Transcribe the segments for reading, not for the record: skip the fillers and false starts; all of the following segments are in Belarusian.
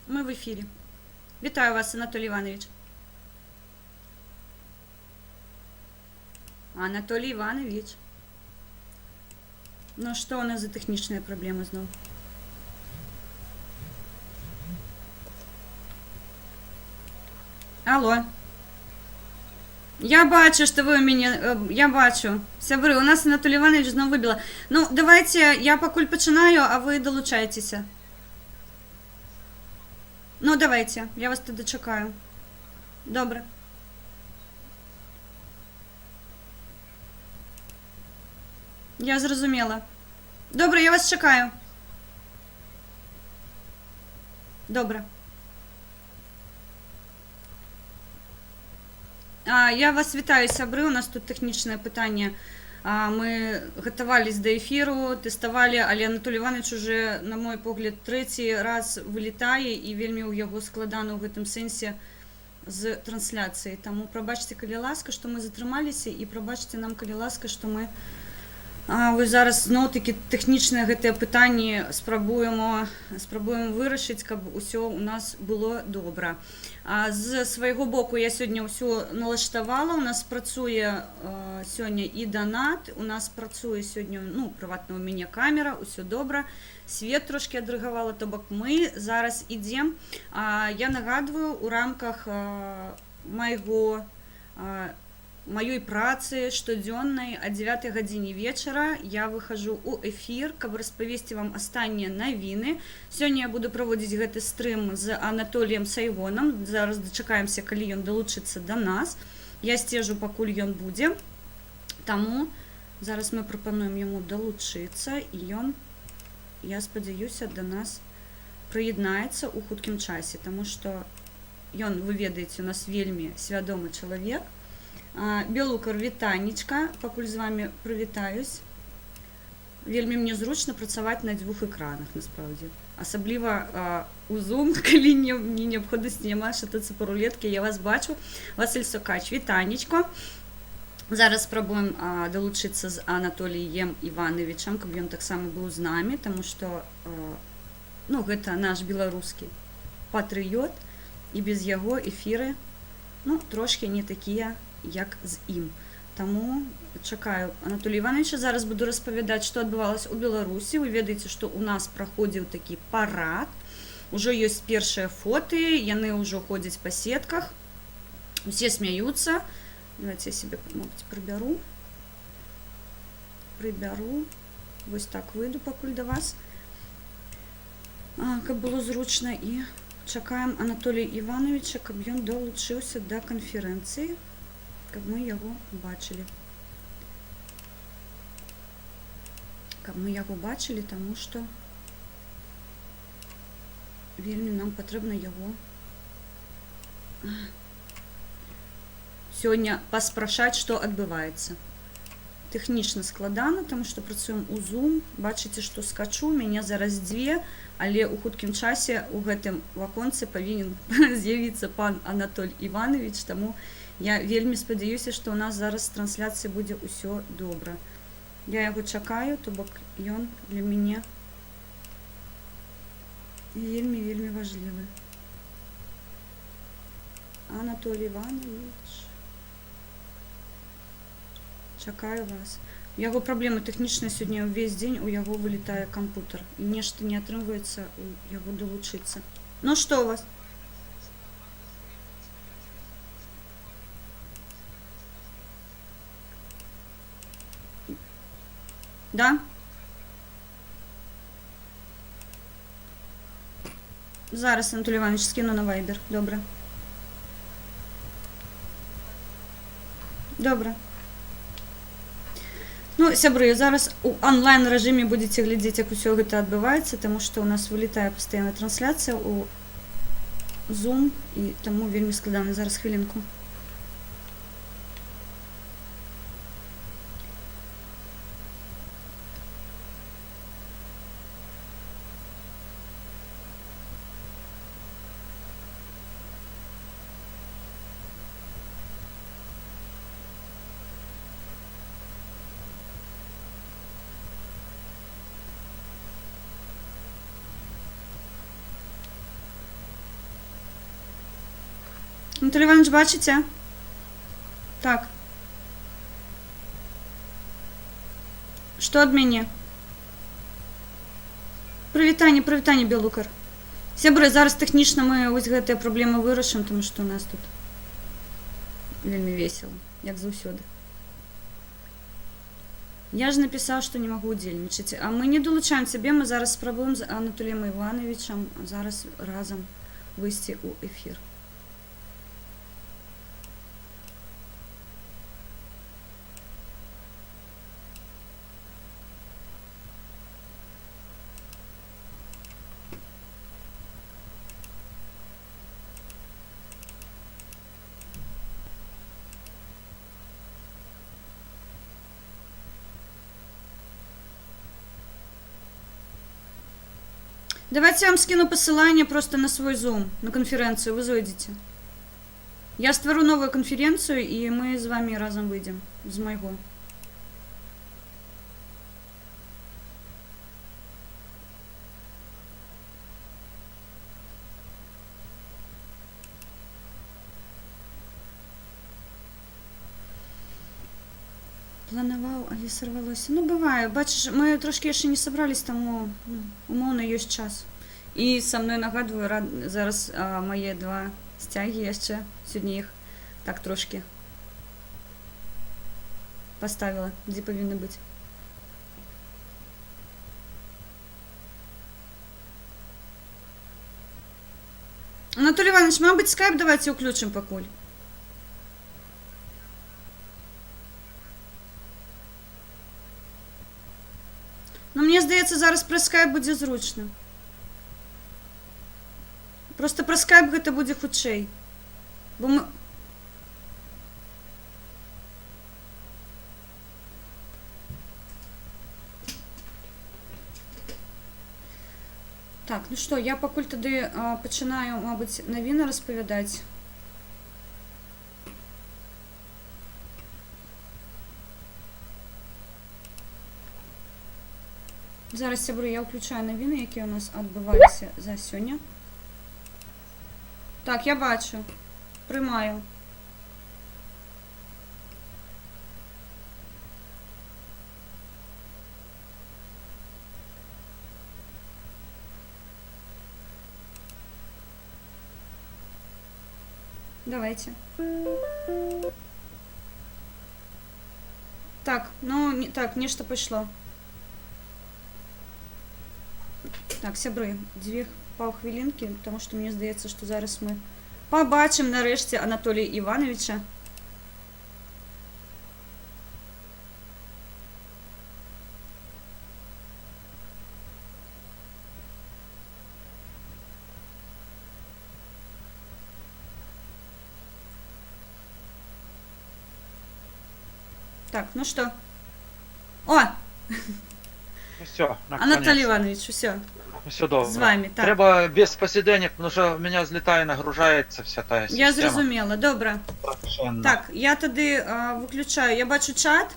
Мы в эфире. Вітаю вас, Анатолій Іванович. Анатолій Іванович. Ну, што у нас за тэхнічныя праблемы зноў? Алло. Я бачу, што вы у мяне, я бачу. Сябры, у нас Анатолій Іванович зноў выбіла. Ну, давайце я пакуль пачынаю, а вы далучайцеся. Ну, давайце, я вас тады чакаю. Добра. Я зразумела. Добра, я вас чакаю. Добра. Я вас вітаю, сябры. У нас тут тэхнічнае пытанне. Мы гатавались да эфіру, тэставалі, але Анатолій Іванович уже, на мой погляд, трэці раз вылетае, і вельмі ў яго складана ў гэтым сэнсе з трансляцыяй. Таму прабачце, калі ласка, што мы затрымаліся, і прабачце нам, калі ласка, што мы вось зараз зноў-такі тэхнічныя гэтыя пытанні спрабуем вырашыць, каб усё у нас было добра. З свайго боку я сёння ўсё налаштавала. У нас працуе сёння і данат, у нас працуе сёння, прыватна ў мяне камера, усё добра. Свет трошкі адрэагавала, то бок мы зараз ідзем. Я нагадваю, у рамках маёй працы штодзённай а 9 гадзіне вечара я выхожу ў эфір, каб распавесці вам астаннія навіны. Сёння я буду праводзіць гэты стрым з Анатоліем Сайгонам. Зараз дачакаемся, калі ён далучыцца да нас. Я сцежу, пакуль ён будзе. Таму зараз мы прапануем яму далучыцца, і ён, я спадзяюся, да нас прыяднаецца ў хуткім часе, таму што ён, вы ведаеце, у нас вельмі свядомы чалавек. Белукар, вітанечка, пакуль з вами прывітаюсь. Вельмі мне зручна працаваць на дзвюх экранах, насправдзе. Асабліва у Zoom, калі мне неабходнасці няма шатацца па рулетке, я вас бачу. Василь Сокач, вітанечко. Зараз спрабуем далучыцца з Анатоліем Івановичам, каб ён таксама быў з намі, таму што гэта наш беларускі патрыёт, і без яго эфіры, трошкі не такія, як з ім. Таму чакаю Анатолія Івановича. Зараз буду распавядаць, што адбывалася ў Беларусі. Вы ведаеце, што ў нас праходзіў такі парад. Ужо ёсць першыя фоты, яны ўжо ходзяць па сетках. Усе смяюцца. Давайте я себе, мабыць, прыбяру. Прыбяру. Вось так выйду пакуль да вас. Каб было зручна. І чакаем Анатолія Івановича, каб ён далучыўся да канферэнцыі, каб мы яго бачылі. Каб мы яго бачылі, таму што вельмі нам патрэбна яго сёння паспрашаць, што адбываецца. Тэхнічна складана, таму што працуем у Zoom. Бачыце, што скачу, мяне зараз дзве, але ў хуткім часе ў гэтым ваконцы павінен з'явіцца пан Анатоль Іванович, таму я вельмі спадзяюся, што ў нас зараз з трансляцыяй будзе ўсё добра. Я яго чакаю, то бок ён для мяне вельмі, вельмі важлівы. Анатолій Іванович, чакаю вас. У яго праблемы тэхнічныя сёння ўвесь дзень, у яго вылетае кампутар. І нешта не атрымліваецца у яго далучыцца. Ну што у вас? Да? Зараз, Анатолій Іванович, скину на Viber. Добре. Добре. Сябры, зараз у онлайн рэжыме будзеце глядзець, як усё гэта адбываецца, таму што ў нас вылетае пастаянна трансляцыя ў Zoom, і таму вельмі складана. Зараз, хвілінку. Анатолій Іванович, бачыце? Так. Што ад мяне? Прывітанне, прывітанне, Белукар. Сябры, зараз тэхнічна мы вось гэтыя праблемы вырашым, тому што у нас тут вельмі весела, як заўсёды. Я ж напісаў, што не магу удзельнічаць. А мы не далучаем цябе, мы зараз спрабуем з Анатоліем Івановичам зараз разам выйсці ў эфір. Давайте я вам скину посылание просто на свой Zoom, на конференцию, вы зайдете. Я ствару новую конференцию, и мы з вами разам выйдем з майго. Планаваў, але сорвалося. Ну, бывае. Бачыш, мы трошки яшчэ не сабрались, таму, ну, умоўна ёсць час. І са мной, нагадваю, зараз мае два сцягі яшчэ. Сёння іх так трошки паставіла, дзе павінны быць. Анатолій Іванович, мабыць, скайп давайте ўключым пакуль. Ну, мне здаецца, зараз праз скайп будзе зручна. Просто праз скайп гэта будзе хутчэй. Бо мы... Так, ну што, я пакуль тады пачынаю, мабыць, навіны распавядаць. Зараз, сябры, я ўключаю навіны, якія ў нас адбываліся за сёння. Так, я бачу. Прымаю. Давайте. Так, ну, не, так, нешта пайшло. Так, сябры, дзве паўхвілінкі, потому что мне здаецца, што зараз мы пабачым нарэшце Анатолія Івановича. Так, ну что? О! Все, Анатолій Іванович, усё. Все добре. З вами, так. Треба без посиденек, тому що мене злітає, нагружається вся та система. Я зрозуміла, добре. Страшенно. Так, я тоді виключаю. Я бачу чат.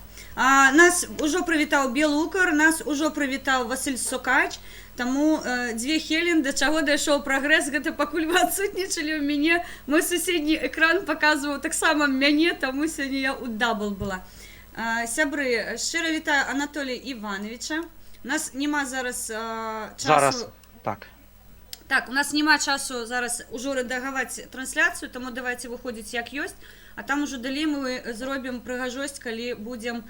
Нас уже привітав Білукар, нас уже привітав Василь Сокач. Тому дзве Хелен, до чого дійшов прогрес, гэта пакуль вы адсутнічалі ў мяне, мой суседні экран паказваў таксама мяне, таму сёння я ў дабл была. Сябры, шчыра вітаю Анатолія Івановича. У нас нема зараз часу... Зараз, так. Так, у нас нема часу зараз ужо рэдагаваць трансляцыю, таму давайте выходзіць як ёсць, а там ужо далей мы зробім прыгажосць, калі будзем,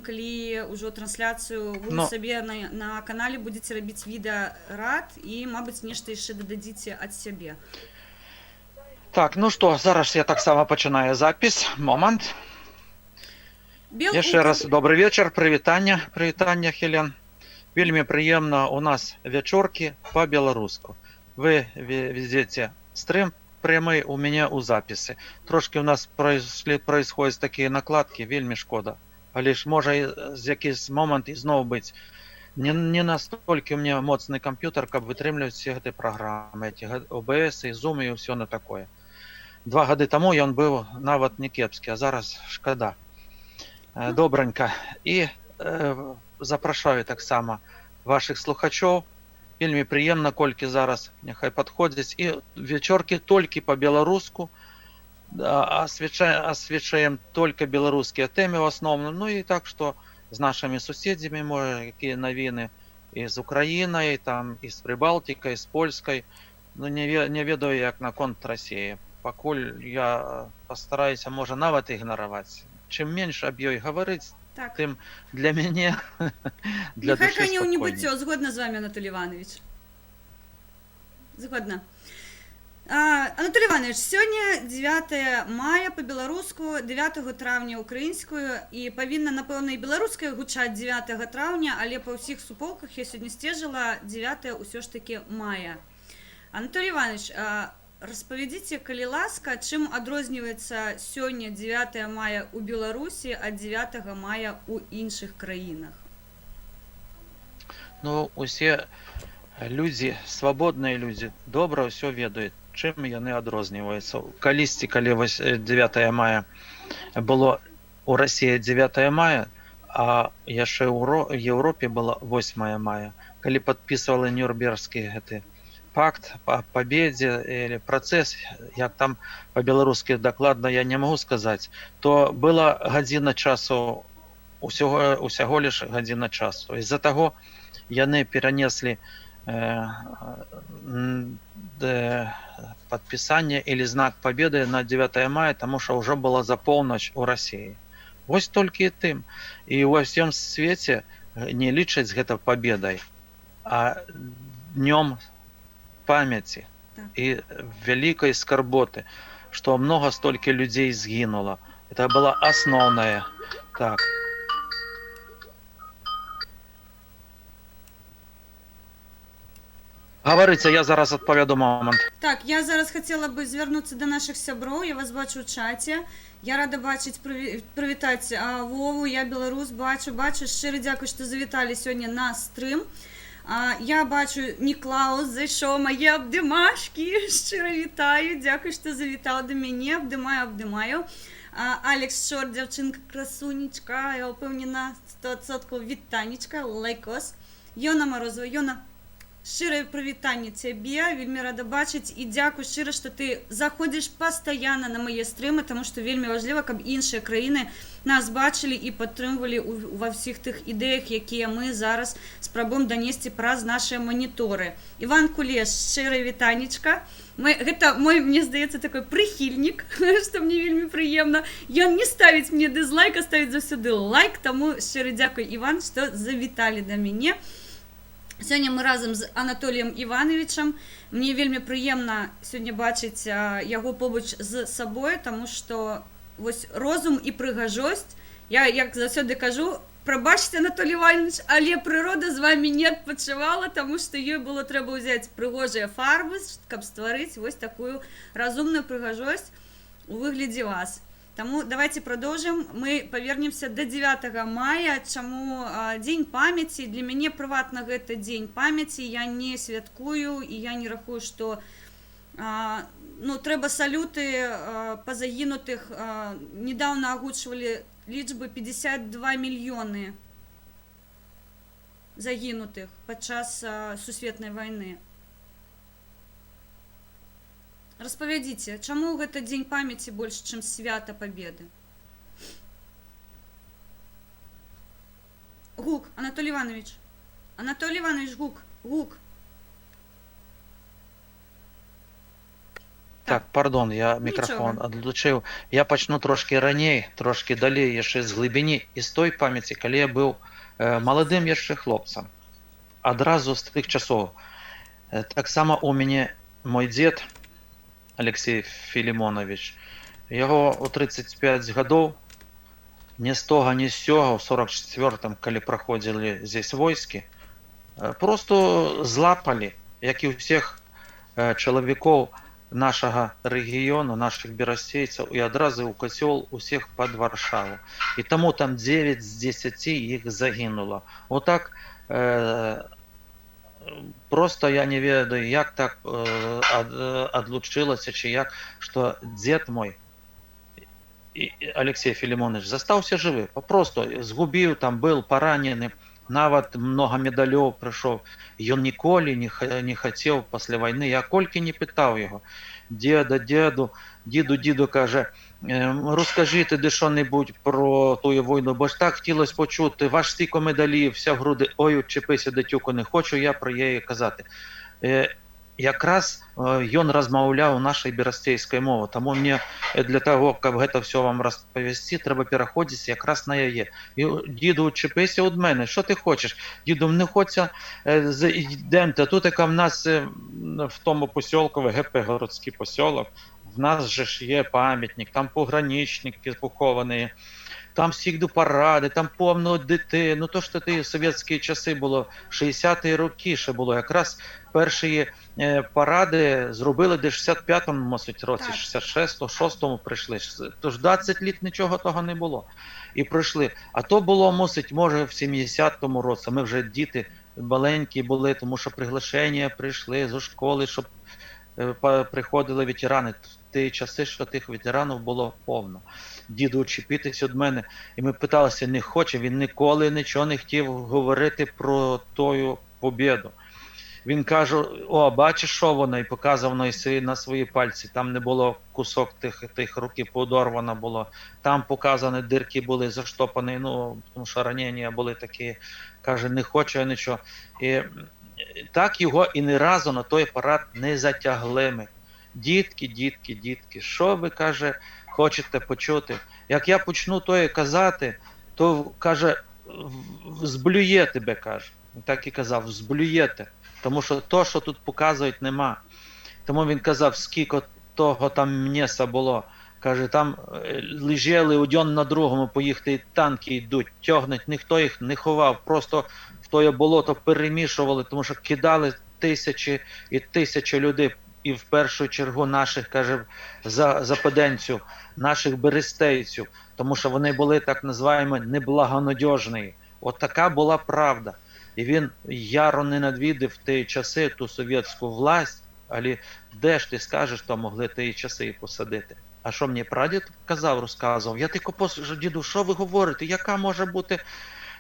калі ўжо трансляцыю вы Но... сабе на канале будзеце рабіць відэарад і, мабыць, нешта яшчэ дададзіце ад сябе. Так, ну што, зараз я таксама пачынаю запіс. Момант. Яшчэ раз добры вечар, прывітанне, прывітанне, Хелен. Вельмі прыемна, у нас вячоркі па-беларуску. Вы везеце стрым прямы у мяне ў запісы. Трошкі у нас происходят такія накладкі, вельмі шкода. Але ж можа з якийсь момант ізноў быць. Не настолькі у мяне моцны камп'ютар, каб вытрымліваць все гэты праграмы, эти OBS і Zoom і ўсё на такое. 2 гады таму ён быў нават не кепскі, а зараз шкада. Добранька. І запрашаю таксама вашых слухачоў Вельмі прыемна, колькі зараз няхай падходзяць, і вечоркі толькі па-беларуску, асвячаем только беларускія тэмы ў асноўным. Ну і так, што з нашымі суседзямі, можа, якія навіны і з Украінай, там, і з Прыбалтыкай, з Польскай. Ну, не ведаю, як наконт Расіі. Пакуль я пастараюся, можа, нават ігнараваць. Чым менш аб ёй гаварыць, тым для мяне, для Няхай душы каня ў спакойней. небыццё. Згодна з вами, Анатолій Іванович. Згодна. Анатолій Іванович, сёння 9 мая па-беларуску, 9 траўня украінскую, і павінна, напэўна, і беларуская гучаць 9 траўня, але па ўсіх суполках я сёння сцежыла, 9 ўсё ж такі мая. Анатолій Іванович, распавядзіце, калі ласка, чым адрозніваецца сёння 9 мая ў Беларусі ад 9 мая ў іншых краінах? Ну, усе людзі, свабодныя людзі, добра ўсё ведаюць, чым яны адрозніваюцца. Калісьці, калі вось 9 мая было у Расіі 9 мая, а яшчэ ў Еўропе было 8 мая, калі падпісвалі Нюрнбергскі гэты пакт по победе или процесс, як там по-беларускі дакладна я не могу сказаць, то была гадзіна часу, усяго лишь гадзіна часу. Из-за таго яны перанеслі падпісанне или знак победы на 9 мая, таму што ўжо была за поўнач у Расіі. Вось толькі і тым. І ўва ўсім свеце не лічаць гэта победай, а днём памяці і вялікай скарботы, што многа столькі людзей згінула. Это была асноўная. Так. Гаварыце, я зараз адпавяду, момант. Так, я зараз хацела бы звярнуцца да нашых сяброў, я вас бачу ў чаце. Я рада бачыць, прывітаць Вову, я беларус, бачу. Шчыра дзякуй, што завіталі сёння на стрым. Я бачу, Ніклаус зайшоў, мае абдымашкі, шчыра вітаю, дзякуй, што завітаў да мяне, абдымаю, абдымаю. Алекс Шор, дзяўчынка красунечка, я ўпэўнена, 100% вітанечка, лайкос. Йона Морозова, Йона, шчырае прывітанне цябе, вельмі рада бачыць і дзякуй шчыра, што ты заходзіш пастаянна на мае стрымы, таму што вельмі важліва, каб іншыя краіны нас бачылі і падтрымвалі ва ўсіх тых ідэях, якія мы зараз спрабуем данесці праз нашыя маніторы. Іван Кулеш, шчырае вітанечка. Гэта мой, мне здаецца, такой прыхільнік, што мне вельмі прыемна. Ён не ставіць мне дызлайк, а ставіць заўсёды лайк, таму шчыры дзякуй, Іван, што завіталі да мяне. Сёння мы разам з Анатоліем Івановичам. Мне вельмі прыемна сёння бачыць яго побач з сабой, таму што вось розум і прыгажосць, я, як заўсёды кажу, прабачце, Анатолій Іванович, але прырода з вамі не адпачывала, таму што ёй было трэба ўзяць прыгожыя фарбы, каб стварыць вось такую разумную прыгажосць у выглядзе вас. Таму давайте продолжим. Мы павернемся до 9 мая. Чаму дзень памяці? Для мяне прыватна гэта дзень памяці. Я не святкую і я не рахую, што трэба салюты па загінутых. Недавно агучвалі лічбы 52 мільёны загінутых падчас сусветнай вайны. Распавядзіце, чаму гэта дзень памяці больш, чым свята Победы? Гук, Анатолій Іванович. Анатолій Іванович, гук, гук. Так, пардон, я мікрафон Нічога. адлучыў. Я пачну трошкі раней, трошкі далей, яшчэ з глыбіні і з той памяці, калі я быў маладым яшчэ хлопцам. Адразу з тых часоў. Таксама у мяне мой дзед Алексей Філімонавіч, яго ў 35 гадоў ні з тога, ні з сёга, ў 44-м, калі праходзілі здесь войскі, просто злапалі, як і ўсіх чалавікоў нашага рэгіёну, нашых берасцейцаў, і адразу ў кацёл усіх пад Варшаву. І таму там 9 з 10 іх загінула. Отак, просто я не ведаю, як так адлучылася, ці як, што дзед мой, і Алексей Філімонавіч, застаўся жывы, папросту згубіў, там был паранены, Нават много медалёў прыйшоў. Ён ніколі не хацеў пасля вайны. Я колькі не пытаў яго: «Деда, деду, діду, діду, — кажа, — розкажи ти що-небудь про тую війну, бо ж так хотілося почути, ваш стільки медалів, вся в груди». «Ой, учепися, дитюку, не хочу я про її казати». Якраз ён размаўляў нашай берасцейскай мовы. Таму мне для таго, каб гэта все вам распавесці, трэба пераходзіць якраз на яе. І, «Діду, учепися від мене, що ти хочеш?» «Діду, не хочеться, йдемте, тут яка в нас в тому посілку, ГП городський посілок, в нас же ж є пам'ятник, там пограничники поховані, там всігду паради, там повно дітей». Ну то що ти совєтські часи було, 60-ті роки ще було, якраз перші паради зробили десь в 65-му, мусить, році, 66-му, 6-му прийшли. Тож 20 літ нічого того не було. І пройшли. А то було, мусить, може, в 70-му році. Ми вже діти маленькі були, тому що приглашення прийшли зі школи, щоб приходили ветерани. В ті часи, що тих ветеранів було повно. «Діду, учепитесь від мене». І ми питалися, не хоче, він ніколи нічого не хотів говорити про тою побіду. Він каже: «О, бачиш, що воно», і показав на свої пальці. Там не було кусок тих руки подорвано було. Там показані дирки були заштопані, ну, тому що ранення були такі. Каже: «Не хочу я нічого». І так його і ні разу на той парад не затягли ми. «Дітки, дітки, дітки, що ви, — каже, — хочете почути? Як я почну тоє казати, то, — каже, — зблює тебе, — каже. Так і казав, зблюєте. Тому що то, що тут показують, нема». Тому він казав, скільки того там м'яса було. Каже, там лежали один на другому, по їх ті танки йдуть, тягнуть, ніхто їх не ховав, просто в тоє болото перемішували, тому що кидали тисячі і тисячі людей, і в першу чергу наших, каже, западенців, наших берестейців, тому що вони були так називаємо неблагонадіжні. От така була правда. І він яро ненавидив в ті часи ту совєтську власть, але де ж ти скажеш, то могли ті часи і посадити. А що мені прадід казав, розказував? Я тільки «Діду, що ви говорите? Яка може бути?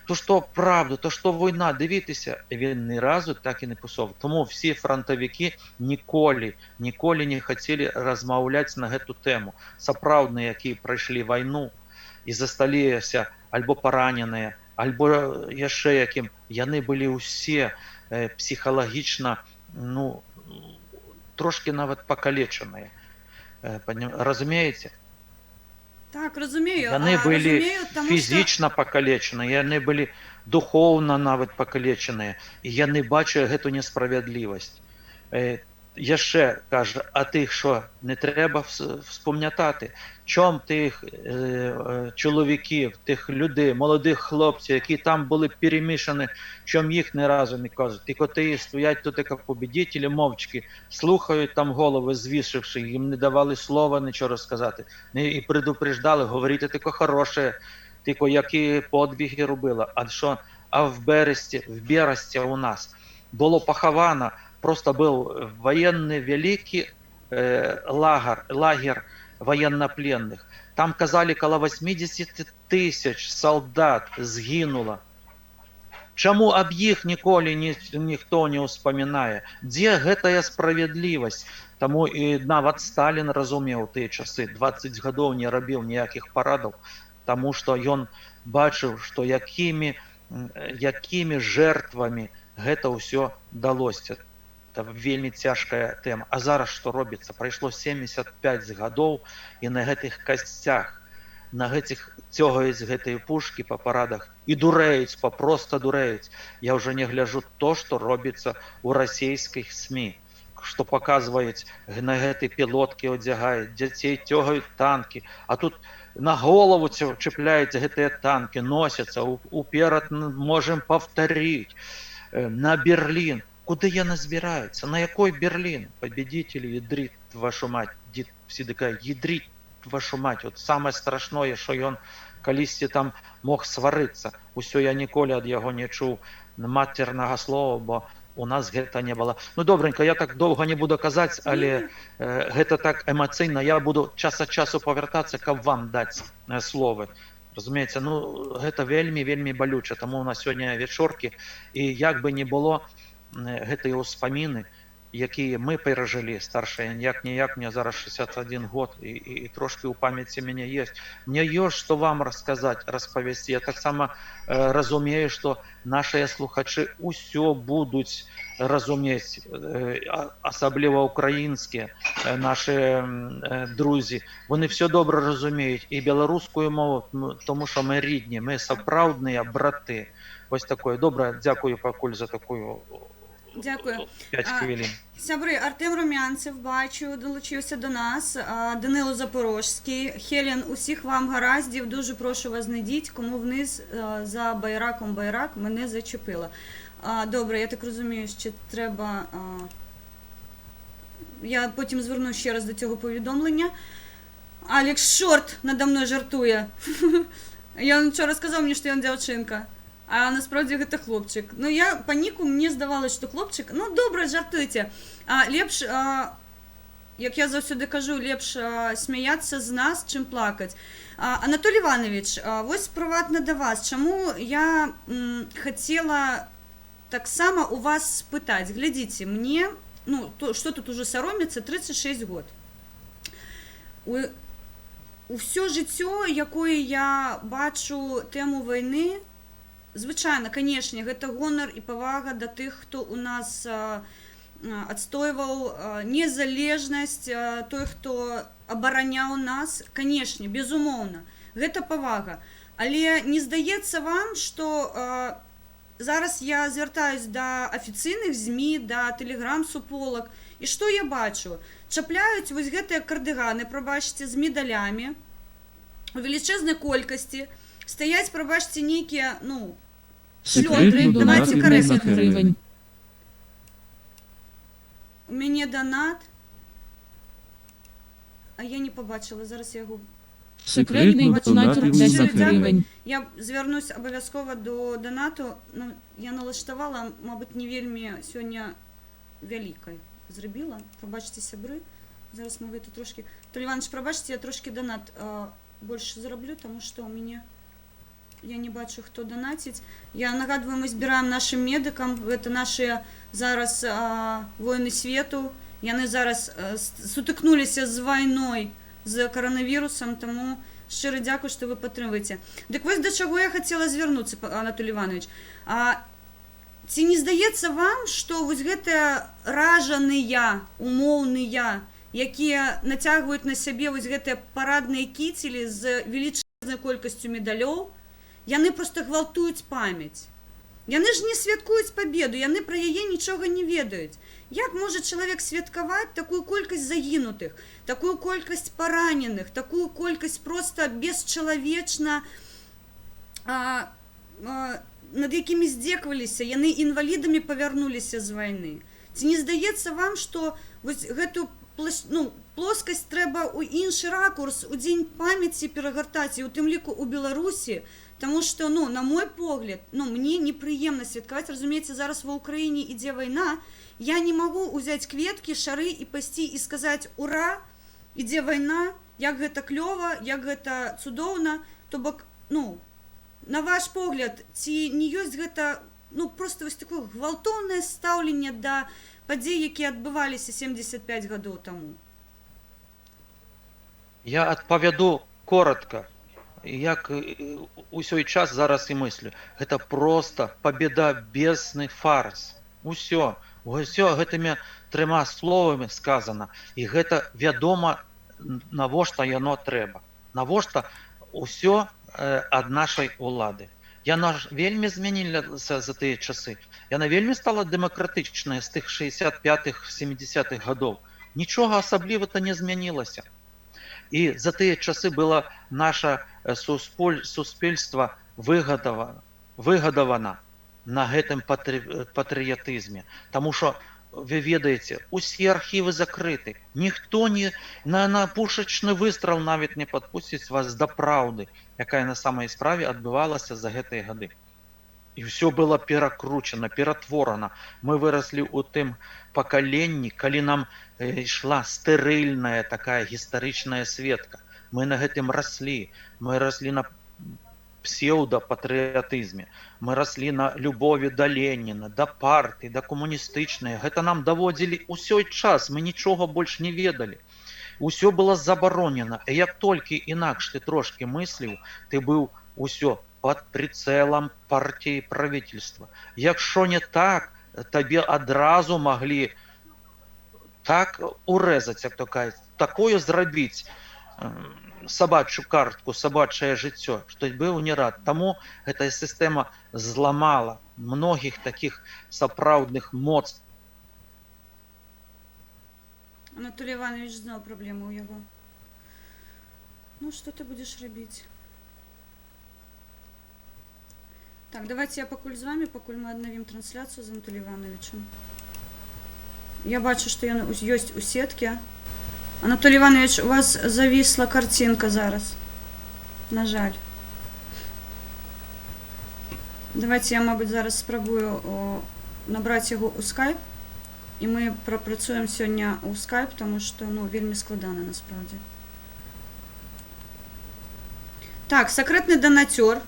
То що правда, то що війна, дивіться». І він ні разу так і не писав. Тому всі фронтовики ніколи, ніколи не хотіли розмовляти на эту тему. Сапраўдныя, які пройшли війну і засталіся альбо пораненыя, альбо яшчэ якім, яны былі ўсе псіхалагічна, ну, трошки нават пакалечаныя. Разумееце? Так, разумею. Яны А, былі разумею, таму што фізічна пакалечаны, яны былі духоўна нават пакалечаныя, і яны бачылі гэту несправядлівасць. Яшчэ кажа, а тих, що не треба вспомнятати, чом тих чоловіків, тих людей, молодих хлопців, які там були перемішані, чом їх ні разу не кажуть. Тільки ті стоять тут як победителі мовчки, слухають там, голови звісивши, їм не давали слова нічого розказати. Не, і предупреждали, говорити тільки хороше, тільки які подвиги робила. А що, а в Бересті у нас було поховано, просто был военный великий лагерь военнопленных. Там казали, около 80 тысяч солдат згинуло. Чаму аб іх ніколі ніхто не ўспамінае? Дзе гэтая справядлівасць? Таму і нават Сталін разумеў тыя часы, 20 гадоў не рабіў ніякіх парадаў, таму што ён бачыў, што якімі жертвамі гэта ўсё далося. Это вельмі цяжкая тэма. А зараз што робіцца? Прайшло 75 гадоў, і на гэтых касцях, на гэтых цёгаюць гэтыя пушкі па парадах і дурэюць, папроста дурэюць. Я ўжо не гляжу то, што робіцца ў расійскіх СМІ, што паказваюць, на гэтай пілоткі одзягаюць, дзяцей цёгаюць танкі, а тут на голову чіпляюць гэтыя танкі, носяцца уперад, можем повторить, на Берлін. Куды яны збіраюцца? На якой Берлін? Победители, ядрит вашу мать. Дід всі такая, ядрит вашу мать. Вот самое страшное, що ён калісьці там мог сварыцца. Усё, я ніколі ад яго не чуў мацернага слова, бо у нас гэта не было. Ну, добренько, я так доўга не буду казаць, але гэта так эмацыйна. Я буду час ад часу павяртацца, каб вам даць словы. Разумееце, ну, гэта вельмі, вельмі балюча. Таму у нас сёння вечоркі, і як бы не было, гэтыя ўспаміны, якія мы перажылі, старшыя, як ніяк, мне зараз 61 год, і трошки ў памяці мяне есть. Мне ёсць што вам расказаць, распавесці. Я таксама разумею, што нашыя слухачы ўсё будуць разумець, асабліва украінскія нашы друзі. Вони все добра разумеюць і беларускую мову, тому що ми рідні, ми сапраўдныя браты. Вось такое. Добра, дзякую пакуль за такую Дякую. 5 хвілін. Сябры, Артем Румянцев, бачу, долучився до нас. Данило Запорожський. Хелен, усіх вам гараздів. Дуже прошу вас, знайдіть, кому вниз за байраком байрак мене зачепило. Добре, я так розумію, що треба. Я потім зверну ще раз до цього повідомлення. Алекс Шорт надо мною жартує. Я вчора сказав мені, що я дівчинка. А насправді гэта хлопчык. Ну, я по ніку, мне здавалось, што хлопчык. Ну, добра, жартуйце. Лепш, як я заўсёды кажу, лепш смяяцца з нас, чым плакаць. Анатолій Іванович, вось прыватна да вас. Чаму я хацела таксама у вас спытаць? Глядзіце, мне, ну, то, што тут уже саромецца, 36 год. У ўсё жыццё, якое я бачу тэму вайны, звычайна, канешне, гэта гонар і павага да тых, хто у нас адстойваў незалежнасць, той, хто абараняў нас, канешне, безумоўна, гэта павага. Але не здаецца вам, што зараз я звяртаюсь да афіцыйных ЗМІ, да тэлеграм-суполак, і што я бачу? Чапляюць вось гэтыя кардыганы, прабачце, з медалямі у велічэзнай колькасці, стаяць, прабачце, нейкія, ну, Секретний шлёндры, донат давайте на карэктна. гривень. У мяне донат. А я не побачила, зараз я яго. Секретний Секретно донат донатив 10 на гривень. гривень. Я звернусь абавязкова до донату. Ну, я налаштавала, мабыць, не вельмі сёння вялікай зрабіла. Прабачце, сябры. Зараз мы гэта трошки. Анатолій Іванович, прабачце, я трошки донат больш зараблю, таму што у мяне я не бачу, хто донаціць. Я нагадваю, мы збіраем нашым медыкам, гэта нашыя зараз воіны свету. Яны зараз сутыкнуліся з вайной, з каранавірусам, таму шчыра дзякую, што вы падтрымваеце. Дык вось да чаго я хацела звярнуцца, Анатолій Іванович. Ці не здаецца вам, што вось гэтыя ражаныя, умоўныя, якія нацягваюць на сябе вось гэтыя парадныя кіцелі з велічэзнай колькасцю медалёў, яны проста гвалтуюць памяць? Яны ж не святкуюць пабеду, яны пра яе нічога не ведаюць. Як можа чалавек святкаваць такую колькасць загінутых, такую колькасць параненых, такую колькасць проста бесчалавечна, над якімі здзекаваліся, яны інвалідамі павярнуліся з вайны? Ці не здаецца вам, што вось гэту ну, плоскасць трэба ў іншы ракурс у дзень памяці перагартаць, і у тым ліку у Беларусі? Таму што, ну, на мой погляд, ну, мне непрыемна святкаваць, разумееце, зараз ва Ўкраіне ідзе вайна, я не магу ўзяць кветкі, шары і пайсці і сказаць: «Ура, ідзе вайна, як гэта клёва, як гэта цудоўна». То бок, ну, на ваш погляд, ці не ёсць гэта, ну, просто вось такое гвалтоўнае стаўленне да падзей, якія адбываліся 75 гадоў таму? Я адпавяду коротко, як усёй час зараз і мыслю. Гэта просто победобесный фарс. Усё, усё гэтымі трыма словамі сказана. І гэта вядома, навошта яно трэба. Навошта ўсё ад нашай улады. Яна ж вельмі змянілася за тыя часы. Яна вельмі стала дэмакратычная з тых 65-х, 70-х гадоў. Нічога асабліва-то не змянілася. І за тыя часы было наша суспільства выгадавана на гэтым патрыятызме. Таму що вы ведаеце, усе архівы закрыты. Ніхто не на пушачны выстрал нават не падпусціць вас да праўды, якая на самай справе адбывалася за гэтыя гады. І ўсё было перакручана, ператворана. Мы выраслі ў тым пакаленні, калі нам ішла стэрыльная такая гістарычная светка. Мы на гэтым раслі. Мы раслі на псеўдапатрыятызме. Мы раслі на любові да Леніна, да партыі, да камуністычнай. Гэта нам даводзілі ўсёй час, мы нічога больш не ведалі. Усё было забаронена. І як толькі інакш ты трошкі мысліў, ты быў усё под прицелом партии, правительства. Якщо не так, табе адразу маглі так урэзаць, як то кажуць, такое зрабіць сабачую картку, сабачае жыццё, што быў не рад. Таму гэтая сістэма зламала многіх такіх сапраўдных моц. Анатолій Іванавіч, зноў праблемы ў яго. Ну, што ты будзеш рабіць? Так, давайте я пакуль з вами, пакуль мы аднавім трансляцыю з Анатоліем Іванавічам. Я бачу, што ён ёсць у сетке. Анатолій Іванавіч, у вас завісла карцінка зараз. На жаль. Давайте я, мабыць, зараз спрабую набраць яго ў скайп. І мы прапрацуем сёння ў скайп, таму што, ну, вельмі складана насправдзе. Так, сакрэтны данацёр.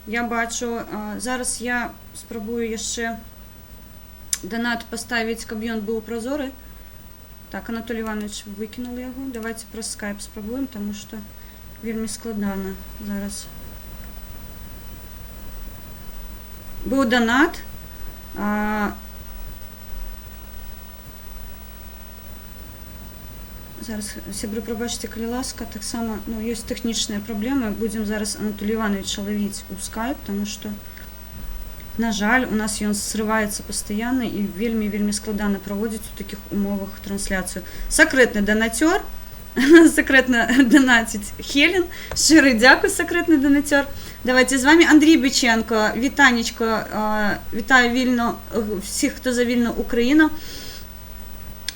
Я бачу, зараз я спрабую яшчэ данат паставіць, каб ён быў празоры. Так, Анатолій Іванавіч выкінул яго. Давайте праз скайп спрабуем, таму што вельмі складана зараз. Быў данат. Зараз, сябры, прабачце, калі ласка, таксама, ну, ёсць тэхнічныя праблемы. Будзем зараз Анатолія Іванавіча лавіць у скайп, таму што, на жаль, у нас ён срываецца пастаянна і вельмі, вельмі складана праводзіць у такіх умовах трансляцыю. Сакрэтны данацёр, сакрэтна данаціць Хелен. Шчыры дзякуй, сакрэтны данацёр. Давайте з вами Андрій Біченко. Вітанечко, вітаю вільно всіх, хто за вільну Україну.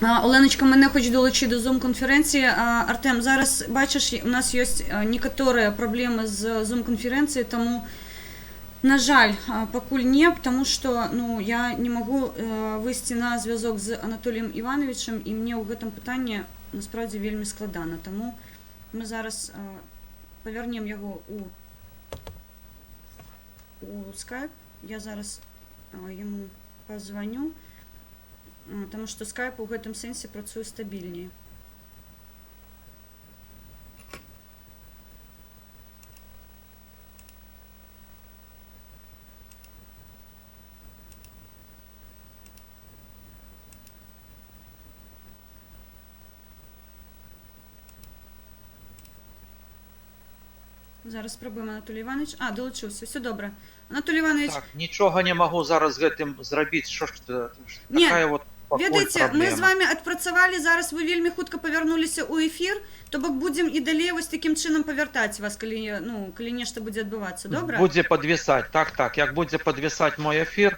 Оленочка, мене хоч долучи до Zoom-конференції. Артем, зараз, бачиш, у нас є некоторые проблеми з Zoom-конференцією, тому, на жаль, пакуль не, потому что, ну, я не могу выйсці на звязок з Анатоліем Іванавічам, і мне ў гэтым пытанні насправдзе вельмі складана. Таму мы зараз павернем яго у скайп. Я зараз яму пазваню, таму што скайп у гэтым сэнсе працуе стабільней. Зараз спрабуем, Анатолій Іванавіч. А, долучыўся, все добра. Анатолій Іванавіч, Так, нічога не магу зараз з гэтым зрабіць. Що ж ты, Не, такая вот пакуль ведаеце, мы праблема. з вами адпрацавалі, зараз вы вельмі хутка павярнуліся ў эфір, то бок будзем і далей вось такім чынам павяртаць вас, калі, ну, калі нешта будзе адбывацца, добра? Будзе падвісаць, так, як будзе падвісаць мой эфір,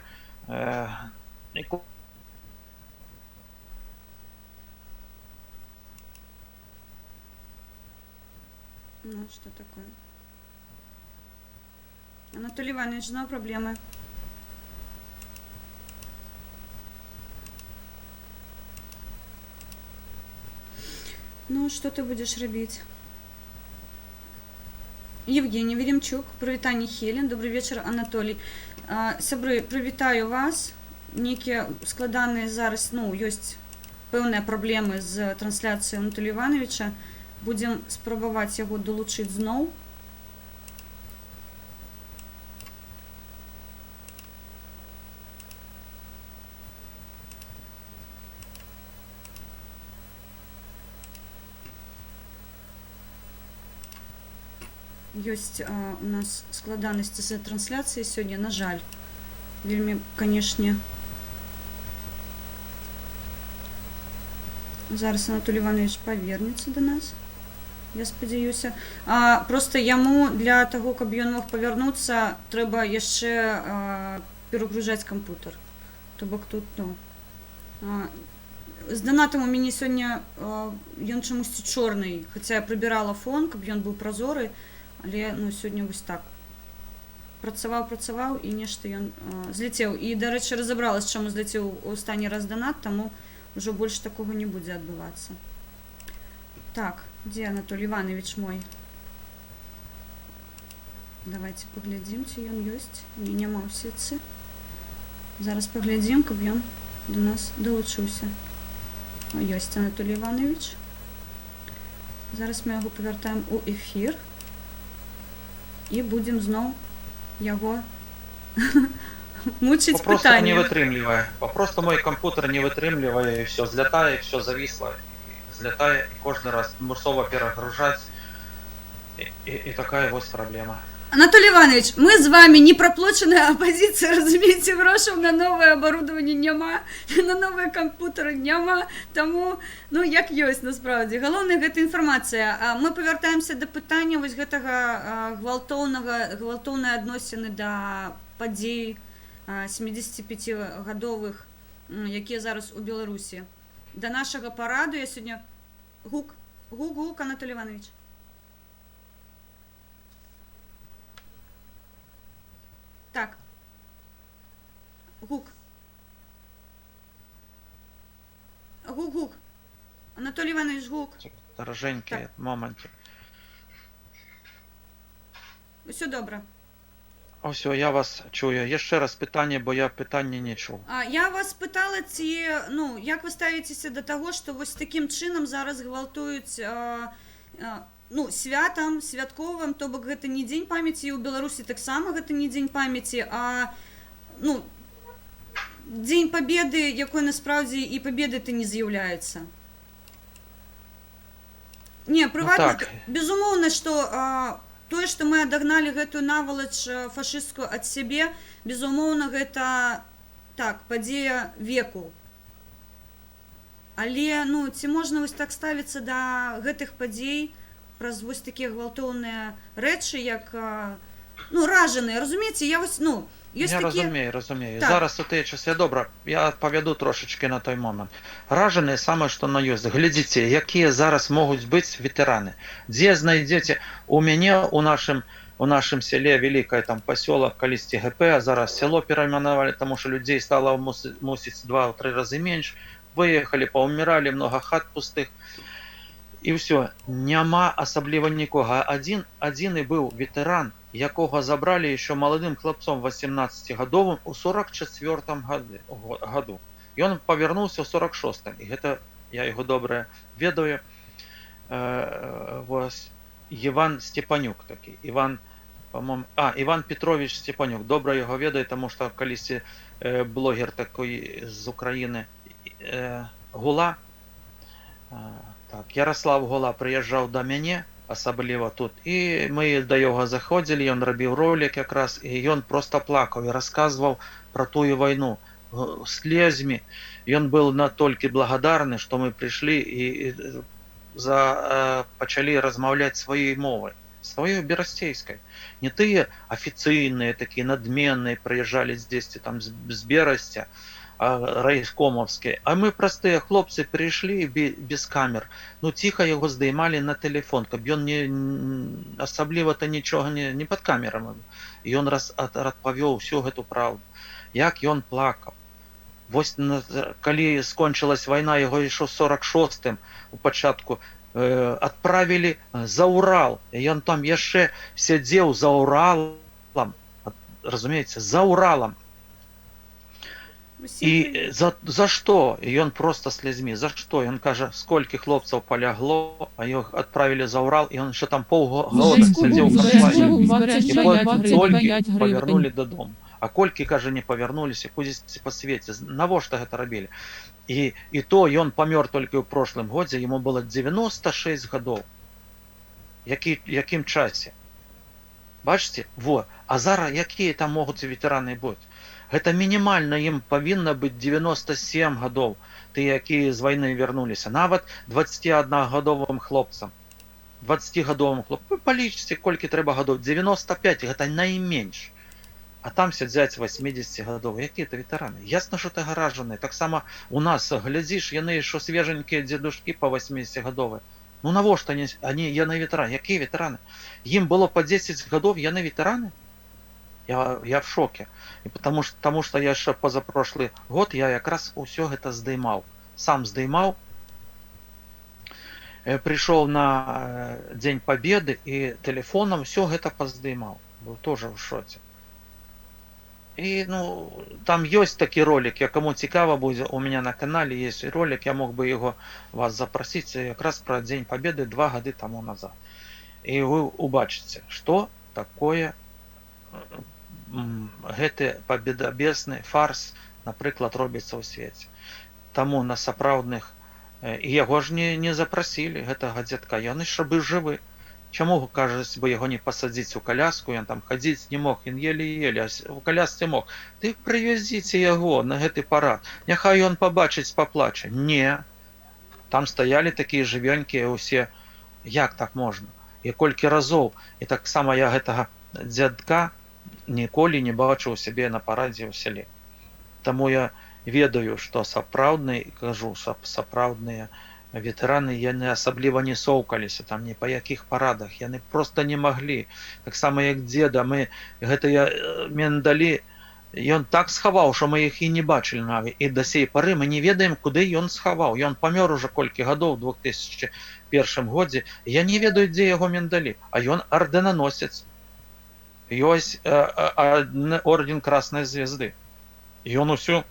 Ну, что такое? Анатолій Іванавіч, зноў праблемы. Ну, што ты будзеш рабіць? Евгений Веремчук, прывітанне, Хелен, добрый вечар, Анатолій. Сябры, прывітаю вас. Нейкія складаныя зараз, ну, ёсць пэўныя праблемы з трансляцыяй Анатолія Іванавіча. Будзем спрабаваць яго долучыць зноў. Ёсць у нас складанасці з трансляцыяй сёння, на жаль. Вельмі, канешне. Зараз Анатолій Іванавіч павернецца да нас. Я спадзяюся. Просто яму для таго, каб ён мог павярнуцца, трэба яшчэ перагружаць кампутар. То бок тут, ну, з донатам у мяне сёння ён чамусьці чорны, хаця я прыбірала фон, каб ён быў празоры, але, ну, сёння вось так. Працаваў, працаваў, і нешта ён зляцеў. І, дарэчы, разабралась, чаму зляцеў у останні раз донат, таму ўжо больш такога не будзе адбывацца. Так, дзе Анатолій Іванавіч мой? Давайте паглядзім, ці ён ёсць. Не, няма ў сетцы. Зараз паглядзім, каб ён до нас далучыўся. О, ёсць Анатолій Іванович. Зараз мы яго павяртаем у эфір і будзем зноў яго мучыць Попросту не пытаннямі. вытрымлівае. Попросту мой кампутер не вытрымлівае, і все, злятае, все зависло. Злятае, і кожны раз мусова перагружаць. І такая вось праблема. Анатолий Иванович, мы з вами не проплоченая оппозиция, разумееце, грошаў на новое оборудование няма, на новыя кампутары няма, таму, ну, як ёсць насправдзе. Галоўнае гэта інфармацыя. А мы павяртаемся да пытання вось гэтага гвалтоўнага, гвалтоўнай адносіны да падзей 75-гадовых, якія зараз у Беларусі. Да нашага параду я сёння. Гук, гук, гук, Анатолий Иванович. Так. Гук. Гук, гук. Анатолий Иванович, гук. Даражэнькі, Так. момант. Усё добра. Ось, я вас чую. Яшчэ раз пытанне, бо я пытанне не чуў. А я вас пытала, ці, ну, як вы ставіцеся да таго, што вось такім чынам зараз гвалтуюць ну, святам, святковым, то бок гэта не дзень памяці, і ў Беларусі таксама гэта не дзень памяці, а, ну, Дзень Победы, якой насправдзе і победы-то не з'яўляецца. Не, прыватна, так. безумоўна, што тое, што мы адагналі гэтую навалач фашысцкую ад сябе, безумоўна, гэта так, падзея веку. Але, ну, ці можна вось так ставіцца да гэтых падзей праз вось такія гвалтоўныя рэчы, як ну, ражаныя, разумееце, я вось, ну, ёсць Я такія. разумею, разумею. Так. Зараз у тыя часы, добра, я павяду трошачкі на той момант. Ражаныя самае што на ёсць. Глядзіце, якія зараз могуць быць ветэраны. Дзе знайдзеце у мяне у нашым селе, вялікае там пасёлак, калісьці ГП, а зараз село перайменавалі, таму што людзей стала мусіць 2-3 разы менш. Выехалі, паўміралі, много хат пустых. І ўсё, няма асабліва нікога. Адзін адзіны быў ветэран, якога забралі еще маладым хлапцом 18-гадовым у 44 году. Ён павярнуўся ў 46. І гэта я яго добра ведаю. Вось Іван Степанюк такі. Іван, по-моему, Іван Петрович Степанюк. Добра яго ведаю, таму што калісьці блогер такой з Украіны Гула, так, Ярослав Гула прыязджаў да мяне, асабліва тут, і мы да яго заходзілі, ён рабіў ролик якраз, і ён просто плакаў і расказваў пра тую вайну слезьмі. Ён был настолькі благодарны, што мы прыйшлі і пачалі размаўляць сваёй мовай, сваёй берасцейскай. Не тыя афіцыйныя, такія надменныя, прыязджалі дзесьці там з Берасця, райкомаўскія, а мы, простыя хлопцы, прыйшлі без камер, ну, ціха яго здымалі на телефон, каб ён не асабліва-то нічога не под камерам. Ён раз адпавёў всю гэту праўду, як ён плакаў. Вось калі скончылась вайна, яго яшчэ 46-м у пачатку адправілі за Урал. І ён там яшчэ сядзеў за Уралам, разумееце, за Уралам. Усім І прывіт. за што? І ён просто слязьмі, за што? Ён кажа, сколькі хлопцаў палягло, а іх адправілі за Урал, і ён яшчэ там паўгода сядзеў у канцлагеры. І 25 толькі гривень. павярнулі дадому. А колькі, кажа, не павярнуліся, кудзесьці па свеце. Навошта гэта рабілі? І то ён памёр толькі ў прошлым годзе, яму было 96 гадоў. Якім часе? Бачыце? Во. А зараз якія там могуць ветэраны быць? Гэта мінімальна ім павінна быць 97 гадоў, тыя, якія з вайны вярнуліся. Нават 21-гадовым хлопцам. 20-гадовым хлоп. Вы палічце, колькі трэба гадоў. 95, гэта найменш. А там сядзяць 80 гадоў. Якія это ветэраны? Ясна, што ты гаражаны. Таксама у нас, глядзіш, яны яшчэ свеженькія дзедушкі па 80 гадовы. Ну навошта они, яны ветэраны? Якія ветэраны? Ім было па 10 гадоў, яны ветэраны? Я в шоке. І потому что я яшчэ позапрошлый год я якраз усё гэта здымаў. Сам здымаў. Прыйшоў на Дзень Победы і тэлефонам всё гэта паздымаў. Быў тоже ў шоце. І, ну, там ёсць такі ролик, я, каму цікава будзе, у меня на канале есть ролик, я мог бы его вас запрасіць, якраз пра Дзень Победы 2 гады таму назад. І вы убачыце, что такое гэты победобесный фарс, напрыклад, робіцца ў свеце. Таму на сапраўдных і яго ж не запрасілі, гэтага дзядка, ён яшчэ быў жывы. Чаму, кажуць, бы яго не пасадзіць у каляску, ён там хадзіць не мог, ён еле-еле, а у калясцы мог. Ты прывязіце яго на гэты парад, няхай ён пабачыць, паплача. Не. Там стаялі такія жывёнькія ўсе, як так можна? І колькі разоў, і таксама я гэтага дзядка ніколі не бачыў у сябе на парадзе ў сяле. Таму я ведаю, што сапраўдны, кажу, сапраўдныя ветэраны, яны асабліва не соўкаліся там ні па якіх парадах, яны просто не маглі. Таксама як дзеда, мы гэтыя мендалі ён так схаваў, што мы іх і не бачылі нават. І да сей пары мы не ведаем, куды ён схаваў. Ён памёр уже колькі гадоў, 2001 годзе. Я не ведаю, дзе яго мендалі, а ён ордэнаносец. Ёсць орден Красной Звезды. Ён усю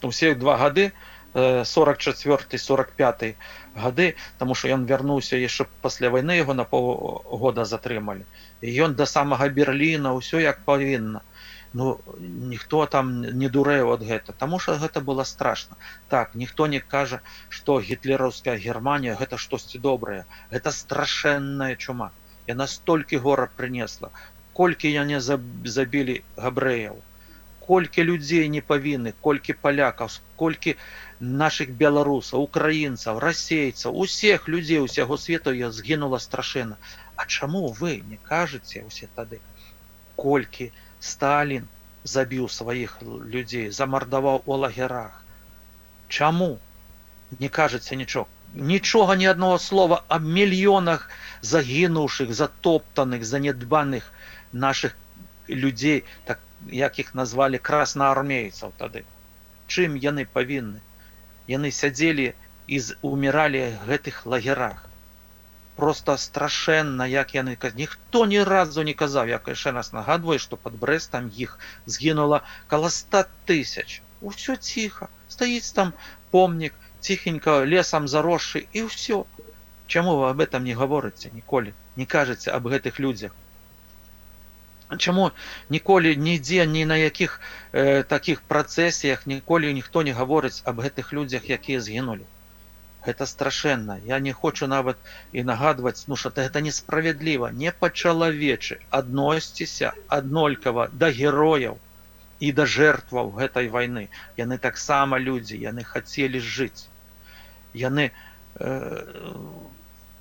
усе 2 гады, 44, 45 гады, таму что ён вярнуўся яшчэ пасля вайны, яго на паўгода затрымалі. І ён да самага Берліна, ўсё як павінна. Ну, ніхто там не дурэў ад гэта, таму что гэта было страшно. Так, ніхто не кажа, что гітлераўская Германія — гэта штосьці добрае. Гэта страшэнная чума. Яна столькі гора прынесла. Колькі яны забілі габрэяў, колькі людзей непавінных, колькі палякаў, колькі наших беларусаў, украінцаў, расейцаў, усех людзей усяго свету я згінула страшэнна. А чаму вы не кажаце усе тады, колькі Сталін забіў сваіх людзей, замардаваў у лагерах? Чаму не кажаце нічога? Нічога, ні аднаго слова аб мільёнах загінуўшых, затоптаных, занедбаных наших людзей, так, як іх назвалі, красноармейцаў тады. Чым яны павінны? Яны сядзелі і уміралі гэтых лагерах. Просто страшэнна, як яны, ніхто ні разу не казаў. Я яшчэ раз нагадваю, што под Брэстам іх згінула кала 100 тысяч. Усё ціха, стаіць там помнік, ціхенька, лесам заросшы, і ўсё. Чаму вы об этом не гаворыце ніколі, не кажаце аб гэтых людзях? Чаму ніколі нідзе, ні на якіх такіх працэсіях ніколі ніхто не гаворыць аб гэтых людзях, якія згінулі? Гэта страшэнна. Я не хочу нават і нагадваць, ну, что гэта несправядліва, не па-чалавечы. Адносьцеся аднолькава да герояў і да жертваў гэтай вайны. Яны таксама людзі, яны хацелі жыць. Яны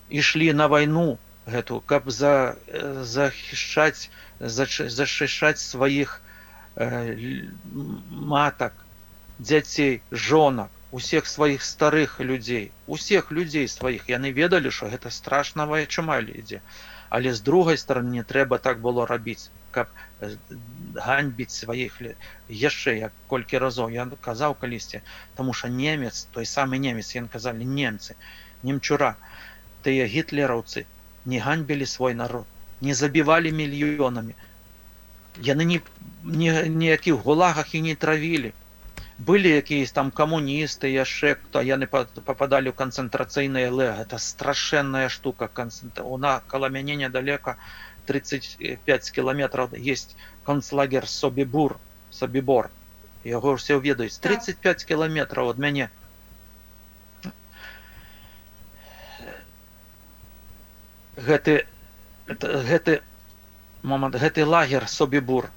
ішлі на вайну гэту, каб захішчаць, защищаць сваіх матак, дзяцей, жонак, усех сваіх старых людзей, усех людзей сваіх. Яны ведалі, що гэта страшная чума ідзе. Але з другай стороны, не трэба так было рабіць, каб ганьбіць сваіх. Яшчэ як колькі разоў я казаў калісьці, таму що немец, той самы немец, ён казалі, немцы, немчура, тыя гітлераўцы не ганьбілі свой народ, не забівалі мільёнамі. Яны не ніякіх гулагах і не травілі. Былі якісь там камуністы, яшчэ хто, яны попадалі ў канцэнтрацыйныя лагеры. Это страшэнная штука. У кала мяне недалёка, 35 кіламетраў, есть концлагер Собібур, Собібор. Яго все ведаюць. 35 кіламетраў ад мяне. Гэты момант, гэты лагер Собібур.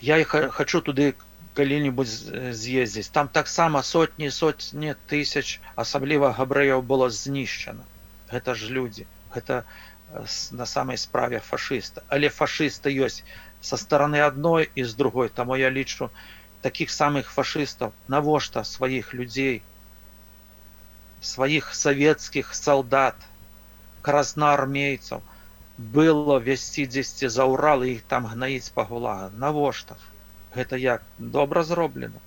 Я і хочу туды калі-нибудь з'ездзіць. Там таксама сотні, сотні тысяч, асабліва габрэяў, было знішчана. Гэта ж людзі, гэта на самай справе фашысты. Але фашысты ёсць са стороны адной і з другой. Таму я лічу такіх самых фашыстаў, навошта сваіх людзей, сваіх савецкіх салдат, красноармейцаў было весці дзесьці за Урал і іх там гнаіць па гулагах? Навошта? Гэта як добра зроблена?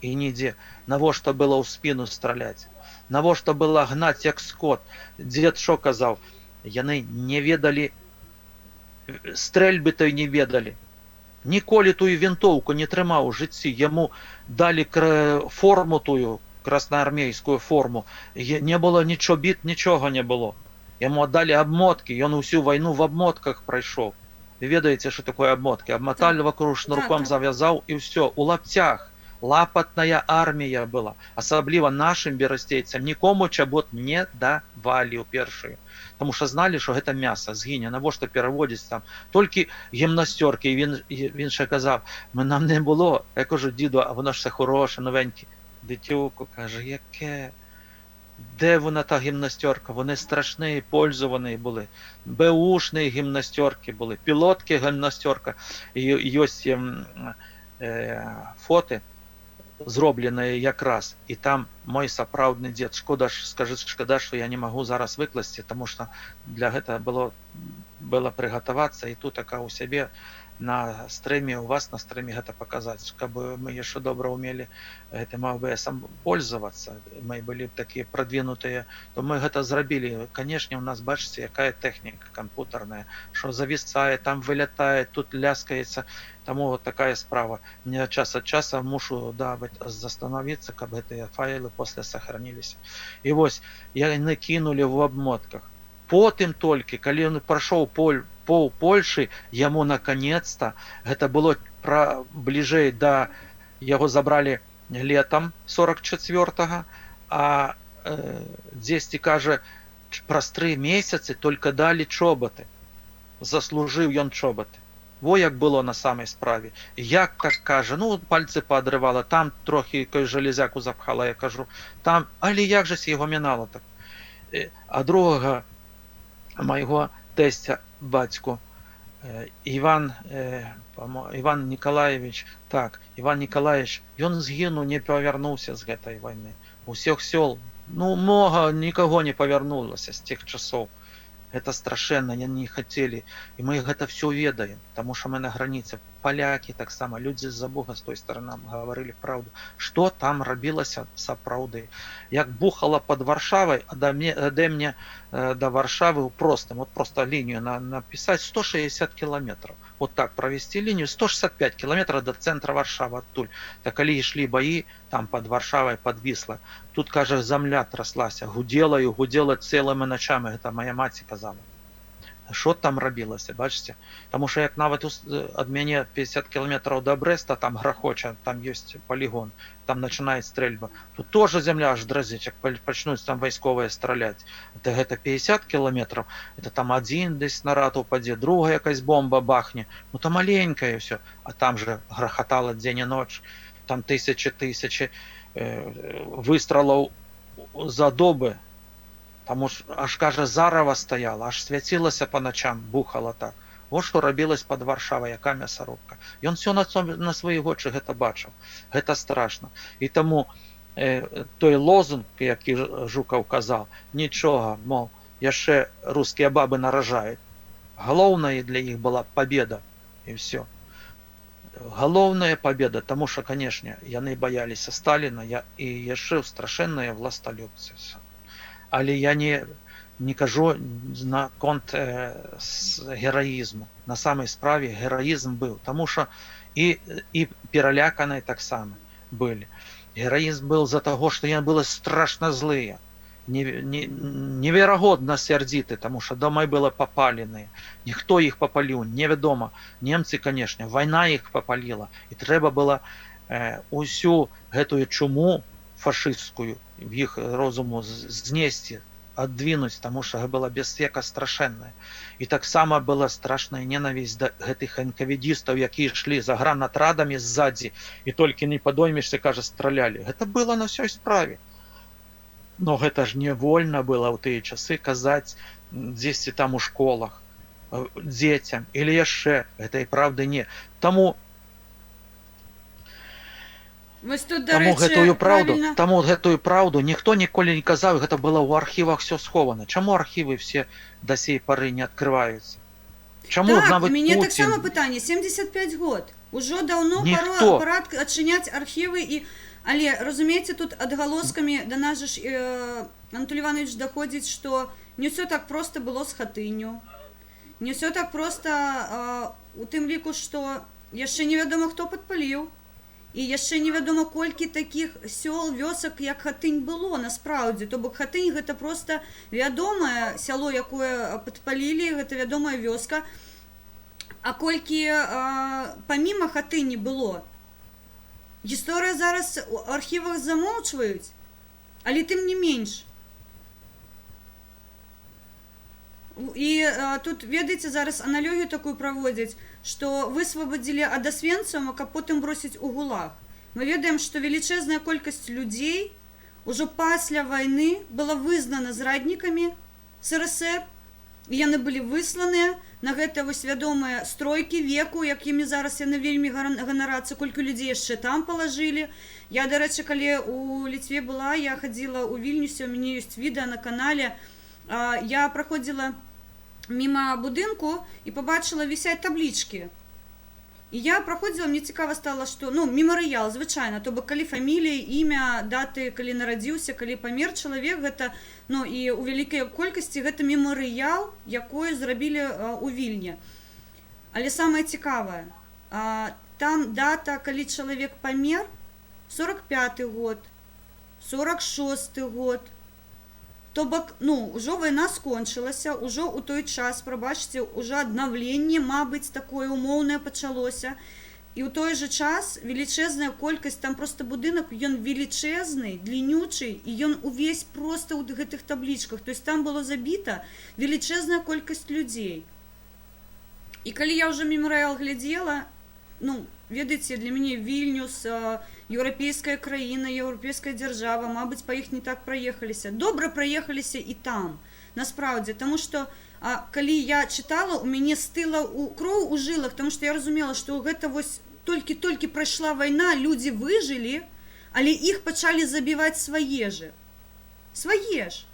І нідзе. Навошта было ў спіну страляць? Навошта было гнаць, як скот? Дзед що казаў? Яны не ведалі. Стрэльбы той не ведалі. Ніколі тую вінтоўку не трымаў у жыцці. Яму далі форму тую, красноармейскую форму. Не было ні чобіт, нічога не было. Яму аддалі абмоткі, ён усю вайну в абмотках прайшоў. Вы ведаеце, что такое абмоткі? Обмотали вокруг шнурком, завязаў, і ўсё, у лапцях. Лапатная армія была. Асабліва нашым берасцейцам нікому чабот не давалі ў першую. Таму што зналі, што гэта мяса згіне, навошта пераводзіць там. Толькі гімнасцёркі, і він ще казав, ми нам не було. Я кажу: "Діду, а воно ж все хороше, новеньке". "Дитюку, — каже, — яке? Де вона, та гімнастерка?" Вони страшні, пользовані були. Беушні гімнастерки були, пілотки гімнастерка. І ось фото зроблене якраз. І там мой сапраўдны дзед. Шкода ж, скажи, шкода, що я не магу зараз выкласці, тому що для гэтага было прыгатавацца і тут така у сябе на стрыме, у вас на стрыме гэта паказаць, каб мы яшчэ добра умелі гэтым АБСом пользоваться, мы былі б такія продвинутые, то мы гэта зрабілі. Конечно, у нас, бачыце, якая тэхніка кампутарная, що завісае, там вылятае, тут ляскаецца. Таму вот такая справа. Мне час ад часа мушу, да, застановіцца, каб гэтыя файлы после сохранились. І вось яны кінулі в абмотках. Потым толькі, калі ён прайшоў пол Польшы, яму наконец-то, гэта было пра бліжэй да, яго забралі летом 44-го, а дзесьці, кажа, праз 3 месяцы только далі чоботы. Заслужыў ён чоботы. Во як было на самай справе. Як так, кажа, ну, пальцы паадрывала, там трохі якой жалезяку запхала, я кажу, там, але як жа яго мінала так? А другога майго тэсця бацьку, Іван, Іван Николаевич, так, Іван Николаевич, ён згінуў, не павярнуўся з гэтай вайны. Усіх сёл, ну, многа нікаго не павярнулася з тех часоў. Это страшэнна, яны не хацелі. І мы гэта все ведаем, таму што мы на граніцы. Палякі таксама, людзі з-за Буга, з той стороны, нам гаварылі праўду. Што там рабілася сапраўды. Як бухала под Варшавай, а да мне, ад мне да Варшавы ў простым, вот просто лінію написать 160 километров. Вот так провести линию 165 километров до центра Варшавы адтуль. Так калі ішлі баі там под Варшавай, под Вісла, тут, кажа, зямля траслася, гудела і гудела цэлымі ночамі, гэта моя маці казала. Що там рабілася, бачыце? Таму що як нават ад мяне 50 километров до Бреста, там грохоча, там есть полигон, там начинает стрельба. Тут тоже земля аж дрожит, як пачнуць там вайсковыя стралять. Это 50 километров, это там один десь снаряд упадзе, другая якась бомба бахне. Ну, то маленькое все, а там же грохотало день и ночь, там тысячи, тысячи выстрелов за добы. Там уж аж, кажа, зарава стаяла, аж свяцілася по ночам, бухала так. Вот што рабілась под Варшавай, яка мясорубка. Ён все на свае вочы гэта бачыў. Гэта страшна. І таму той лозунг, які Жукаў казаў, нічога, мол, яшчэ рускія бабы наражаюць. Галоўнае для іх была победа, і все. Галоўная победа, таму що, конечно, яны баяліся Сталіна і яшчэ страшэнныя властолюбцы. Але я не кажу наконт гераізму. На самай справе гераізм быў, таму що і пераляканыя таксама былі. Гераізм был за таго, што яны былі страшна злыя, неверагодна сярдзіты, таму що дамы было папаленыя. Ніхто іх папаліў, невядома. Немцы, конечно, вайна іх папаліла. І трэба было усю гэтую чуму фашысцкую в іх розуму знесці, аддвінуць, таму що была бяспека страшэнная. І таксама была страшная ненавісць да гэтых энкаведістаў, якія ішлі загранатрадамі ззадзі, і толькі не падоймешся, кажа, стралялі. Гэта было на ўсёй справе. Но гэта ж не вольна было ў тыя часы казаць дзесьці там у школах дзецям или яшчэ гэтай праўды не. Таму Вось тут, да Таму рэчы, гэтую праўду, правильно. таму гэтую праўду ніхто ніколі не казаў, гэта было ў архівах все схована. Чаму архівы все да сей пары не открываюцца? Чаму Так, у нават мяне Пуцін таксама пытанне. 75 год. Ужо даўно Ніхто. пора адчыняць архівы і, але, разумееце, тут адгалоскамі да нас жа ж, Анатолий Иванович, даходзіць, што не ўсё так проста было з Хатынню. Не все так просто, у тым ліку, што яшчэ невядома, хто падпаліў. І яшчэ невядома, колькі такіх сёл, вёсак, як Хатынь, было насправдзе. То бок Хатынь — гэта просто вядомае сяло, якое падпалілі, гэта вядомая вёска. А колькі паміма Хатыні было? Гісторыя зараз у архівах замоўчваюць, але тым не менш. І тут, ведаеце, зараз аналогію такую праводзяць, што высвабадзілі ад Асвенцыума, каб потым бросіць у ГУЛАГ. Мы ведаем, што велічэзная колькасць людзей ужо пасля вайны была вызнана зраднікамі СРСР, і яны былі высланыя на гэта вось вядомыя стройкі веку, якімі зараз яны вельмі ганарацца, колькі людзей яшчэ там палажылі. Я, дарэчы, калі у Ліцве была, я хадзіла ў Вільнюсе, у мяне ёсць відэа на канале, я праходзіла міма будынку і пабачыла, вісяць таблічкі. І я праходзіла, мне цікава стала, што, ну, мемарыял, звычайна, то бок калі фамілія, імя, даты, калі нарадзіўся, калі памер чалавек, гэта, ну, і ў вялікай колькасці гэта мемарыял, якое зрабілі у Вільні. Але самае цікавае, там дата, калі чалавек памер, 45 год, 46 год. То бок, ну, ўжо вайна скончылася, ўжо ў той час, прабачце, ўжо аднаўленне, мабыць, такое умоўнае пачалося. І ў той жа час велічэзная колькасць, там просто будынак, ён велічэзны, дліннючы, і ён увесь просто ў гэтых таблічках. То есть там было забіта велічэзная колькасць людзей. І калі я ўжо мемарыял глядзела, ну, ведаеце, для мяне Вільнюс, еўрапейская краіна, еўрапейская дзяржава, мабыць, па іх не так праехаліся. Добра праехаліся і там, насправдзе, таму што, калі я чытала, у мяне стыла кроў у жылах, таму што я разумела, што гэта вось толькі-толькі прайшла вайна, людзі выжылі, але іх пачалі забіваць свае же. Свае ж.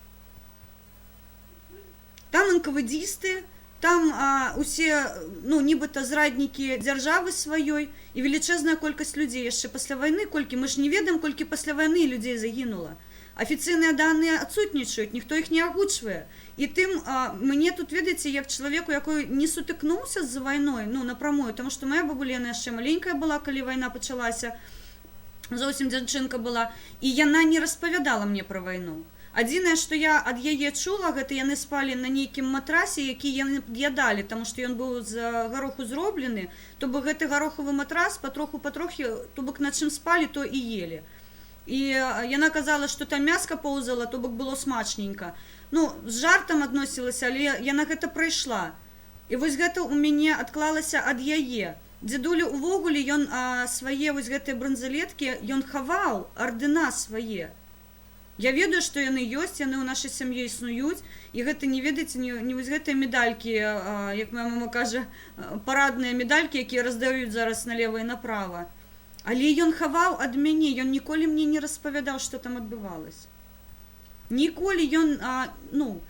Там энкавэдзісты, там усе, ну, нібыта зраднікі дзяржавы сваёй, і велічэзная колькасць людзей яшчэ пасля вайны, колькі, мы ж не ведаем, колькі пасля вайны людзей загінула. Афіцыйныя даныя адсутнічаюць, ніхто іх не агучвае. І тым, мне тут, ведаеце, як чалавеку, якой не сутыкнуўся з вайной, ну, напрамую, таму што моя бабуля, яна яшчэ маленькая была, калі вайна пачалася, зусім дзяўчынка была, і яна не распавядала мне пра вайну. Адзінае, што я ад яе чула, гэта яны спалі на нейкім матрасе, які яны пад'ядалі, таму што ён быў з гароху зроблены, то бок гэты гарохавы матрас патроху-патрохі, то бок на чым спалі, то і елі. І яна казала, што там мяска поўзала, то бок было смачненька. Ну, з жартам адносілася, але яна гэта прайшла. І вось гэта ў мяне адклалася ад яе. Дзедуля увогуле, ён, свае вось гэтыя бранзалеткі, ён хаваў ардына свае. Я ведаю, што яны ёсць, яны ў нашай сям'і існуюць, і гэта не, ведаеце, не вось гэтыя медалькі, як моя мама кажа, парадныя медалькі, якія раздаюць зараз налево і направа. Але ён хаваў ад мяне, ён ніколі мне не распавядаў, што там адбывалася. Ніколі ён, ну,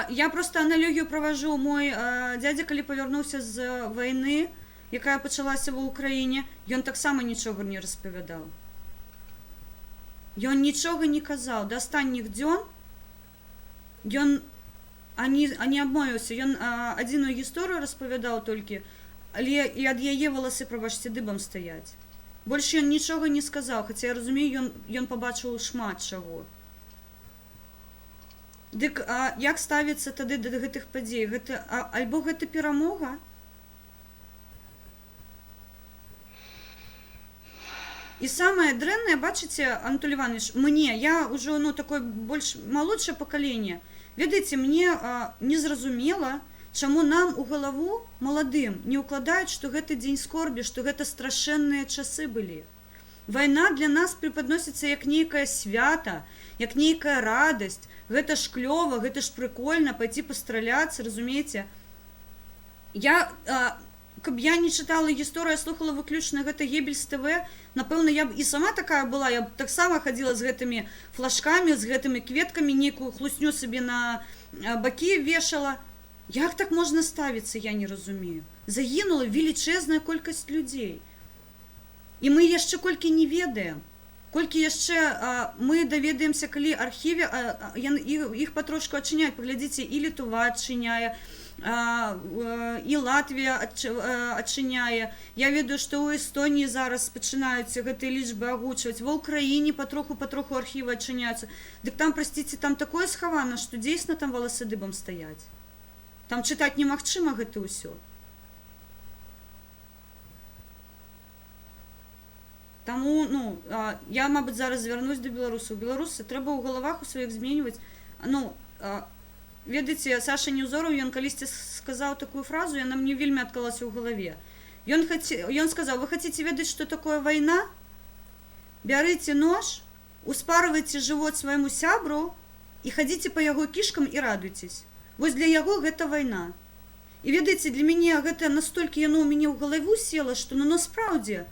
я просто аналогію праважу. Мой дядзя, калі павярнуўся з вайны, якая пачалася ва Ўкраіне, ён таксама нічога не распавядаў. Ён нічога не казаў. Да апошніх дзён ён ані абмовіўся. Ён адзіную гісторыю распавядаў толькі, але і ад яе валасы, прабачце, дыбам стаяць. Больш ён нічога не сказаў, хаця я разумею, ён пабачыў шмат чаго. Дык а як ставіцца тады да гэтых падзей? Гэта, альбо гэта перамога? І самае дрэннае, бачыце, Анатолий Иванович, мне, я ўжо, ну, такое больш малодшае пакаленне, ведаеце, мне незразумела, чаму нам у галаву маладым не ўкладаюць, што гэта дзень скорбі, што гэта страшэнныя часы былі. Вайна для нас преподносіцца як нейкае свята, як нейкая радасць. Гэта ж клёва, гэта ж прыкольна пайці пастраляцца, разумееце? Каб я не чытала гісторыю, слухала выключна гэта Гебельс ТВ, напэўна, я б і сама такая была, я б таксама хадзіла з гэтымі флажкамі, з гэтымі кветкамі, нейкую хлусню сабе на бакі вешала. Як так можна ставіцца, я не разумею. Загінула велічэзная колькасць людзей. І мы яшчэ колькі не ведаем. Колькі яшчэ мы даведаемся, калі архіве іх патрошку адчыняюць, паглядзіце, і Літва адчыняе, і Латвія адчыняе. Я ведаю, што ў Эстоніі зараз пачынаюць гэтыя лічбы агучваць. Ва Ўкраіне патроху-патроху архівы адчыняюцца. Дык там, прасціце, там такое схавана, што дзейсна там валасы дыбам стаяць. Там чытаць немагчыма гэта ўсё. Таму, ну, я, мабыць, зараз звярнусь да беларусаў. Беларусы, трэба ў галавах у сваіх зменьваць. Ну, ведаеце, Саша Неўзораў, ён калісьці сказаў такую фразу, яна мне вельмі адклалася ў галаве. Ён сказаў: вы хотите ведаць, што такое вайна? Бярыце нож, успарвайце жывот свайму сябру і хадзіце па яго кішкам і радуйцесь. Вось для яго гэта вайна. І ведаеце, для мяне гэта настолькі яно ў мяне ў галаву села, што, ну, насправдзе,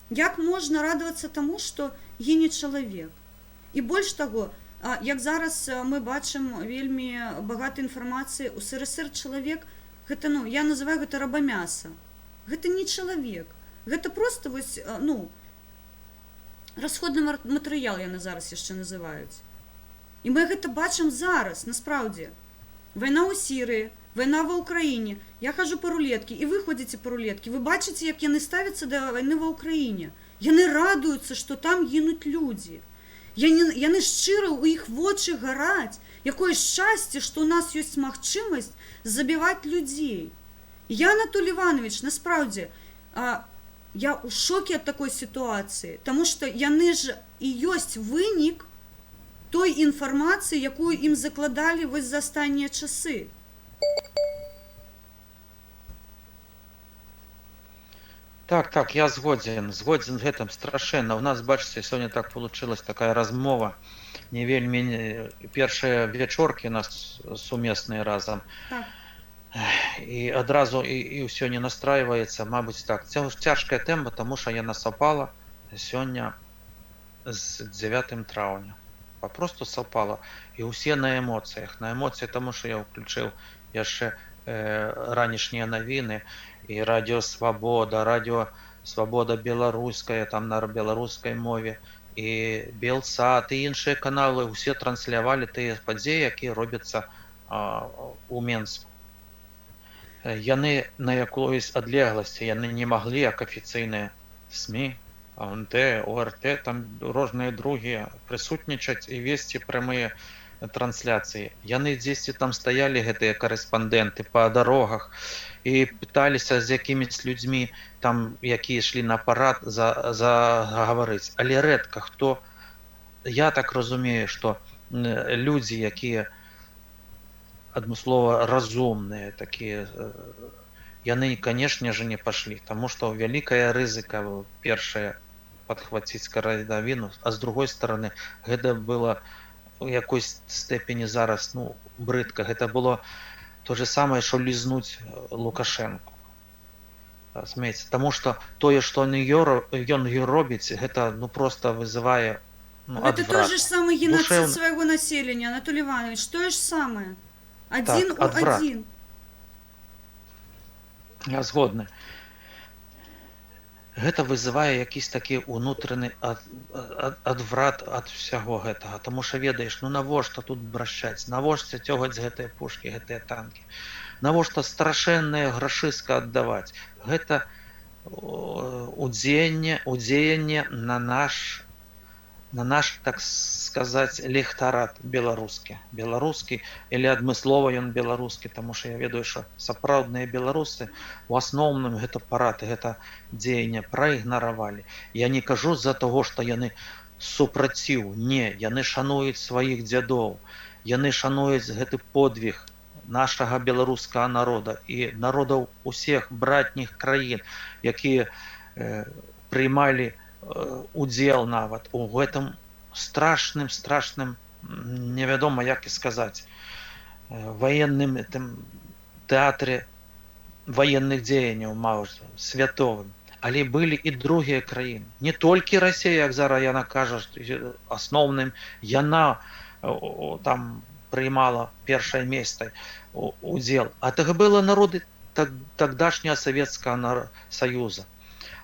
як можна радавацца таму, што гіне чалавек? І больш таго, як зараз мы бачым вельмі багата інфармацыі, у СРСР чалавек, гэта, ну, я называю гэта рабамяса. Гэта не чалавек. Гэта просто вось, ну, расходны матэрыял яны зараз яшчэ называюць. І мы гэта бачым зараз, насправдзе. Вайна ў Сірыі, вайна ва Ўкраіне. Я хожу па рулеткі, і вы ходзіце па рулеткі. Вы бачыце, як яны ставяцца да вайны ва Ўкраіне. Яны радуюцца, што там гінуць людзі. Яны шчыра, у іх вочы гараць. Якое шчасце, што ў нас ёсць магчымасць забіваць людзей. Я, Анатолій Іванович, насправдзе, я ў шоке ад такой сітуацыі, таму што яны ж і ёсць вынік той інфармацыі, якую ім закладалі вось за астатнія часы. Так, так, я згодзен, згодзен з гэтым страшэнна. У нас, бачыце, сёння так получилась такая размова, не вельмі першыя вечоркі у нас сумесныя разам. Так. І адразу і ўсё не настраиваецца, мабыць, так. Цяжкая тэма, таму што яна сапала сёння з 9 траўня. Папросту сапала. І ўсе на эмоцыях. На эмоцыі, таму што я ўключыў яшчэ ранішнія навіны, і Радыё Свабода, Радыё Свабода беларуская, там на беларускай мове, і Белсат, і іншыя каналы ўсе транслявалі тыя падзеі, якія робяцца у Менску. Яны на якоїсь адлегласці, яны не маглі, як афіцыйныя СМІ, АНТ, ОРТ, там розныя другія прысутнічаць і весці прамыя трансляцыі. Яны дзесьці там стаялі, гэтыя карэспандэнты, па дарогах і пыталіся з якімись людзьмі, там, якія ішлі на парад, загаварыць. Але рэдка хто, я так разумею, што людзі, якія адмыслова разумныя такія, яны, канешне же, не пашлі, таму што вялікая рызыка, першая, падхваціць каранавірус, а з другой стороны, гэта было у якойсь степені зараз, ну, брыдка, гэта было то же самае, што лізнуць Лукашенку. Разумееце, таму што тое, што ён робіць, гэта, ну, просто вызывае, ну, Гэта той адврат. же ж самы геноцид Душэўна. свайго населення, Анатолій Иванович, тое ж самае. Адзін Так, у адврат. адзін. Я згодны. Гэта вызывае якісь такі унутраны адврат ад усяго гэтага, таму што ведаеш, ну навошта тут брашчаць, навошта цёгаць гэтыя пушкі, гэтыя танкі, навошта страшэнныя грашыска аддаваць. Гэта удзеянне на наш, так сказаць, лехтарат беларускі. Беларускі или адмыслова ён беларускі, таму што я ведаю, што сапраўдныя беларусы у асноўным гэта парад, гэта дзеянне праігнаравалі. Я не кажу з-за таго, што яны супраціў, не, яны шануюць сваіх дзядоў, яны шануюць гэты подвиг нашага беларускага народа і народаў усіх братніх краін, якія прыймалі удзел нават у гэтым страшным, страшным, невядома як і сказаць, военным этом тэатры военных дзеянняў, маўж, святовым. Але былі і другія краіны. Не толькі Расія, як зараз яна кажа, што асноўным яна там прыймала першае месца удзел. А так было народы тогдашняга Савецкага Саюза.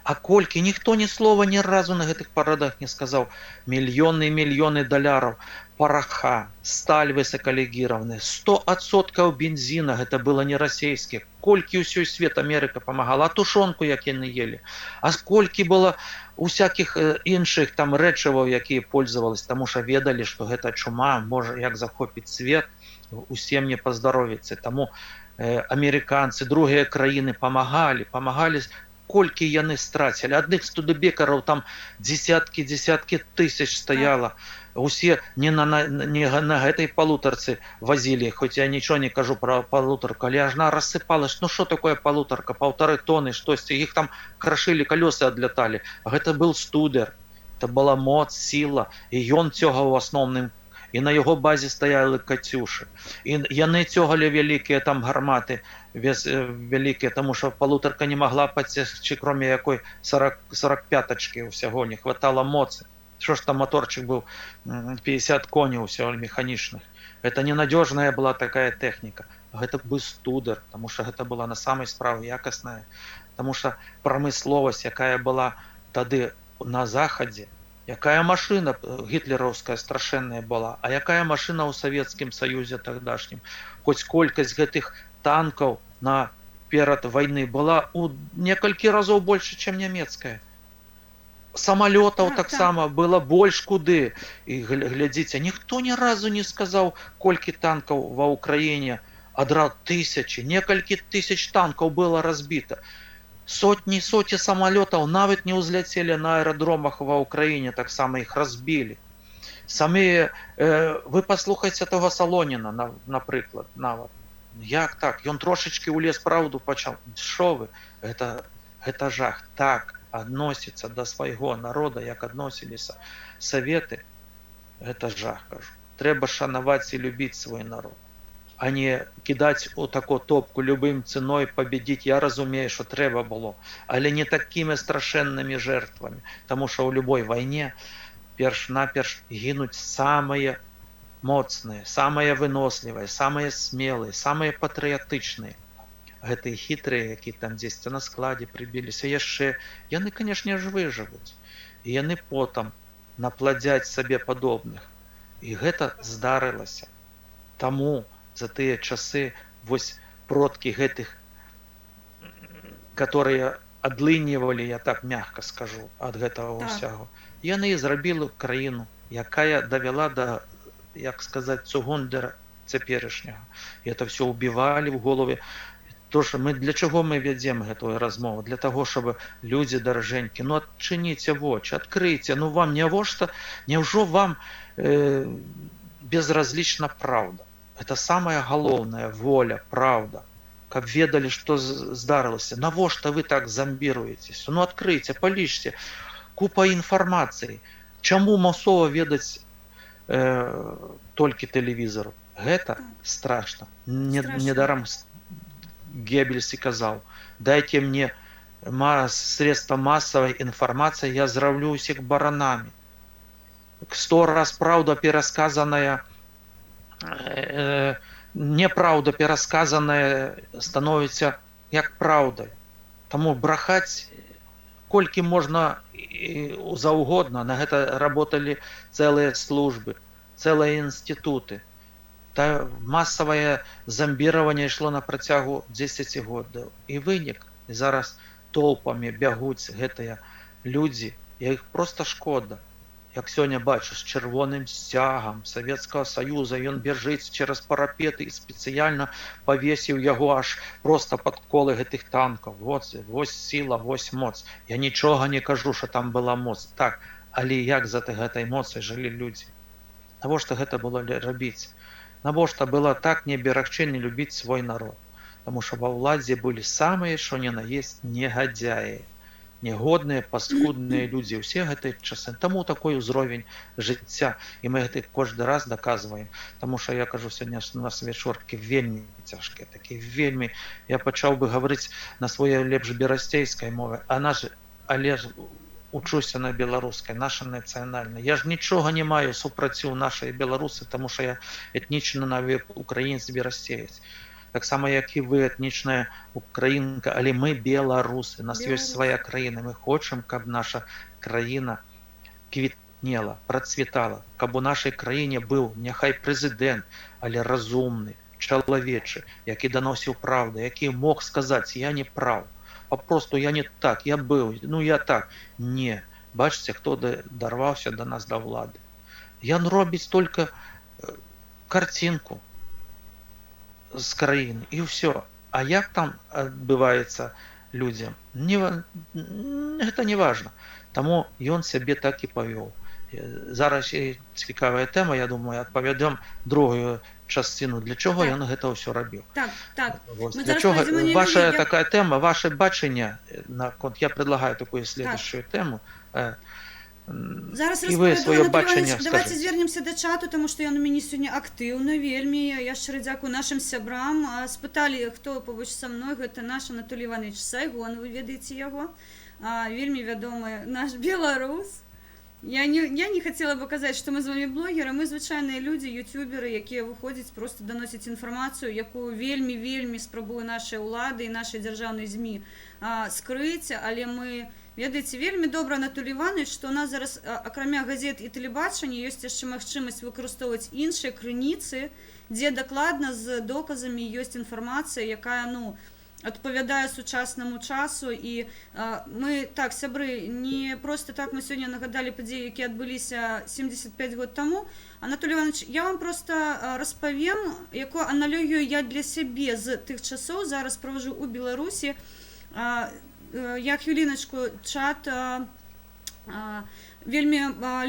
А колькі, ніхто ні слова ні разу на гэтых парадах не сказаў. Мільёны і мільёны даляраў параха, сталь высокалегированная, 100% бензина, гэта было не расійскіх. Колькі ўсёй свет Амерыка памагала, а тушонку як яны ели. А сколькі было усякіх іншых там рэчываў, якія пользовалась, таму що ведалі, што гэта чума можа як захопіць свет, усім не паздаровіцца. Таму амерыканцы, другія краіны памагалі, памагалі, колькі яны страцілі. Адных студебекараў там десяткі, десяткі тысяч стаяла. Усе не на гэтай палутарцы вазілі, хоць я нічого не кажу про палутарку, але ажна рассыпалась. Ну что такое палутарка, 1,5 тоны, штосьці, іх там крашылі, колёсы адляталі. Гэта был студер, это была моц, сила, і ён цёгаў у асноўным, і на яго базе стаялі кацюшы. І яны цёгалі вялікія там гарматы, вялікія, таму що палутарка не могла пацягчы, кроме якой 40 45-ачкі ўсяго, не хватало моцы. Що ж там моторчик был 50 коней усього механічных. Это ненадежная была такая техника. Гэта бы студер, потому что гэта была на самой справе якасная, потому что прамысловасць, якая была тады на захадзе, якая машина гітлераўская страшэнная была, а якая машина ў Савецкім Саюзе тагдашнім. Хоць колькасць гэтых танкаў на перад вайны была у некалькі разоў больше, чем нямецкая. Самалётаў таксама было больш куды. І глядзіце, ніхто ні разу не сказаў, колькі танкаў ва Ўкраіне адра тысячи, некалькі тысяч танкаў было разбіта. Сотні, сотні самалётаў нават не ўзляцелі на аэрадромах ва Ўкраіне, таксама іх разбілі. Самі вы паслухайце того Салоніна, напрыклад, нават. Як так? Ён трошачкі ўлез, праўду пачаў. Шо вы? Гэта жах. Так адносіцца да свайго народа, як адносіліся саветы, гэта жах, кажу. Трэба шанаваць і любіць свой народ, а не кідаць у таку топку любым ценой победить. Я разумею, що трэба было, але не такімі страшэннымі жертвамі, таму що ў любой вайне перш-наперш гінуць самыя моцныя, самыя вынослівыя, самыя смелыя, самыя патрыятычныя. Гэтыя хітрыя, які там дзесьці на складзе прыбіліся яшчэ, яны, канешне ж, выжывуць. І яны потым напладзяць сабе падобных. І гэта здарылася. Таму за тыя часы вось продкі гэтых, которые адлыньвалі, я так мягко скажу, ад гэтага ўсяго, яны і зрабілі краіну, якая давяла да, як сказаць, цугундера цяперашняга. І это все убивали в голове. То ж мы для чаго мы вядзем гэтую размову? Для таго, чтобы людзі даражэнькі, ну адчыніце вочы, адкрыйце, ну вам нявошта, няўжо вам безразлічна праўда? Это самая галоўная воля, праўда. Каб ведалі, што здарылася. Навошта вы так замбіруецеся? Ну адкрыйце, палічце. Купа інфармацыі. Чаму масова ведаць толькі тэлевізору? Гэта страшна. Не, Страшна. Недаром Геббельс і казаў: «Дайте мне средства массовой информации, я зраблю усіх баранами». Сто раз правда пересказанная, неправда пересказанная становится як праўдай. Таму брахаць колькі можна і заўгодна, на гэта работали цэлыя службы, цэлыя інституты. Та масавае замбіраванне ішло на працягу 10 гадоў. І вынік: зараз толпамі бягуць гэтыя людзі, я іх просто шкода. Як сёння бачу, з чырвоным сцягам Савецкага Саюза ён бяжыць цераз парапеты і спецыяльна павесіў яго аж просто пад колы гэтых танкаў. Вот, вось сіла, вось моц. Я нічога не кажу, що там была моц. Так, але як за гэтай моцай жылі людзі? Навошта гэта было рабіць? Навошта было так не берагчы, не любіць свой народ? Таму що ва ўладзе былі самыя, що ні на есть, негадзяі, негодныя, паскудныя людзі ўсе гэтыя часы. Таму такой узровень жыцця, і мы гэты кожны раз даказваем. Таму що я кажу, сёння у нас вечоркі вельмі цяжкія, такі вельмі, я пачаў бы гаварыць на сваёй лепш берасцейскай мове, а наш, але ж учуся на беларускай, наша нацыянальная. Я ж нічога не маю супраціў нашай беларусы, таму що я этнічна навек украінец, берасцеец. Таксама, як і вы, этнічная украінка, але мы беларусы, у нас ёсць Беларусы. свая краіна, мы хочам, каб наша краіна квітнела, працвітала, каб у нашай краіне быў няхай прэзідэнт, але разумны, чалавечы, які даносіў праўду, які мог сказаць: «Я не прав, попросту я не так, я быў, ну я так». Не, бачыце, хто дарваўся да нас да ўлады. Ён робіць только карцінку з краіны, і ўсё. А як там адбываецца людзям, не, гэта не важно. Таму ён сябе так і павёў. Зараз і цікавая тэма, я думаю, адпавядём другую часціну, для чаго ён гэта ўсё рабіў. Так. Вось, Мы для зараз чого пройдзем на ваша такая тэма, ваше бачанне наконт, я предлагаю такую следующую тэму. Зараз І вы распавяду, сваё Анатолій бачанне Іванович, давайте скажыце. звернемся да чату, тому што ён у мяне сёння актыўна вельмі. Я шчыра дзякую нашым сябрам. Спыталі, хто побач са мной, гэта наш Анатолій Іванович Сайгон, вы ведаеце яго. Вельмі вядомы наш беларус. Я не хотела бы казаць, што мы з вами блогеры, мы звычайныя людзі, ютуберы, якія выходзяць просто даносіць інфармацыю, якую вельмі вельмі спрабуе нашы ўлады і нашы дзяржаўныя ЗМІ скрыць, але мы ведаеце вельмі добра, Анатолій Іванович, што у нас зараз, акрамя газет і тэлебачання, ёсць яшчэ магчымасць выкарыстоўваць іншыя крыніцы, дзе дакладна з доказамі ёсць інфармацыя, якая, ну, адпавядае сучаснаму часу. І мы так, сябры, не просто так мы сёння нагадалі падзеі, якія адбыліся 75 год таму. Анатолій Іванович, я вам просто распавем, якую аналогію я для сябе з тых часоў зараз правожу у Беларусі. Я хвіліначку, чат, вельмі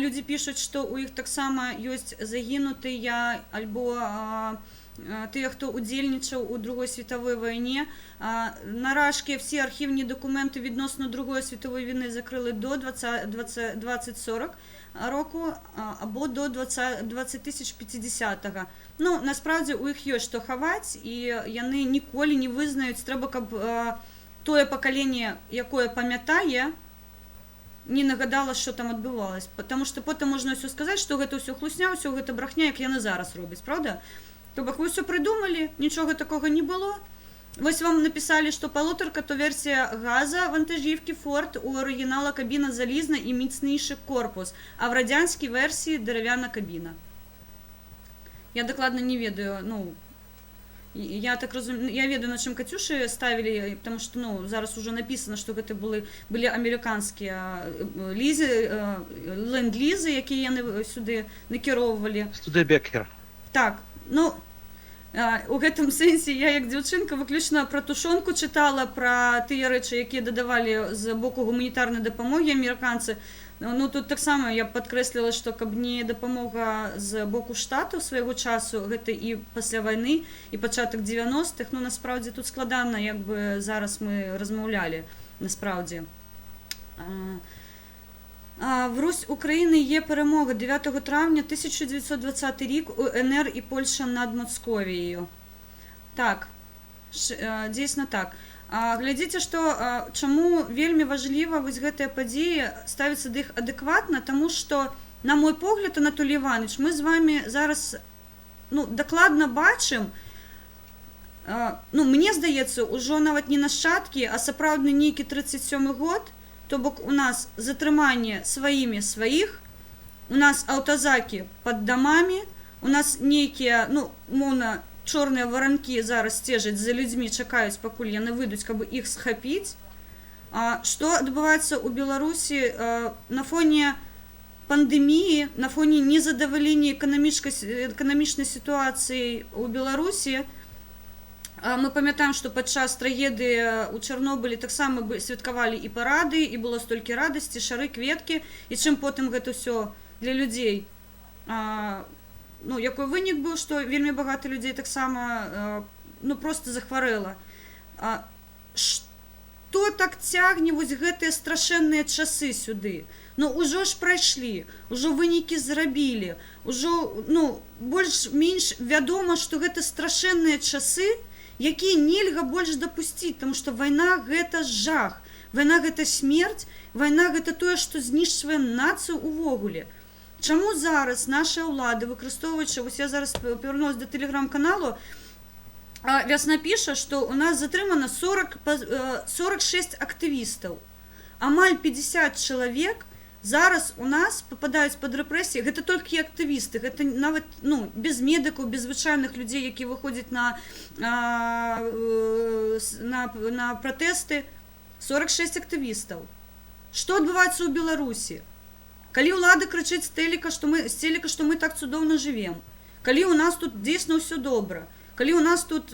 людзі пішуць, што ў іх таксама ёсць загінутыя альбо тыя, хто удзельнічаў у Другой световой вайне. На Рашке все архіўныя дакументы відносна Другой световой війны закрылі до 20, 20, 2040 року або до 20, 2050. Ну, насправдзе у іх ёсць што хаваць, і яны ніколі не вызнаюць, трэба, каб тое пакаленне, якое памятае, не нагадала, што там адбывалось. Потому что потым можна ўсё сказаць, што гэта ўсё хлусня, ўсё гэта брахня, як яны зараз робяць, правда? То бок вы ўсё прыдумалі, нічога такога не было. Вось вам написали, што палутарка — то версія газа вантажівкі Форд, у арыгінала кабіна залізна і міцнейшы корпус, а в радянській версії дерев'яна кабіна. Я дакладна не ведаю, ну, я так разумею, я ведаю, на чым кацюшы ставілі, потому что, ну, зараз уже написано, што гэта былі амерыканскія лізы, ленд-лізы, якія яны сюды накіроўвалі. Студебекер. Так, ну, у гэтым сэнсе я як дзяўчынка выключна пра тушонку чытала, пра тыя рэчы, якія дадавалі з боку гуманітарнай дапамогі амерыканцы. Ну, тут таксама я падкрэсліла, што каб не дапамога з боку штатаў свайго часу, гэта і пасля вайны, і пачатак 90-х, ну, насправдзе тут складана, як бы зараз мы размаўлялі, насправдзе. В Русь України є перемога 9 травня 1920 рік, УНР і Польща над Московією. Так, дійсно так. Глядзіце, што чаму вельмі важліва вось гэтыя падзеі, ставіцца да іх адэкватна, таму што, на мой погляд, Анатолій Іванович, мы з вами зараз, ну, дакладна бачым, ну, мне здаецца, ўжо нават не нашчадкі, а сапраўдны нейкі 37 год, то бок у нас затрыманне сваімі сваіх, у нас аўтазакі пад дамамі, у нас нейкія, ну, умоўна, чорныя варанкі зараз сцежаць за людзьмі, чакаюць, пакуль яны выйдуць, каб іх схапіць. Што адбываецца ў Беларусі на фоне пандэміі, на фоне незадавалення эканамічнай сітуацыі ў Беларусі? Мы памятаем, што падчас трагедыі ў Чарнобылі таксама бы святкавалі і парады, і было столькі радасці, шары, кветкі, і чым потым гэта ўсё для людзей, ну, якой вынік быў, што вельмі багата людзей таксама ну, просто захварэла. Што так цягне вось гэтыя страшэнныя часы сюды? Ну, ўжо ж прайшлі, ўжо вынікі зрабілі, ўжо, ну, больш-менш вядома, што гэта страшэнныя часы, якія нельга больш дапусціць, тому што вайна — гэта жах, вайна — гэта смерць, вайна — гэта тое, што знішчвае нацыю увогуле. Чаму зараз наша ўлада, выкарыстоўваючы, вось я зараз павярнулася да тэлеграм-каналу, Вясна піша, што у нас затрымана 40, 46 актывістаў. Амаль 50 чалавек зараз у нас попадаюць пад рэпрэсіі. Гэта толькі актывісты, гэта нават, ну, без медыкаў, без звычайных людзей, які выходзяць на, а, э, с- на, на пратэсты. 46 актывістаў. Што адбываецца ў Беларусі? Калі ўлада крычыць з телека, што мы так цудоўна жывем, калі у нас тут дзейсна ўсё добра, калі у нас тут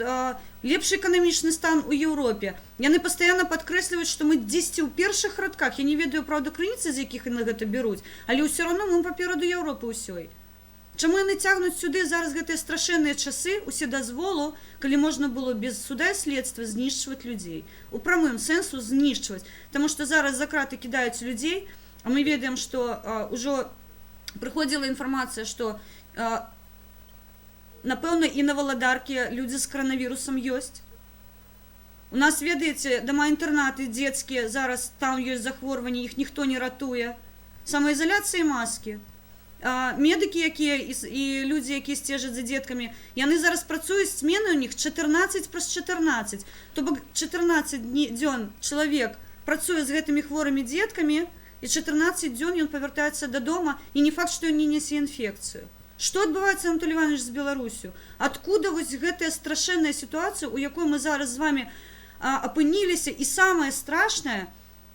лепшы эканамічны стан у Еўропе, яны пастаянна падкрэсліваюць, што мы дзесьці ў першых радках. Я не ведаю, праўда, крыніцы, з якіх яны гэта бяруць, але ўсё роўно мы папераду Еўропы ўсёй. Чаму яны цягнуць сюды зараз гэтыя страшэнныя часы усе дазволу, калі можна было без суда і следства знішчваць людзей? У прамым сэнсу знішчваць. Таму што зараз за краты кідаюць людзей, а мы ведаем, што ўжо прыходзіла інфармацыя, што напэўна, і на Валадарке людзі з каранавірусам ёсць. У нас, ведаеце, дома-інтэрнаты дзецкія, зараз там ёсць захворванні, іх ніхто не ратуе. Самаізаляцыя і маскі. Медыкі, якія і людзі, якія сцежаць за дзеткамі, яны зараз працуюць, смены ў них 14 праз 14. То бок 14 дзён чалавек працуе з гэтымі хворымі дзеткамі, і 14 дзён ён павяртаецца дадому, і не факт, што ён не нясе інфекцыю. Што адбываецца, Анатолий Иванович, з Беларусю? Откуда вось гэтая страшэнная сітуацыя, у якой мы зараз з вами апыніліся? І самае страшнае,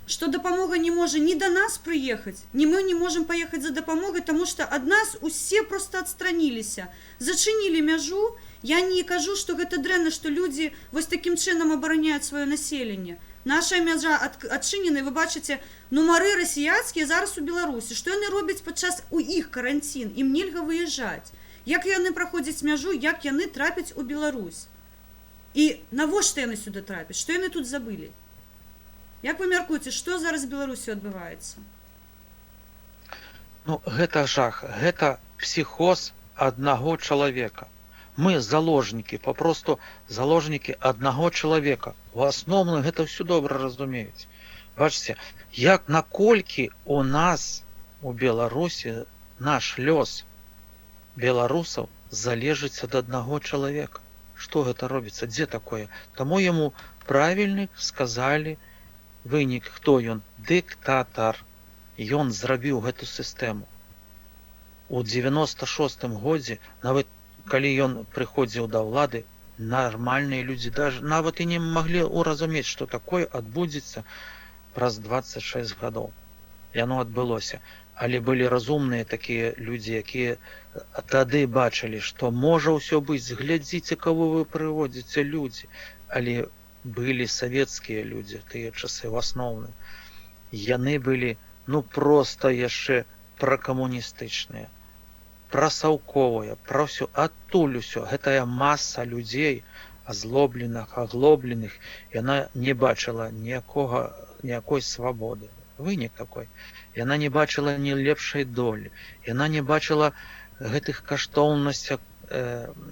што дапамога не можа ні да нас прыехаць, ні мы не можам паехаць за дапамогай, таму што ад нас усе просто адстраніліся, зачынілі мяжу. Я не кажу, што гэта дрэнна, што людзі вось такім чынам абараняюць сваё населенне. Наша мяжа адчынена, вы бачыце, нумары расіяцкія зараз у Беларусі. Што яны робяць падчас у іх каранцін? Ім нельга выязджаць. Як яны праходзяць мяжу, як яны трапяць у Беларусь? І навошта яны сюды трапяць? Што яны тут забылі? Як вы мяркуеце, што зараз з Беларусю адбываецца? Ну, гэта жах, гэта псіхоз аднаго чалавека. Мы заложнікі, папросту заложнікі аднаго чалавека. У асноўным гэта ўсё добра разумеюць. Бачыце, як наколькі у нас у Беларусі наш лёс беларусаў залежыць ад аднаго чалавека. Што гэта робіцца, дзе такое? Таму яму правільны сказалі вынік, хто ён: дыктатар. Ён зрабіў гэту сістэму. У 96 годзе, нават калі ён прыходзіў да ўлады, нармальныя людзі даже нават і не маглі ўразумець, што такое адбудзецца праз 26 гадоў. Яно адбылося. Але былі разумныя такія людзі, якія тады бачылі, што можа ўсё быць, глядзіце, кого вы прыводзіце, людзі. Але былі савецкія людзі тыя часы ў асноўным. Яны былі, ну, проста яшчэ пракамуністычныя, прасаўковыя, пра ўсё, адтуль усё. Гэтая маса людзей, азлобленых, аглобленых, яна не бачыла ніякой свабоды. Вынік такой. Яна не бачыла ні лепшай долі, яна не бачыла гэтых каштоўнасцях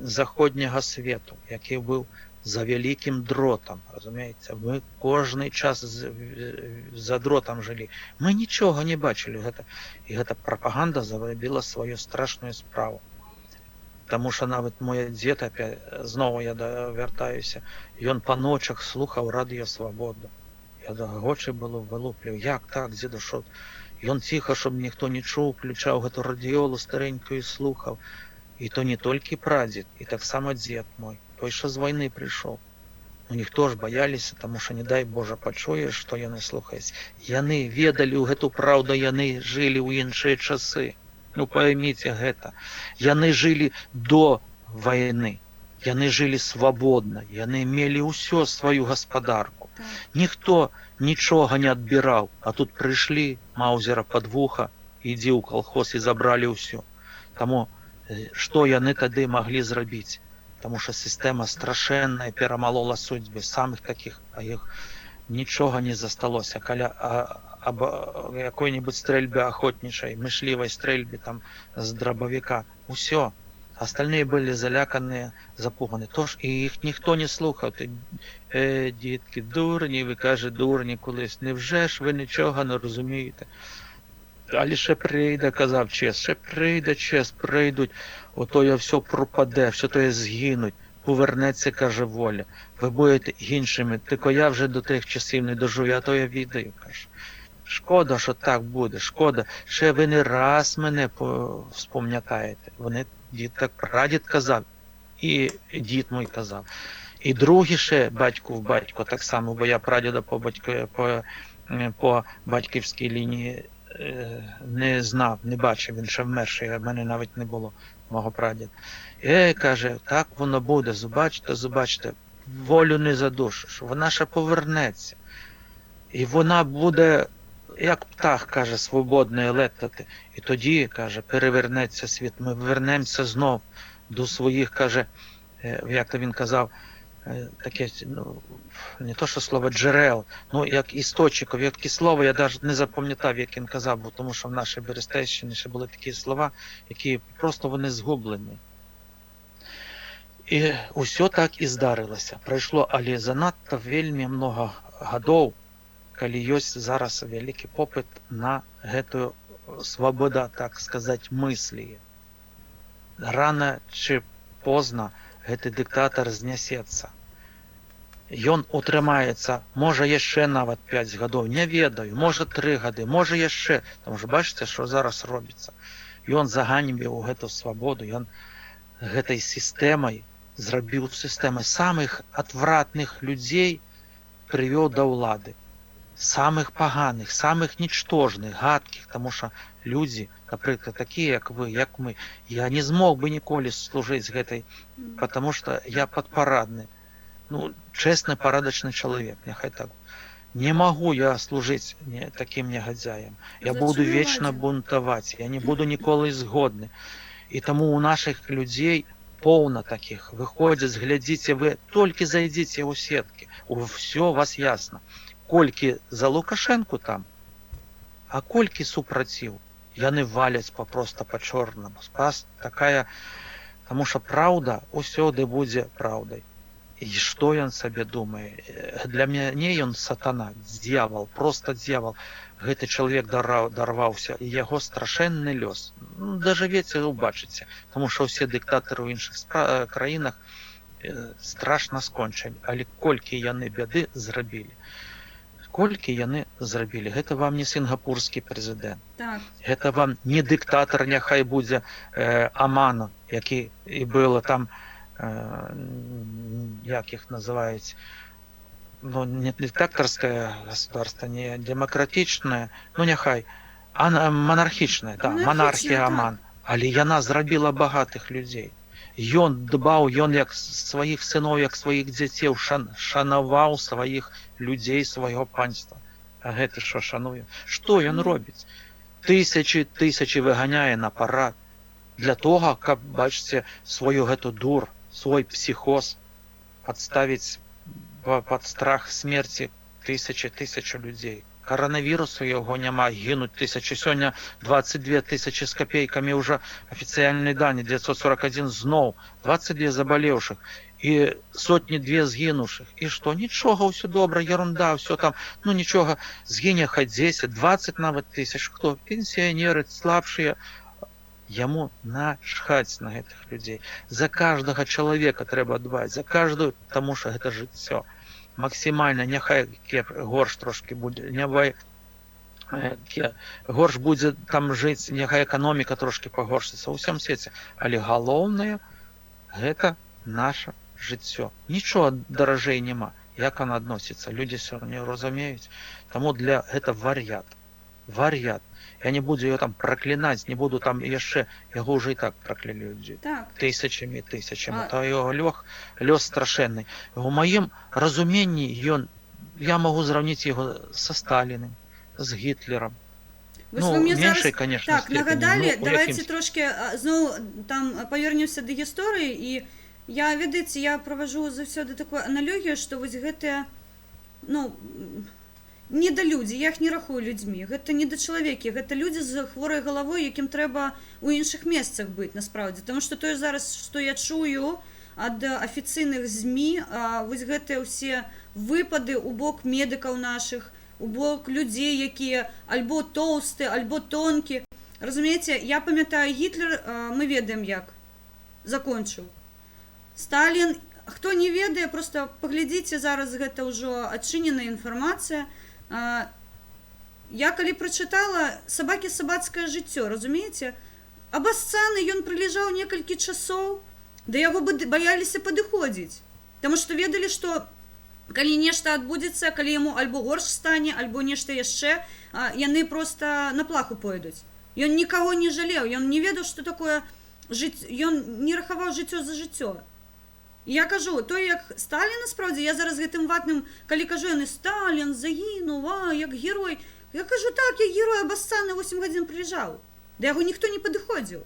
заходняга свету, які быў за вялікім дротам, разумееце, мы кожны час за дротам жылі. Мы нічога не бачылі гэта. І гэта прапаганда зрабіла сваю страшную справу. Таму що нават мой дзед, опять, зноў я вяртаюся, ён па ночах слухаў Радыё Свабоду. Я да вочы было вылуплю: «Як так, дзеду, шо?» Ён ціха, щоб ніхто не чуў, включаў гэту радыёлу старэнькую і слухаў. І то не толькі прадзед, і таксама дзед мой, той, що з вайны прыйшоў. Ну, ніхто ж баяліся, таму що не дай Божа пачуеш, што яны слухаюць. Яны ведалі ў гэту праўду, яны жылі ў іншыя часы. Ну, пойміце гэта. Яны жылі до вайны. Яны жылі свабодна, яны мелі ўсё сваю гаспадарку. Ніхто нічога не адбіраў, а тут прыйшлі маузера пад вуха, ідзі ў калхоз, і забралі ўсё. Таму што яны тады маглі зрабіць? Таму що сістэма страшэнная перамалола судьбы самых такіх, а іх нічога не засталося каля аб якой-нибудь стрэльбе охотничай, мышлівай стрэльбе там з драбавіка. Усё. Остальные были заляканыя, запуганы. То ж і іх ніхто не слухаў. Ты, дітки, дурні, ви, каже, дурні колись. Невже ж ви нічого не розумієте? Але ще прийде, казав час, ще прийде час, прийдуть, ото я все пропаде, все то згинуть. Повернеться, каже, воля. Ви будете іншими. Тільки я вже до тих часів не доживу, я то я відаю, каже. Шкода, що так буде, шкода. Ще ви не раз мене вспомнятаєте. Вони дід так прадід казав, і дід мій казав. І другий ще батько в батько так само, бо я прадіда по батьківській лінії не знав, не бачив, він ще вмерший, а в мене навіть не було мого прадіда. Каже, так воно буде, зубачте, зубачте, волю не задушиш, вона ще повернеться. І вона буде, як птах, каже, свободний летати. І тоді, каже, перевернеться світ, ми вернемося знов до своїх, каже, як то він казав, таке, ну, не то що слово джерел, ну, як істочників, як такі слова, я навіть не запам'ятав, як він казав, бо тому що в нашій Берестейщині ще були такі слова, які просто вони згублені. І усьо так і здарилося. Пройшло, але занадто вельми много гадоў, калі ёсць зараз вялікі попыт на гэтую свабода, так сказать, мыслі. Рана чи позна гэты дыктатар знясецца. Ён утрымаецца, можа, яшчэ нават 5 гадоў, не ведаю, можа, 3 гады, можа, яшчэ. Там ж бачыце, што зараз робіцца. Ён заганьбіў гэту свабоду, ён гэтай сістэмай зрабіў сістэмай самых отвратных людзей прывёў да ўлады. Самых паганых, самых ничтожных, гадкіх, таму що людзі, напрыклад, такія, як вы, як мы, я не змог бы ніколі служыць гэтай, потому что я падпарадны, ну, честный, порядочный чалавек, няхай так. Не магу я служыць не, таким негодяям. Я Зачем буду вечно ладзі? бунтаваць, я не буду ніколи згодны. І таму у нашых людзей поўна такіх. Выходзяць, глядзіце вы, толькі зайдзіце ў сеткі, всё у вас ясно. Колькі за Лукашенку там, а колькі супраціў. Яны валяць папроста па-чорнаму. Спас такая, таму що праўда усюды будзе праўдай. І што ён сабе думае? Для мяне ён сатана, дьявол, просто дьявол. Гэты чалавек дарваўся, і яго страшэнны лёс. Ну, дажывеце, убачыце, таму що ўсе дыктатары ў іншых краінах страшна скончылі, але колькі яны бяды зрабілі. Колькі яны зрабілі. Гэта вам не сінгапурскі прэзідэнт. Гэта вам не дыктатар, няхай будзе Амана, які і было там, як іх называюць, ну, не диктаторское государство, не демократичное, ну, няхай, а монархічнае, да, Монархічнае, монархія Аман. Але яна зрабіла багатых людзей. Ён дбаў, ён як сваіх сыноў, як сваіх дзяцей шанаваў сваіх людзей, свайго панства. А гэты що шануе? Што ён робіць? Тысячы, тысячы выганяе на парад для того, каб, бачыце, сваю гэту дур, свой психоз подставить под страх смерти тысячи, тысячи людзей. Коронавирусу яго няма, гінуць тысячи. Сёння 22 тысячи с копейками уже официальные данные, 941 зноў, 22 заболевших и сотни две згінуўшых. І што? Нічога, ўсё добра, ерунда, всё там, ну нічога, згіне хай 10, 20 нават тысяч. Хто? Пенсіянеры, слабшыя. Яму начхаць на гэтых людзей. За каждага чалавека трэба дбаць, за каждую, таму що гэта жыццё. Максімальна, няхай горш трошки будзе, няхай горш будзе там жыць, няхай эканоміка трошки пагоршыцца ў усім свеце, але галоўнае гэта наше жыццё. Нічога даражэй няма. Як оно адносіцца? Людзі всё не разумеюць. Таму для гэта вар'ят. Вар'ят. Я не буду его там проклинать, не буду там яшчэ, яго ўжо і так прокляли людзі. Тысячамі, тысячамі. То яго лёс страшэнны. У маім разуменні ён, я магу зраўніць яго са Сталіным, з Гітлерам. Вось Ну, вы мне меншай, зараз конечно, так степені, нагадалі, ну, у давайте якімсь. трошки зноў там павернемся да гісторыі, і я, ведаеце, я праважу заўсёды такую аналогію, што вось гэтыя, ну, недалюдзі, я іх не рахую людзьмі, гэта недачалавекі, гэта людзі з хворай галавой, якім трэба ў іншых месцах быць насправдзе, таму што тое зараз, што я чую ад афіцыйных ЗМІ, вось гэтыя ўсе выпады ў бок медыкаў нашых, у бок людзей, якія альбо тоўсты, альбо тонкі. Разумееце, я памятаю, Гітлер, мы ведаем, як закончыў. Сталін, Хто не ведае, просто паглядзіце, зараз гэта ўжо адчыненая інфармацыя. Я калі прачытала, сабакі сабацкае жыццё, разумееце? Абасцаны ён прылежаў некалькі часоў, да яго баяліся падыходзіць, таму што ведалі, што калі нешта адбудзецца, калі яму альбо горш стане, альбо нешта яшчэ, яны просто на плаху пойдуць. Ён нікаго не жалеў, ён не ведаў, што такое жыць, ён не рахаваў жыццё за жыццё. Я кажу, той як Сталін, насправдзе, я зараз гэтым ватным, калі кажу, яны: «Сталін загінуў, як герой». Я кажу: «Так, як герой, абасцаны 8 гадзін прылежаў. Да яго ніхто не падыходзіў.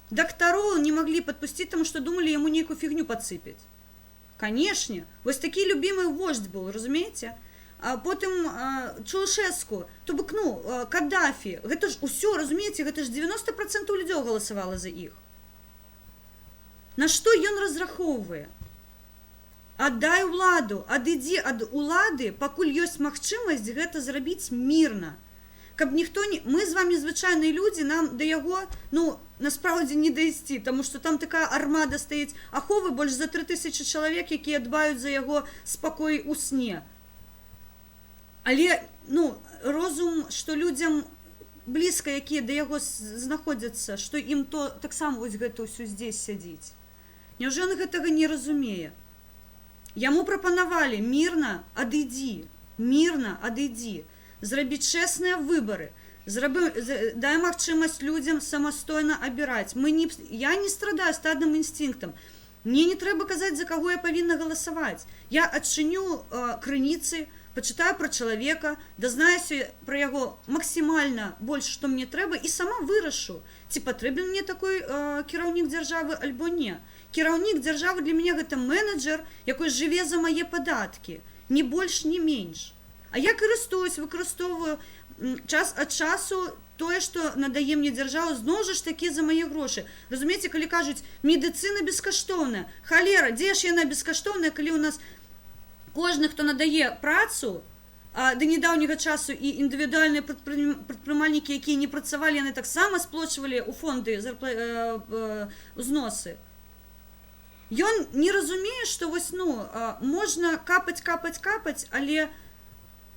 Дактароў не маглі падпусціць, таму што думалі, яму нейкую фігню падсыпяць». Канешне, вось такі любімы вождь был, разумееце? А потым Чаушеску, то бок, ну, Каддафі, гэта ж усё, разумееце, гэта ж 90% людзей галасавала за іх. На што ён разрахоўвае? Аддай уладу, адыдзі ад улады, пакуль ёсць магчымасць гэта зрабіць мірна. Каб ніхто не... Мы з вамі звычайныя людзі, нам да яго, ну, насправдзе не дайсці, таму што там такая армада стаіць аховы, больш за 3000 чалавек, якія дбаюць за яго спакой у сне. Але, ну, розум, што людзям блізка, якія да яго знаходзяцца, што ім то таксама вось гэта ўсё здесь сядзіць. Няўжо ён гэтага не разумее? Яму прапанавалі: мірна адыдзі, мірна адыдзі, зрабі чэсныя выбары, зрабы, дай магчымасць людзям самастойна абіраць. Мы не, я не страдаю стадным інстынктам. Мне не трэба казаць, за каго я павінна галасаваць. Я адчыню крыніцы, пачытаю пра чалавека, дазнаюся пра яго максімальна больш, што мне трэба, і сама вырашу, ці патрэбен мне такой кіраўнік дзяржавы альбо не. Кіраўнік дзяржавы для мяне — гэта менеджер, якой жыве за мае падаткі, ні больш, ні менш. А я карыстуюсь, выкарыстоўваю час ад часу тое, што надае мне дзяржава, зноў жа ж такі за мае грошы. Разумееце, калі кажуць: «Медыцына бескаштоўная», халера, дзе ж яна бескаштоўная, калі ў нас кожны, хто надае працу, да нядаўняга часу і індывідуальныя прадпрымальнікі, якія не працавалі, яны таксама сплочвалі ў фонды узносы. Ён не разумее, што вось, ну, можна капаць, капаць, капаць, але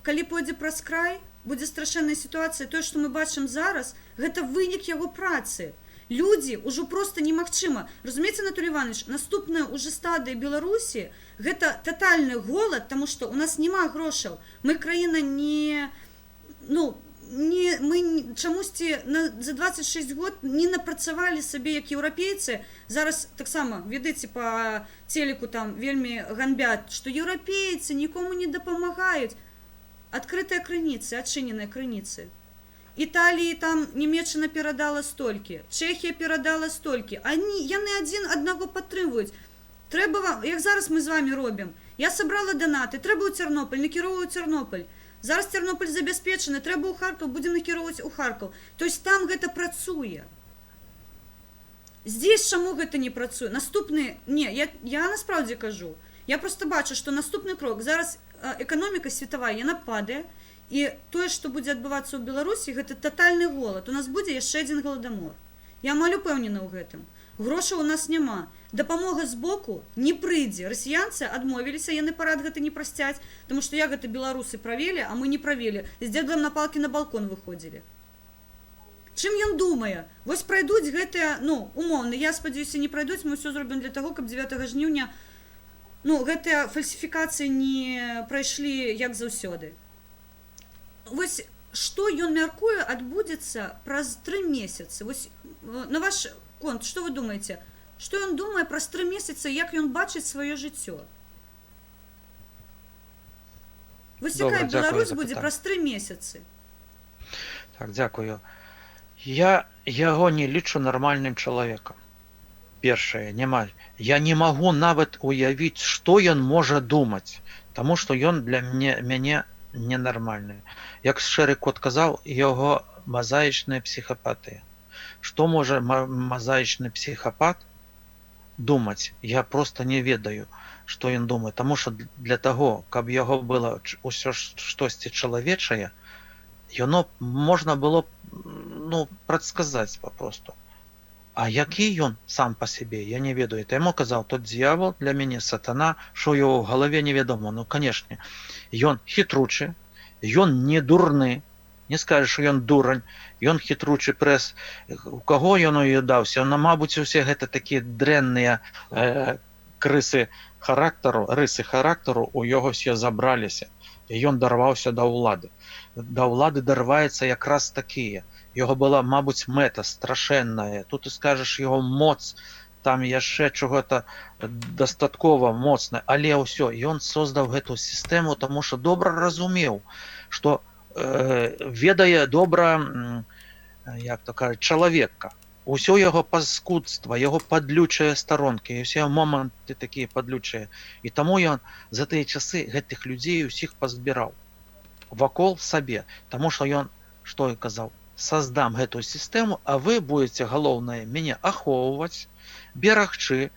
калі пойдзе праз край, будзе страшэнная сітуацыя. Тое, што мы бачым зараз, гэта вынік яго працы. Людзі ўжо просто немагчыма. Разумееце, Анатолий Иванович, наступная уже стадыя Беларусі — гэта татальны голад, таму што у нас няма грошаў. Мы краіна не, ну, не, мы чамусьці за 26 год не напрацавалі сабе, як еўрапейцы. Зараз таксама, ведаеце, па телеку там вельмі ганьбяць, што еўрапейцы нікому не дапамагаюць. Адкрытыя крыніцы, адчыненыя крыніцы. Італіі там Нямеччына перадала столькі, Чэхія перадала столькі. Они, яны адзін аднаго падтрымваюць. Трэба вам, як зараз мы з вами робім. Я сабрала данаты, трэба ў Цярнополь, накіроўваю Цярнополь. Зараз Цярнополь забяспечаны, трэба ў Харкаў, будзем накіроўваць у Харкаў. То есть там гэта працуе. Здесь чаму гэта не працуе? Наступны, не, я насправдзе кажу. Я просто бачу, што наступны крок зараз, эканоміка светавая, яна падае, і тое, што будзе адбывацца ў Беларусі, гэта татальны голад. У нас будзе яшчэ адзін галадамор. Я амаль упэўнена ў гэтым. Грошаў у нас няма. Дапамога з боку не прыйдзе. Расіянцы адмовіліся, яны парад гэта не прасцяць, таму што як гэта беларусы правелі, а мы не правелі. З дзедам на палкі на балкон выходзілі. Чым ён думае? Вось прайдуць гэтыя, ну, умоўна, я спадзяюся, не прайдуць, мы ўсё зробім для таго, каб 9 жніўня, ну, гэтыя фальсіфікацыі не прайшлі, як заўсёды. Вось што ён мяркуе, адбудзецца праз 3 месяцы? Вось на ваш конт, што вы думаеце? Што ён думае праз 3 месяцы, як ён бачыць сваё жыццё? Вось Добра, якая дзякую Беларусь за будзе пытанне. праз 3 месяцы? Так, дзякую. Я яго не лічу нармальным чалавекам. Першае, няма. Я не магу нават уявіць, што ён можа думаць, таму што ён для мяне ненармальны. Як Шэры кот казаў, яго мазаічная псіхапатыя. Што можа мазаічны псіхапат думаць? Я просто не ведаю, што ён думае, таму што для таго, каб яго было ўсё ж штосьці чалавечае, яно можна было б, ну, прадсказаць папросту. А які ён сам па сябе, я не ведаю. Ты яму казаў, тот дьявол для мяне, сатана, що ў яго ў галаве, невядома. Ну, конечно, ён хітручы, ён не дурны, не скажаш, що ён дурань, ён хітручы прэс. У каго ён уядаўся? Ну, мабыць, усе гэта такія дрэнныя крысы характару, рысы характару у яго все забраліся. І ён дарваўся да ўлады. Да ўлады дарваецца якраз такія. Яго была, мабыць, мэта страшэнная. Тут ты скажаш, яго моц там яшчэ чого-то дастаткова моцна, але ўсё, ён создаў гэту сістэму, таму што добра разумеў, што ведае добра, як то кажуць, чалавека. Усё яго паскудства, яго падлючыя старонкі, і ўсе моманты такія падлючыя. І таму ён за тыя часы гэтых людзей усіх пазбіраў вакол сабе, таму што ён што і казаў: создам гэтую сістэму, а вы будете, галоўнае, мяне ахоўваць, берагчы,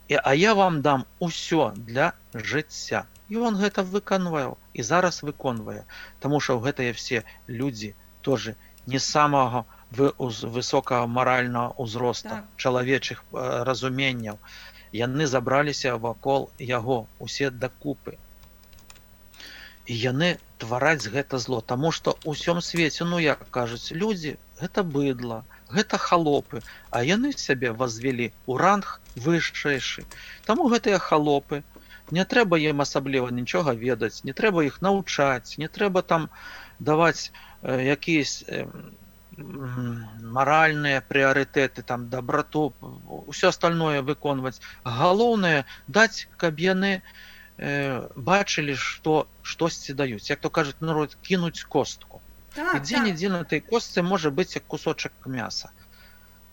а я вам дам усё для жыцця. І он гэта выканваў і зараз выконвае, таму што гэтыя все людзі тоже не самага высокага маральнага ўзроста, чалавечых разуменняў. Яны забраліся вакол яго усе дакупы. І яны твараць гэта зло, таму што ў усём свеце, ну, як кажуць, людзі гэта быдла, гэта халопы, а яны сябе возвялі ў ранг вышэйшы. Таму гэтыя халопы, не трэба ім асабліва нічога ведаць, не трэба іх навучаць, не трэба там даваць якісь маральныя прыярытэты, там дабрату, ўсё остальное выконваць. Галоўнае даць, каб яны бачылі, што штосьці даюць. Як то кажуць, народ, кінуць костку. І дзе-нідзе на той костцы можа быць як кусочак мяса.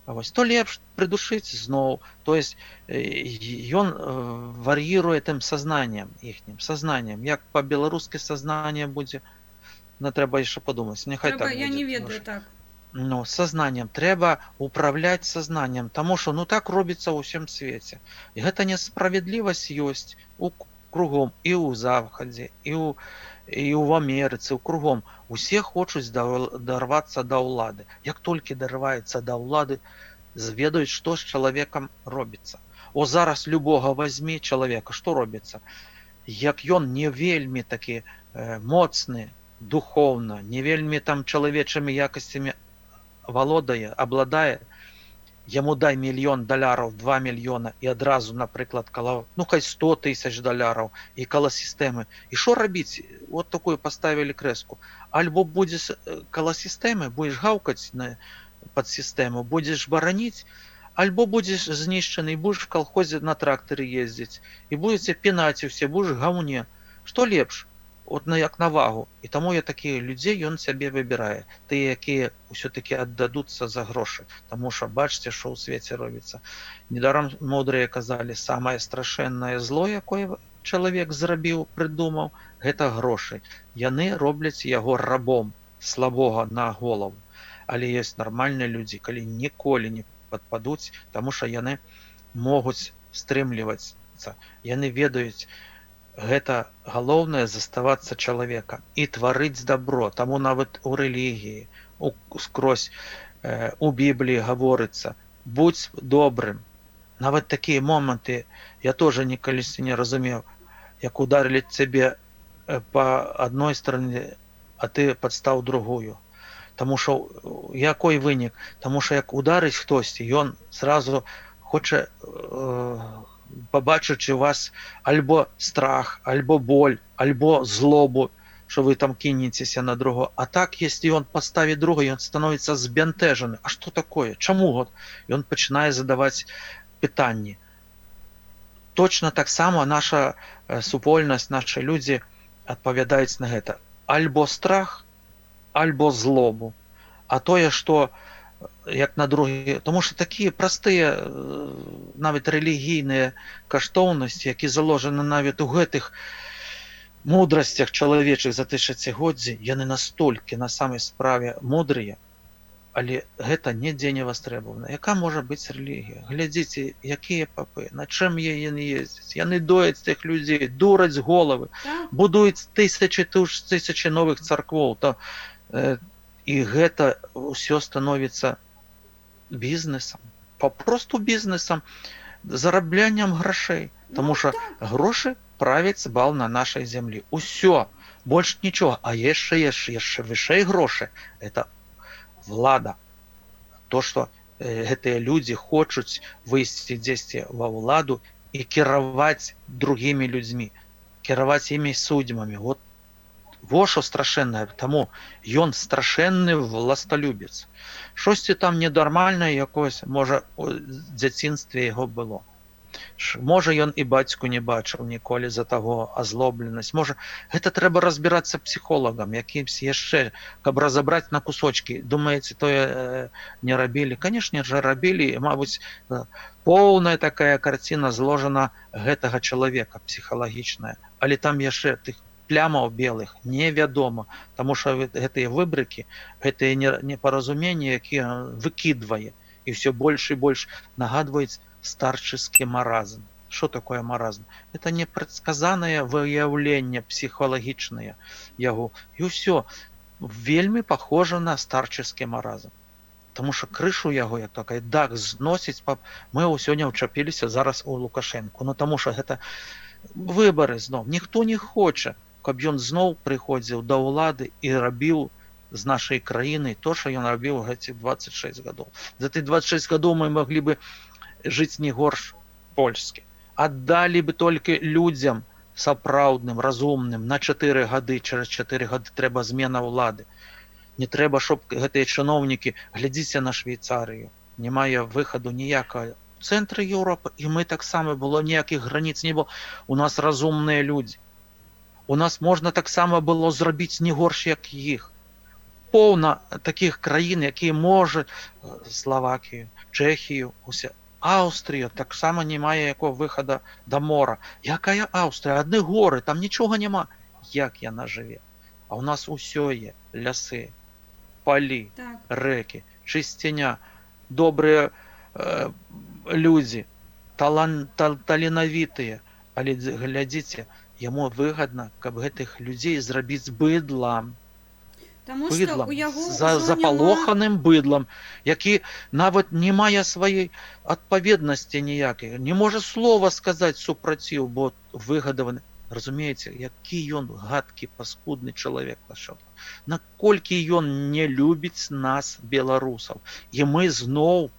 Вось, то лепш прыдушыць зноў. То есть ён вар'іруе тым сознанием іхнім, сознанием. Як па-беларускі сознание будзе, ну, трэба яшчэ падумаць. Няхай Трэба, так я будзе, не тому ведаю, що так. Ну, сознанием. Трэба управляць сознанием, таму што, ну, так робіцца ў усім свеце. І гэта несправядлівасць ёсць у кругом, і ў захадзе, і ў Амерыцы, ў кругом. Усе хочуць дарвацца да ўлады. Як толькі дарваецца да ўлады, зведаюць, што з чалавекам робіцца. О, зараз любога возьми чалавека, што робіцца? Як ён не вельмі такі моцны духоўна, не вельмі там чалавечымі якасцямі валодае, абладае, яму дай мільён даляраў, 2 мільёна і адразу, напрыклад, кала, ну, хай 100 тысяч даляраў і кала сістэмы. І що рабіць? Вот такую поставили крэску. Альбо будзеш кала сістэмы, будзеш гаўкаць на пад сістэму, будзеш бараніць, альбо будзеш знішчаны, будзеш в калхозе на трактары ездзіць, і будзеце пінаць усе, будзеш гаўне. Што лепш? От на як на вагу. І таму я такія людзей ён сябе выбірае. Тыя, якія ўсё-такі аддадуцца за грошы. Таму що бачце, што ў свеце робіцца. Недаром мудрыя казалі, самае страшэннае зло, якое чалавек зрабіў, прыдумаў, гэта грошы. Яны робляць яго рабом, слабога на голову. Але ёсць нармальныя людзі, калі ніколі не падпадуць, таму що яны могуць стрымлівацца. Яны ведаюць, гэта галоўнае заставацца чалавекам і тварыць дабро. Таму нават у рэлігіі, скрозь у Бібліі гаворыцца: будзь добрым. Нават такія моманты я тоже ніколі не разумеў, як ударылі цябе по адной стороне, а ты падстаў другую. Таму що якой вынік? Таму що як ударыць хтосьці, ён сразу хоча, пабачыць у вас альбо страх, альбо боль, альбо злобу, что вы там кінецеся на другого. А так, если он поставит друга, ён становится збянтэжаны. А что такое? Чаму вот? І он пачынае задаваць пытанні. Точно так само наша супольнасць, нашы людзі адпавядаюць на гэта. Альбо страх, альбо злобу. А тое, што як на другі, тому що такія простыя нават рэлігійныя каштоўнасці, які заложаны нават у гэтых мудрасцях чалавечых за тысячагоддзі, яны настолькі на самай справе мудрыя, але гэта нідзе не вастрэбавана. Яка можа быць рэлігія? Глядзіце, якія папы, на чым яны ездзяць. Яны дояць тых людзей, дураць головы, будуюць тысячи туш, тысячи новых царквоў. То, і гэта ўсё становіцца бізнесам. Папросту бізнесам, зарабляннем грашэй. Таму Ну, що грошы правяць бал на нашай зямлі. Усё, больш нічога. А яшчэ вышэй грошы — это влада. То, что гэтыя людзі хочуць выйсці дзесьці ва ўладу і кіраваць другімі людзьмі, кіраваць імі судьбамі. Вот во що страшэннае. Таму ён страшэнны властолюбец. Штосьці там ненармальнае якось, можа, у дзяцінстве яго было. Можа, ён і бацьку не бачыў ніколі, за таго азлобленасць. Можа, гэта трэба разбірацца псіхолагам якімсь яшчэ, каб разабраць на кусочки. Думаеце, тое не рабілі? Конечно же, рабілі. Мабыць, поўная такая карціна зложана гэтага чалавека псіхалагічная, але там яшчэ тых плямаў белых невядома, таму що гэтыя выбрыкі, гэтыя непаразуменні, якія выкідвае, і все больш і больш нагадваюць старческий маразм. Что такое маразм? Это непредсказанное выяўленне псіхалагічнае яго, і ўсё вельмі похоже на старческий маразм. Таму що крышу яго, як такая дах зносіць. Мы сёння ўчапіліся зараз у Лукашенко, ну, таму що гэта выбары зноў, ніхто не хоча, каб ён зноў прыходзіў да ўлады і рабіў з нашай краіны то, що ён рабіў гэці 26 гадоў. За ты 26 гадоў мы маглі бы жыць не горш польскі. Аддалі бы толькі людзям сапраўдным, разумным на 4 гады. Через 4 гады трэба змена ўлады. Не трэба, чтоб гэтыя чыноўнікі. Глядзіце на Швейцарыю, не мае выхаду ніякага, цэнтры Еўропы, і мы таксама было, ніякіх граніц не было. У нас разумныя людзі, у нас можна таксама было зрабіць не горш, як іх. Поўна такіх краін, якія можа, Словакію, Чэхію, усе. Аўстрыя таксама не мае якого выхада да мора. Якая Аўстрыя? Адны горы, там нічога няма. Як яна жыве? А у нас усё е: лясы, палі, рэкі, чысціня, добрыя людзі, таленавітыя. Але глядзіце, яму выгадна, каб гэтых людзей зрабіць быдлам. Таму што Быдлам, у яго за ўжо няма запалоханым быдлам, які нават не мае сваёй адпаведнасці ніякай, не можа слова сказаць супраціў, бо выгадаваны. Разумееце, які ён гадкі, паскудны чалавек, Лукашенко. Наколькі ён не любіць нас, беларусаў. І мы зноў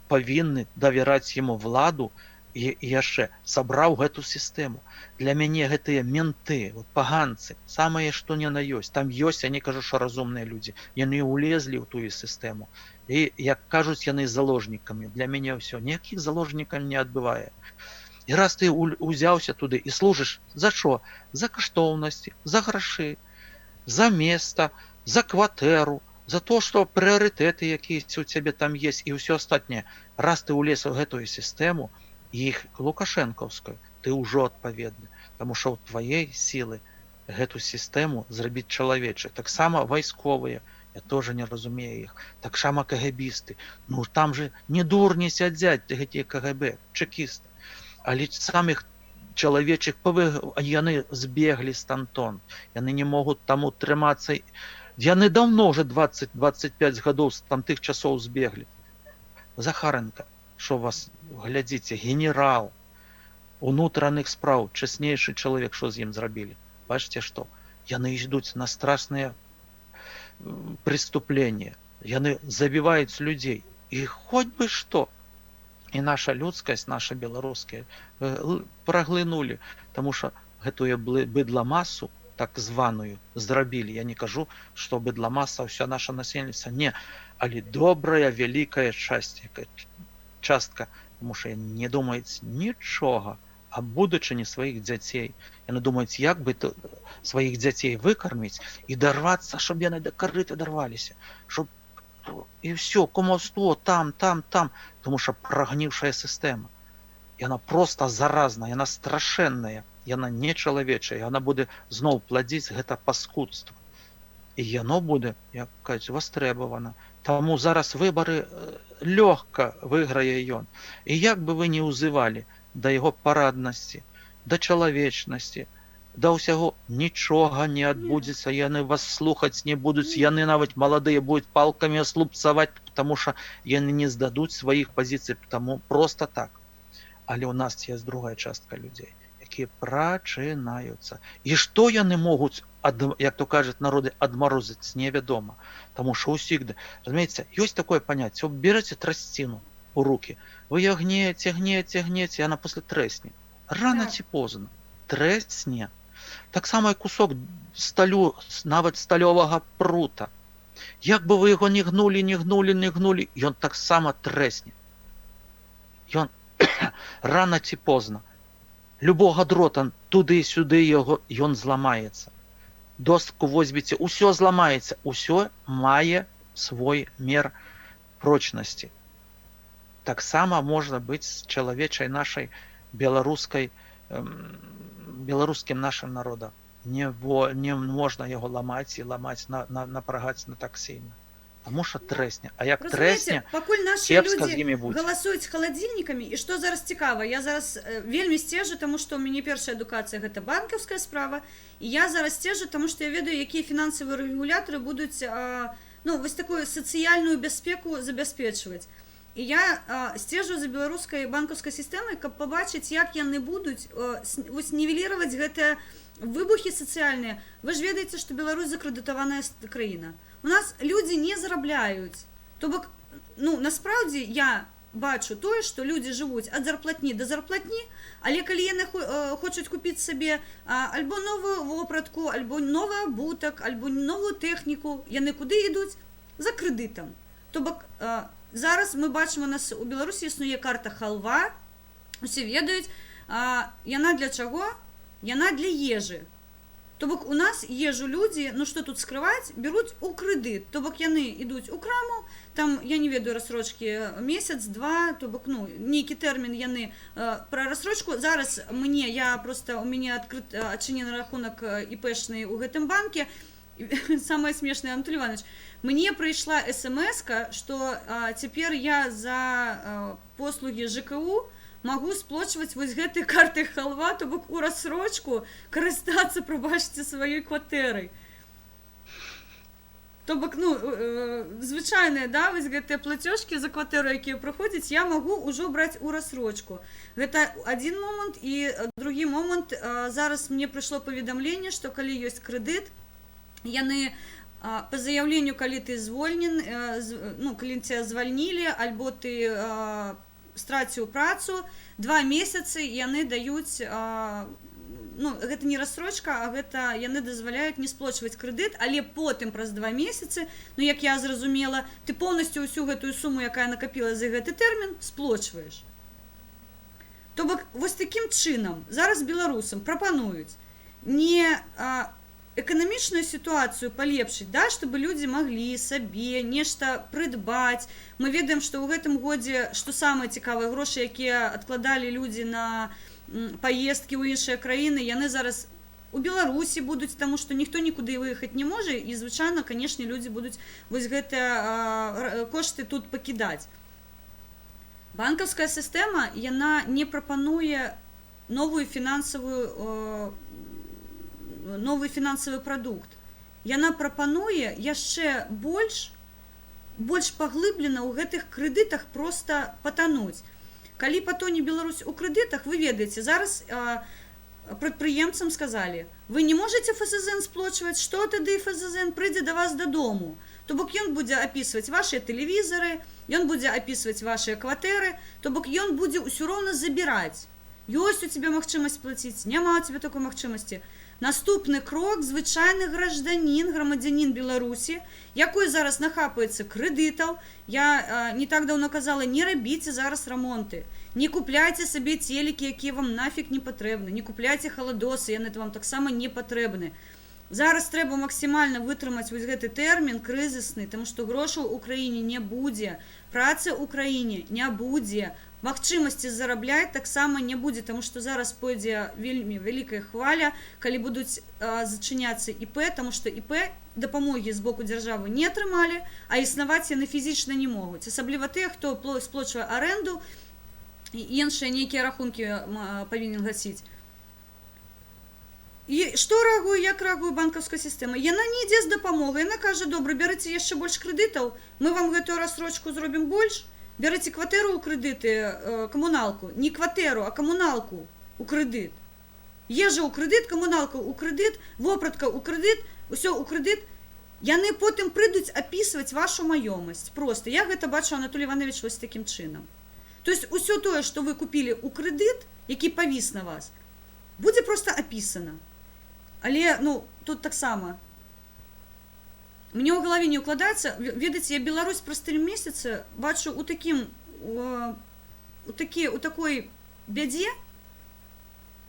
павінны давяраць яму владу і яшчэ сабраў гэту сістэму. Для мяне гэтыя менты, вот паганцы, самае што ні на ёсць. Там ёсць, я не кажу, што разумныя людзі, яны ўлезлі ў тую сістэму. І, як кажуць, яны заложнікамі. Для мяне ўсё, ніякіх заложнікаў не адбывае. І раз ты узяўся туды і служыш, за що? За каштоўнасці, за грашы, за место, за кватэру, за то, што прыярытэты якісь у цябе там есть і ўсё астатняе. Раз ты ўлез у гэтую сістэму, іх лукашэнкаўскую, ты ўжо адпаведны, таму що ў тваей сілы гэту сістэму зрабіць чалавечай. Таксама вайсковыя, я тоже не разумею іх, таксама кгбісты. Ну там же не дурні сядзяць гэтыя КГБ, чэкісты. Але саміх чалавечых яны збеглі з тантон, яны не могуць там утрымацца. Яны даўно уже 20-25 гадоў з там тых часоў збеглі. Захаранка, що вас глядзіце, генерал унутраных спраў, честнейшы чалавек, що з ім зрабілі? Бачыце, што яны ідуць на страшныя преступления, яны забіваюць людзей, і хоть бы што. І наша людскасць, наша беларуская, праглынулі, таму що гэтую быдламасу так званую зрабілі. Я не кажу, что быдламаса вся наша насельніцтва, не, але добрая вялікая часть, частка, тому що не думаюць нічога аб будучыні сваіх дзяцей. Яны думаюць, як бы то сваіх дзяцей выкарміць і дарвацца, чтоб яны да карыта дарваліся, чтоб і все кумаўство там, там, там, тому що прагніўшая сістэма, яна просто заразная, яна страшэнная, яна не чалавечая, яна будзе зноў пладзіць гэта паскудства, і яно будзе, як кажуць, вастрэбавана. Таму зараз выбары лёгка выйграе ён, і як бы вы не ўзывалі да яго параднасці, да чалавечнасці, да ўсяго, нічога не адбудзецца, яны вас слухаць не будуць, яны нават маладыя будуць палкамі слупцаваць. Таму що яны не здадуць сваіх пазіцый таму просто так. Але у нас есть другая частка людзей, якія прачынаюцца. І што яны могуць ад, як то кажуць, народы адмарозіць, невядома. Таму що ўсіх, разумееце, ёсць такое паняцце: бераце трасціну у руки, вы ее гнеце, гнеце, гнеце, она после трэсне. Рано ці позна трэсне. Таксама і кусок сталю, нават сталёвага прута. Як бы вы яго не гнулі, не гнулі, не гнулі, ён таксама трэсне. Ён рано ці позна. Любога дрота туды-сюды яго, ён зламаецца. Доску возьмеце, усё зламаецца, усё мае свой мер прочности. Таксама можна быць з чалавечай нашай беларускай, беларускім нашым народам. Не можна яго ламаць і ламаць, напрагаць на так сильно. Таму що трэсне. А як Разумееце, трэсне, пакуль нашы кепска з людзі імі будзе. галасуюць халадзільнікамі. І што зараз цікава, я зараз вельмі сцежу, таму што ў мяне першая адукацыя — гэта банкаўская справа, і я зараз сцежу, таму што я ведаю, якія фінансавыя рэгулятары будуць ну, вось такую сацыяльную бяспеку забяспечваць. І я сцежу за беларускай банкаўскай сістэмай, каб пабачыць, як яны будуць вось нівелировать гэтыя выбухі сацыяльныя. Вы ж ведаеце, што Беларусь — закрэдытаваная краіна. У нас людзі не зарабляюць. То бок, ну, насправдзе я бачу тое, што людзі жывуць ад зарплатні да зарплатні, але калі яны хочуць купіць сабе альбо новую вопратку, альбо новы абутак, альбо новую тэхніку, яны куды ідуць? За крэдытам. То бок зараз мы бачым, у нас у Беларусі існуе карта «Халва», усе ведаюць, яна для чаго? Яна для ежы. То бок у нас ежу людзі, ну што тут скрываць, беруць у крэдыт. То бок яны ідуць у краму, там, я не ведаю, рассрочки месяц, два, то бок, ну, нейкі тэрмін яны пра рассрочку. Зараз мне, я просто, у мяне адкрыт, адчынены рахунак іпэшны ў гэтым банке. Самое смешное, Анатолий Иванович, мне прыйшла смс, что цяпер я за послуги ЖКУ магу сплочваць вось гэтай картай «Халва», то бок у рассрочку карыстацца, прабачце, сваёй кватэрай. То бок, ну, звычайныя, да, вось гэтыя плацёжкі за кватэру, якія праходзяць, я магу ўжо браць у рассрочку. Гэта адзін момант. І другі момант: зараз мне прыйшло паведамленне, што калі ёсць крэдыт, яны по заяўленню, калі ты звольнен, ну, калі цябе звальнілі альбо ты страціў працу, 2 месяцы яны даюць, ну, гэта не рассрочка, а гэта яны дазваляюць не сплочваць крэдыт, але потым праз 2 месяцы, ну, як я зразумела, ты полностью ўсю гэтую суму, якая накапіла за гэты тэрмін, сплочваеш. То бок вось такім чынам зараз беларусам прапануюць не эканамічную сітуацыю палепшыць, да, чтобы людзі маглі сабе нешта прыдбаць. Мы ведаем, што ў гэтым годзе, што самае цікавае, грошы, якія адкладалі людзі на паездкі ў іншыя краіны, яны зараз у Беларусі будуць, таму што ніхто нікуды выехаць не можа, і звычайна, канешне, людзі будуць вось гэтыя кошты тут пакідаць. Банкаўская сістэма, яна не прапануе новую фінансавую новы фінансавы прадукт. Яна прапануе яшчэ больш паглыблена ў гэтых крэдытах проста патануць. Калі патоне Беларусь у крэдытах, вы ведаеце, зараз прадпрыемцам сказалі: «Вы не можете ФСЗН сплочваць». Што тады? ФСЗН прыйдзе да вас дадому. То бок ён будзе апісваць вашыя тэлевізары, ён будзе апісваць вашыя кватэры, то бок ён будзе ўсё роўна забіраць. Ёсць у тебя магчымасць плаціць, няма у тебя такой магчымасці. Наступны крок: звычайны гражданін, грамадзянін Беларусі, якой зараз нахапаецца крэдытаў. Я не так даўно казала: не рабіце зараз рамонты, не купляйце сабе телекі, якія вам нафиг не патрэбны, не купляйце халадосы, яны вам таксама не патрэбны. Зараз трэба максімальна вытрымаць вось гэты тэрмін крызісны, таму што грошаў у краіне не будзе, працы ў краіне не будзе, магчымасці зарабляць таксама не будзе, таму што зараз пойдзе вельмі вялікая хваля, калі будуць зачыняцца ІП, таму што ІП дапамогі з боку дзяржавы не атрымалі, а існаваць яны фізічна не могуць, асабліва тыя, хто сплочвае арэнду і іншыя нейкія рахункі павінен гасіць. І што рэагуе, як рэагуе банкаўская сістэма? Яна не ідзе з дапамогай, яна кажа: «Добра, бярыце яшчэ больш крэдытаў, мы вам гэтую рассрочку зробім больш, бярыце кватэру ў крэдыты, камуналку, не кватэру, а камуналку ў крэдыт. Ежа ў крэдыт, камуналка ў крэдыт, вопратка ў крэдыт, усё ў крэдыт». Яны потым прыйдуць апісваць вашу маёмасць. Просто я гэта бачу, Анатолий Иванович, вось такім чынам. То есть усё тое, што вы купілі ў крэдыт, які павіс на вас, будзе просто апісана. Але, ну, тут таксама мне ў галаве не ўкладаецца, ведаеце, я Беларусь праз 3 месяцы бачу у такім у такі у такой бядзе.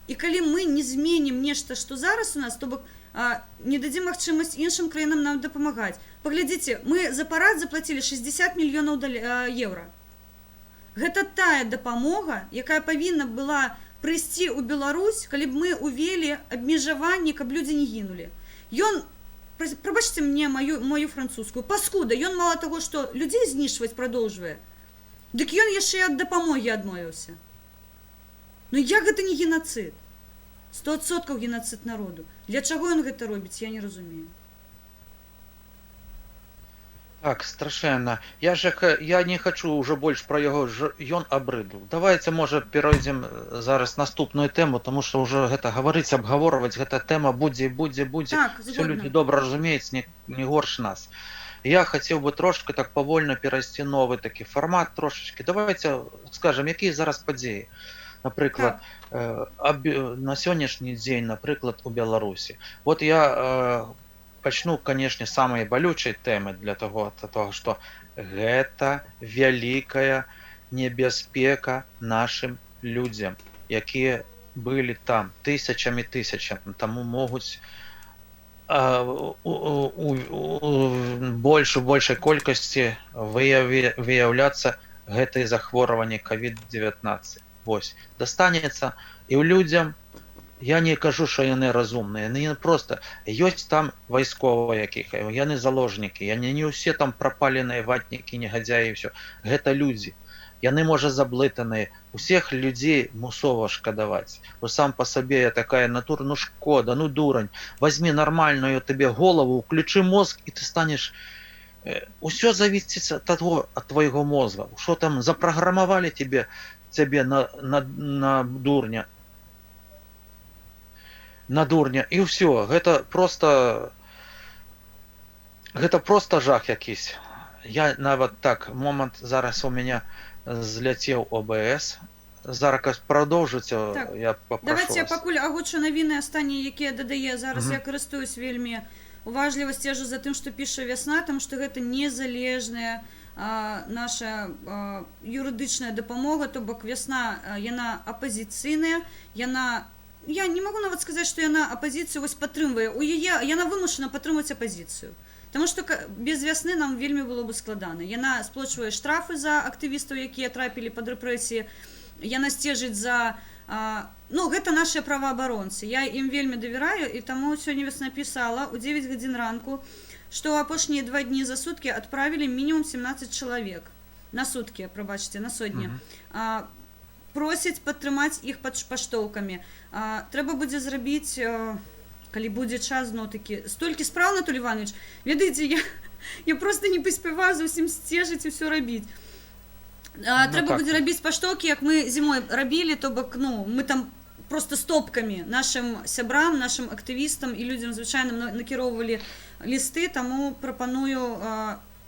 І калі мы не зменім нешта, што зараз у нас, то бок не дадзім магчымасць іншым краінам нам дапамагаць. Паглядзіце, мы за парад заплацілі 60 мільёнаў еўра. Гэта тая дапамога, якая павінна была прыйсці ў Беларусь, калі б мы увелі абмежаванні, каб людзі не гінулі. Ён, прабачце мне маю французскую, паскуда, ён мала таго, што людзей знішчваць продолжвае, дык ён яшчэ і ад дапамогі адмовіўся. Ну як гэта не генацыд? 100% генацыд народу. Для чаго ён гэта робіць, я не разумею. Так, страшэнна. Я же я не хочу уже больш пра яго, ён абрыдл. Давайте, можа, перайдзем зараз наступную тэму, тому что уже гэта гаварыць, абгаворваць, гэта тэма будзе, будзе, будзе. Так, Все згодна. люди добра разумеюць, не горш нас. Я хацеў бы трошки так павольна перайсці новы такі фармат трошачки. Давайте скажем, якія зараз падзеі. Напрыклад, на сённяшні дзень, напрыклад, у Беларусі. Вот я пачну, канешне, самыя балючай тэмы для того, што гэта вялікая небяспека нашым людзям, якія былі там тысячамі, тысячам, таму могуць у больш у большай колькасці выяўляцца гэтые захворванні COVID-19. Вось дастанецца і ў людзям. Я не кажу, що яны разумныя, яны не просто ёсць там вайсковыя, якіх яны заложнікі, яны не ўсе там прапаленыя ватнікі, негадзяі, всё. Гэта людзі, яны, можа, заблытаныя. Усех людзей мусова шкадаваць, бо сам по сабе я такая натура, ну шкода, ну дурань. Возьми нормальную тебе голову, включи мозг, и ты станешь, усё зависит от того, от твоего мозга, что там запрограммовали тебе на дурня, на дурня, і ўсё. Гэта просто жах якісь. Я нават так, момант, зараз у меня зляцеў ОБС, зараз продолжыце. Так, я попрошу Давайте я вас. пакуль агучу навіны астатнія, якія дадае зараз. Мгм. Я карыстуюсь вельмі уважліва, сцежу за тым, што піша «Вясна», там што гэта незалежная наша юрыдычная дапамога, то бок «Вясна», яна апазіцыйная, яна, я не магу нават сказаць, што яна апазіцыю вось падтрымвае. У яе, яна вымушана падтрымаць апазіцыю. Таму што без «Вясны» нам вельмі было бы складана. Яна сплочвае штрафы за актывістаў, якія трапілі пад рэпрэсіі, яна сцежыць за ну, гэта нашыя праваабаронцы. Я ім вельмі давяраю, і таму сёння «Вясна» пісала ў 9 гадзін ранку, што ў апошнія 2 дні за суткі адправілі мінімум 17 чалавек на суткі, прабачце, на сотні. Просяць падтрымаць іх пад паштоўкамі. Трэба будзе зрабіць, калі будзе час, зноў такі столькі спраў, Анатолий Иванович, ведаеце, я просто не паспяваю зусім сцежыць і ўсё рабіць. Ну, Трэба так. будзе рабіць паштоўкі, як мы зімой рабілі, то бок, ну, мы там просто стопкамі нашым сябрам, нашым актывістам і людзям звычайным накіроўвалі лісты, таму прапаную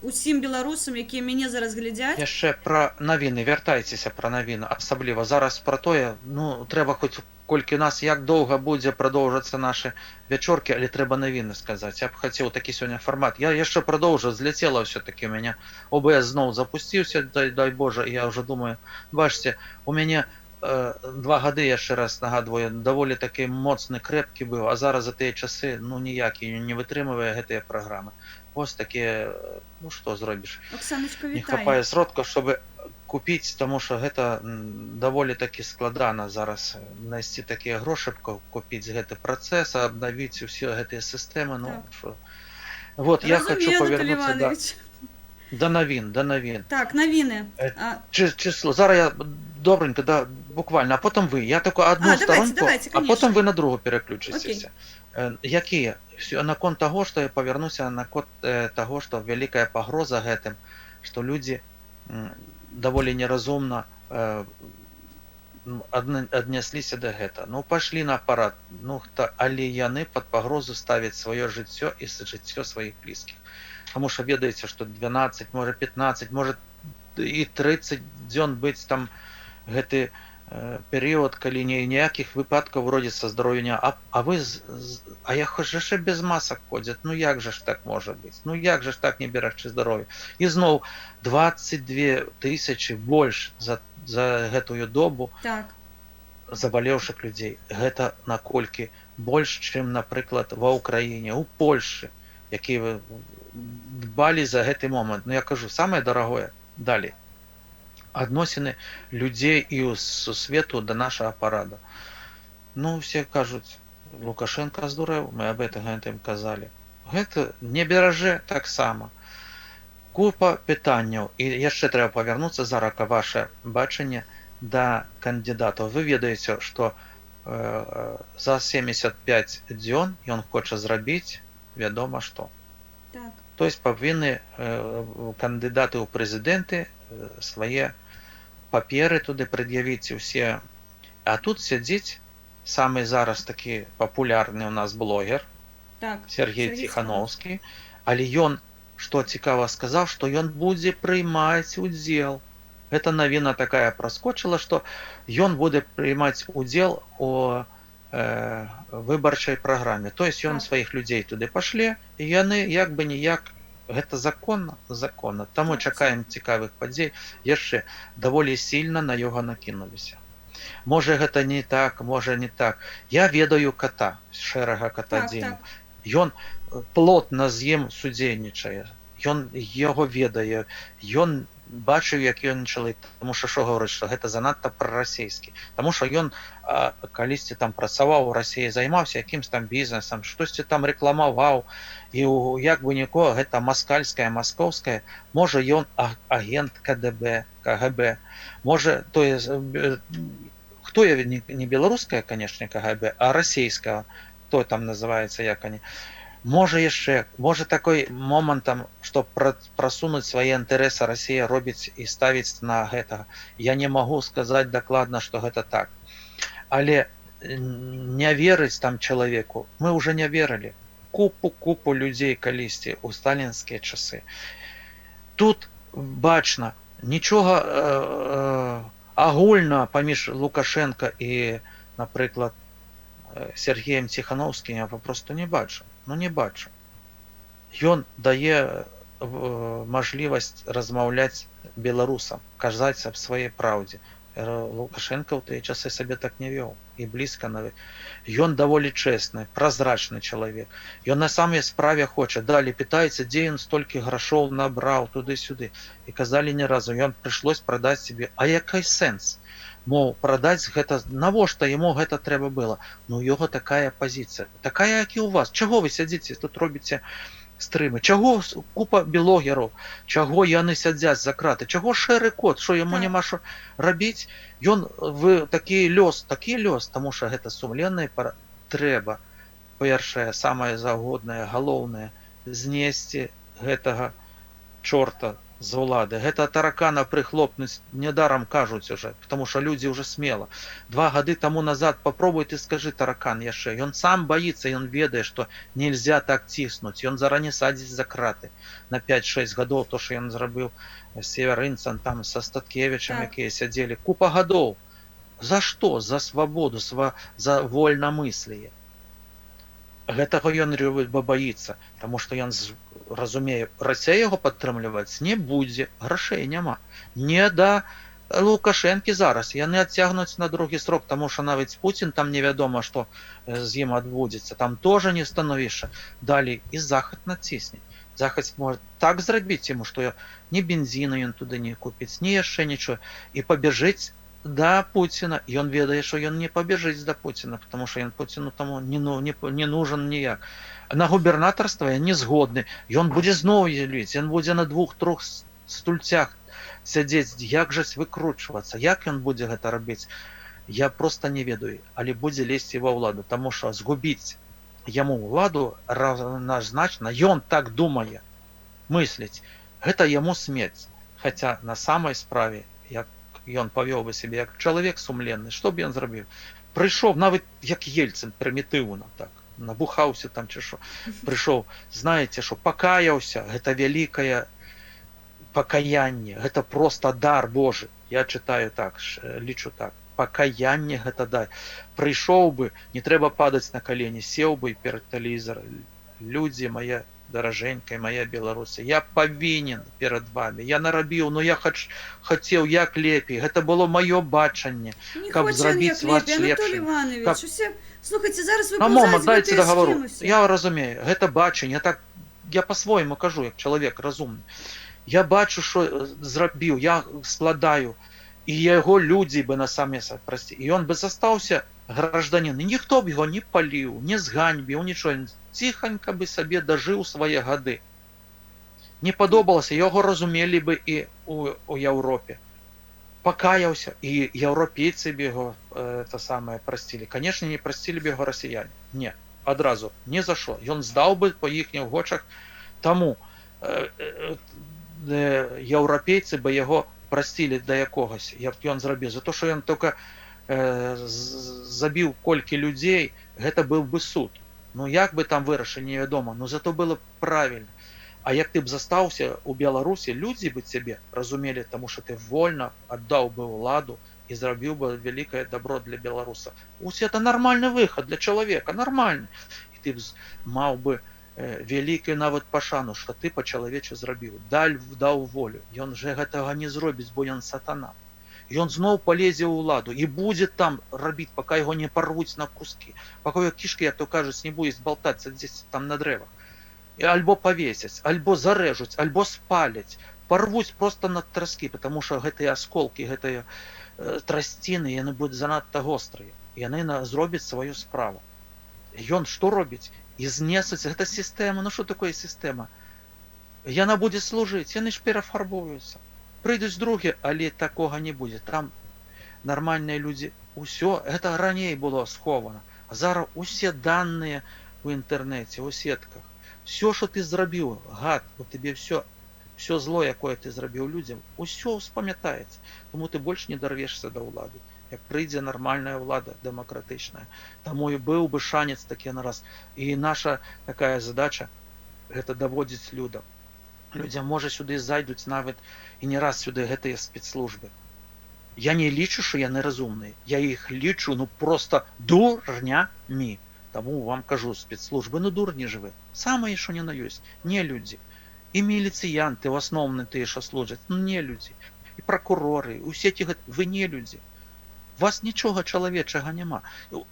усім беларусам, якія мяне зараз глядзяць. Яшчэ пра навіны, вяртайцеся пра навіны, асабліва зараз пра тое, ну, трэба хоць колькі нас, як доўга будзе прадоўжацца нашы вячоркі, але трэба навіны сказаць. Я б хацеў такі сёння фармат. Я яшчэ прадоўжу, зляцела ўсё-таки у мяне ОБС зноў запусціўся, дай Божа, я ўжо думаю, бачце, у мяне 2 гады, яшчэ раз нагадваю, даволі такі моцны, крэпкі быў, а зараз за тыя часы, ну, ніякі не вытрымвае гэтыя праграмы. Вось такія, ну што зробіш. Оксаночка, Не вітаю. хапае сродкаў, чтобы купіць, таму що гэта даволі такі складана зараз знайсці такія грошы, купіць гэты працэс, абнавіць усе гэтыя сістэмы, ну Так. що. Вот я Разумею, хочу Анатолий павярнуцца Иванович. да навін, да навін. Так, навіны. Число зараз я добренько, да, Буквально, а потом вы. Я только одну А, давайте, сторонку, давайте, а конечно. потом вы на другу переключитесь. Якія? Всё, наконт таго, што я павярнуся наконт таго, што вялікая пагроза гэтым, што людзі даволі неразумна аднесліся да гэта. Ну, пашлі на апарат, ну, хто, але яны пад пагрозу ставяць сваё жыццё і жыццё сваіх блізкіх. Таму што ведаеце, што 12, можа 15, можа і 30 дзён быць там гэты перыяд, калі ніякіх выпадкаў вроде са здароўя не, а вы а я хоць жа без масак ходзяць, ну як жа ж так можа быць, ну як жа ж так не берагчы здароўе? І зноў 22 тысячи больш за гэтую добу забалеўшых людзей. Гэта наколькі больш, чым, напрыклад, ва Ўкраіне, у Польшы, якія дбалі за гэты момант. Ну, я кажу, самае дарагое далі адносіны людзей і ў сусвету да нашага парада. Ну, все кажуць, Лукашенко здурэў, мы об этом гэтым казалі. Гэта не беражэ таксама. Купа пытанняў. І яшчэ трэба павярнуцца зараз, ваше бачанне да кандыдатаў. Вы ведаеце, што за 75 дзён ён хоча зрабіць вядома што. То есть павінны кандыдаты ў прэзідэнты свае паперы туды прад'явіць усе. А тут сядзіць самы зараз такі папулярны у нас блогер Сергей Сергей Ціхановскі, але ён, што цікава, сказаў, што ён будзе прымаць удзел. Гэта навіна такая праскочыла, што ён будзе прымаць удзел у выбарчай праграме. То есть ён сваіх людзей туды пашле, і яны як бы ніяк гэта законна, законна. Таму чакаем цікавых падзей. Яшчэ даволі сильно на яго накінуліся. Можа, гэта не так, можа, не так. Я ведаю кота, шэрага кота Дзіму. Ён плотна з ім судзейнічае. Ён яго ведае, ён бачыў, як ён чалавек, тому що що гаворыць, што гэта занадта прарасійскі. Таму що ён калісьці там працаваў у Расіі, займаўся якімсь там бізнесам, штосьці там рэкламаваў, і як бы нікога гэта маскальская, маскоўская, можа, ён агент КДБ, КГБ, можа, то есть, хто я, не беларуская, конечно, КГБ, а расійская, то там называется, як они. Можа яшчэ, можа такой момант там, што прасунуць свае інтарэсы Расія робіць і ставіць на гэтага. Я не магу сказаць дакладна, што гэта так. Але не верыць там чалавеку, мы уже не верылі. Купу-купу людзей калісьці ў сталінскія часы. Тут бачна, нічога агульна паміж Лукашенко і, напрыклад, Сергеем Ціхановскім я папросту не бачу. Ну, не бачу. Ён дае мажлівасць размаўляць беларусам, казаць аб сваёй праўдзе. Лукашенко ў тыя часы сабе так не вёў і блізка нават. Ён даволі чэсны, празрачны чалавек. Ён на самай справе хоча. Далі пытаецца, дзе ён столькі грашоў набраў туды-сюды. І казалі не разу, ён прыйшлось прадаць себе. А якай сэнс? Мол, прадаць гэта, навошта яму гэта трэба было? Ну, у яго такая пазіцыя, такая, як і у вас. Чаго вы сядзіце тут робіце стрымы? Чаго купа блогераў? Чаго яны сядзяць за краты? Чаго шэры кот? Што яму няма що рабіць? Ён в такі лёс, такі лёс, таму що гэта сумленны трэба. Першае, самае загоднае, галоўнае знесці гэтага чорта з улады. Гэта таракана прыхлопнуць недаром кажуць уже, потому что людзі уже смело. 2 гады тому назад попробуй ты скажи таракан яшчэ. Ён сам боится, ён ведае, что нельзя так ціснуць. Ён заранее садзіць за краты на 5-6 гадоў, то, что ён зрабіў з Северынцам, там са Статкевічам, якія сядзелі купа гадоў. За што? За свабоду, за вольнамыслие. Гэтага ён бо баіцца, таму што ён разумее, Расія яго падтрымліваць не будзе, грашэй няма. Не да Лукашэнкі зараз яны адцягнуць на другі срок, таму што нават Пуцін там невядома, што з ім адбудзецца, там тоже не становішча. Далей і Захад націсне. Захад может так зрабіць яму, што ні бензіну ён туды не купіць, ні яшчэ нічого, і пабяжыць да Пуціна. Ён ведае, што ён не пабяжыць да Пуціна, потому что ён Пуціну таму не, ну, не нужен ніяк. На губернатарства я не згодны. Ён будзе зноў еліць, ён будзе на двух-трох стульцях сядзець, як жа выкручвацца, як ён будзе гэта рабіць. Я просто не ведаю, але будзе лезці ва ўладу, таму що згубіць яму ўладу раўназначна, ён так думае, мысліць, гэта яму смерць. Хаця на самай справе, як ён павёў бы сябе як чалавек сумленны, што б ён зрабіў? Прыйшоў нават як Ельцын, прымітыўна так, набухаўся там ці що, прыйшоў, знаеце що, пакаяўся, гэта вялікае пакаянне, гэта просто дар Божы. Я читаю так, лічу так. Пакаянне гэта дар. Прыйшоў бы, не трэба падаць на калені, сеў бы перад тэлевізор. Людзі мае даражэнькая моя беларусы, я павінен перад вами, я нарабіў, но я хацеў як лепей, гэта было маё бачанне, Не каб хоча ён зрабіць як вас лепей, Анатолій лепшым. Іванович. Усе... Слухайте, зараз На момант выпаўзаюць дайце гэтыя дагавару. схемы ўсе. Я разумею, гэта бачанне, так я по-свойму кажу, як чалавек разумны. Я бачу, що зрабіў, я складаю, і яго людзі бы на самі прасці, і ён бы застаўся гражданин, і ніхто б яго не паліў, не зганьбіў, нічого, ціханька бы сабе дажыў свае гады. Не падобалася, яго разумелі бы і у Еўропе. Пакаяўся, і еўрапейцы б яго это самое прасцілі. Конечно, не прасцілі б яго расіяне. Не, адразу, ні за що. Ён здаў бы по іхніх вочах. Таму еўрапейцы бы яго прасцілі да якогась, як ён зрабіў. За то, що ён только забіў колькі людзей, гэта быў бы суд. Ну як бы там вырашылі, невядома, но зато было б правильно. А як ты б застаўся у Беларусі, людзі бы цябе разумелі, таму што ты вольна аддаў бы ўладу і зрабіў бы вялікае добро для беларуса. Ось это нармальны выхад для чалавека, нармальны. І ты б маў бы вялікую нават пашану, што ты па-чалавечы зрабіў, даў волю. Ён же гэтага не зробіць, бо ён сатана. Ён зноў палезе ў ўладу і будзе там рабіць, пока яго не парвуць на куски. Пока яго кішки, як то кажуць, не будзе болтаться дзесь там на дрэвах. І альбо павесяць, альбо зарэжуць, альбо спаляць, парвуць просто на траскі, потому что гэтыя асколкі, гэтыя трасціны, яны будуць занадта вострыя. Яны зробяць сваю справу. Ён што робіць? І знесуць гэта сістэма. Ну что такое сістэма? Яна будзе служыць, яны ж перафарбуюцца. Прыйдуць другі, але такога не будзе. Там нармальныя людзі, усё гэта раней было схована. А зараз усе данные у інтэрнэце, у сетках. Все, що ты зрабіў, гад, у табе все зло, якое ты зрабіў людзям, усё ўспамятаецца. Таму ты больш не дарвешся да ўлады. Як прыйдзе нармальная ўлада дэмакратычная. Таму і быў бы шанец такі на раз. І наша такая задача гэта даводзіць людям. Людзям, можа, сюды зайдуць нават і не раз сюды гэтыя спецслужбы. Я не лічу, що яны разумныя. Я іх лічу ну просто дурнямі. Таму вам кажу, спецслужбы, ну дурні ж вы. Самае, що ні на ёсць, не людзі. І міліцыянты, в асноўным тыя, що служаць, ну не людзі. І пракуроры, усе ці вы не людзі. Вас нічога чалавечага няма.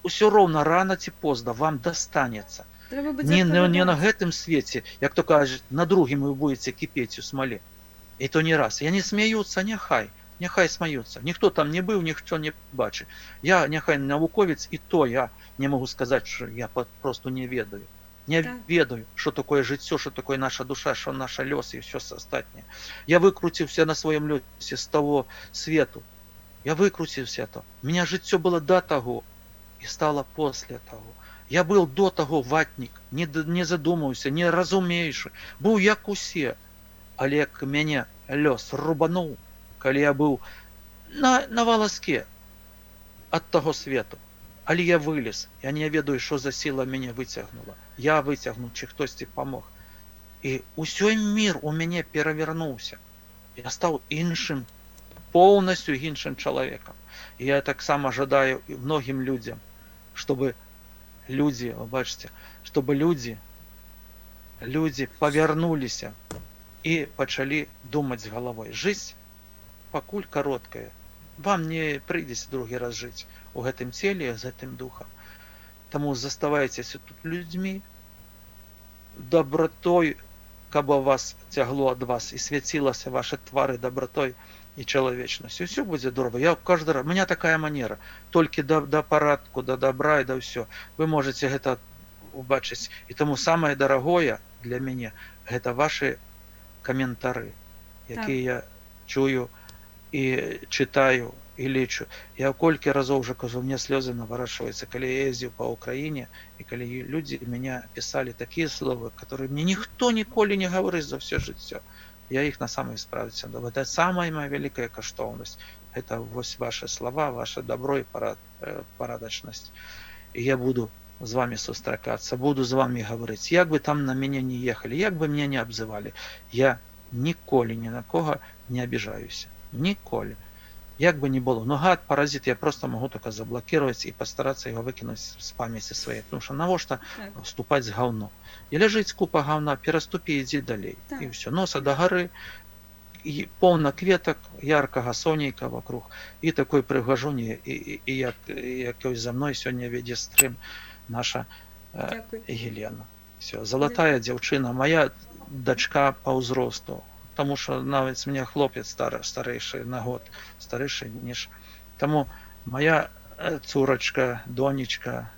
Усё роўна рана ці позна вам дастанецца. Трэба будзе Не на адпавядаць. гэтым свеце, як то кажуць, на другім вы будете кіпець у смале. І то не раз. Яны смяюцца, няхай, няхай смяюцца. Ніхто там не быў, ніхто не бачыць. Я няхай навуковец, і то я не могу сказаць, що я просто не ведаю. Не ведаю, що такое жыццё, що такое наша душа, що наша лёс і все астатняе. Я выкруціўся на сваём лёсе з таго свету. Я выкруціўся то. У меня жыццё было до таго і стало после таго. Я был до таго ватнік, не задумаўся, не разумеючы, быў як усе. Але як мяне лёс рубануў, калі я быў на валаске ад таго свету. Але я вылез, я не ведаю, що за сила мяне выцягнула. Я выцягнуў, ці хтосьці памог. І ўсё мир у мяне перавярнуўся. Я стаў іншым, поўнасцю іншым чалавекам. І я таксама жадаю і многім людзям, чтобы людзі, вы бачыце, чтобы людзі павярнуліся і пачалі думаць галавой. Жизнь пакуль кароткая. Вам не прыйдзецца другі раз жыць у гэтым целе, з гэтым духам. Таму заставайцеся тут людзьмі, добротой, каб вас цягло ад вас і свяцілася ваши твары добротой і чалавечнасцю. Ўсё будзе добра. Я каждый раз, у меня такая манера, толькі да парадку, да добра і да ўсё. Вы можете гэта убачыць. І таму самае дарагое для мяне гэта ваши каментары, якія я чую і чытаю. І лічу. Я колькі разоў уже кажу, мне слёзы наворачиваются, калі я ездзіў па Украіне і калі людзі меня пісалі такія словы, которые мне ніхто ніколі не гаворыць за ўсё жыццё. Я іх на самай справе цану. Это самая моя вялікая каштоўнасць. Это вось ваши слова, ваше добро і парадачнасць. І я буду з вами сустракацца, буду з вами гаварыць. Як бы там на мяне не ехалі, як бы меня не абзывалі, я ніколі ні на кого не обижаюся. Ніколі. Як бы ни было. Но гад, паразит, я просто могу только заблокировать и постараться его выкинуть с памяти своей. Потому что навошта вступать з говно? І ляжыць купа говна, пераступі, ідзі далей. І все. Носа до горы, і поўна кветак, яркага сонейка вокруг, і такой прыгажуні, і як ось за мной сёння вядзе стрым наша Дякую. Елена. Все, залатая дзяўчына, моя дачка па ўзросту. Таму що нават мне хлопец старэйшы на год, старэйшы, ніж. Таму моя цурачка, донечка.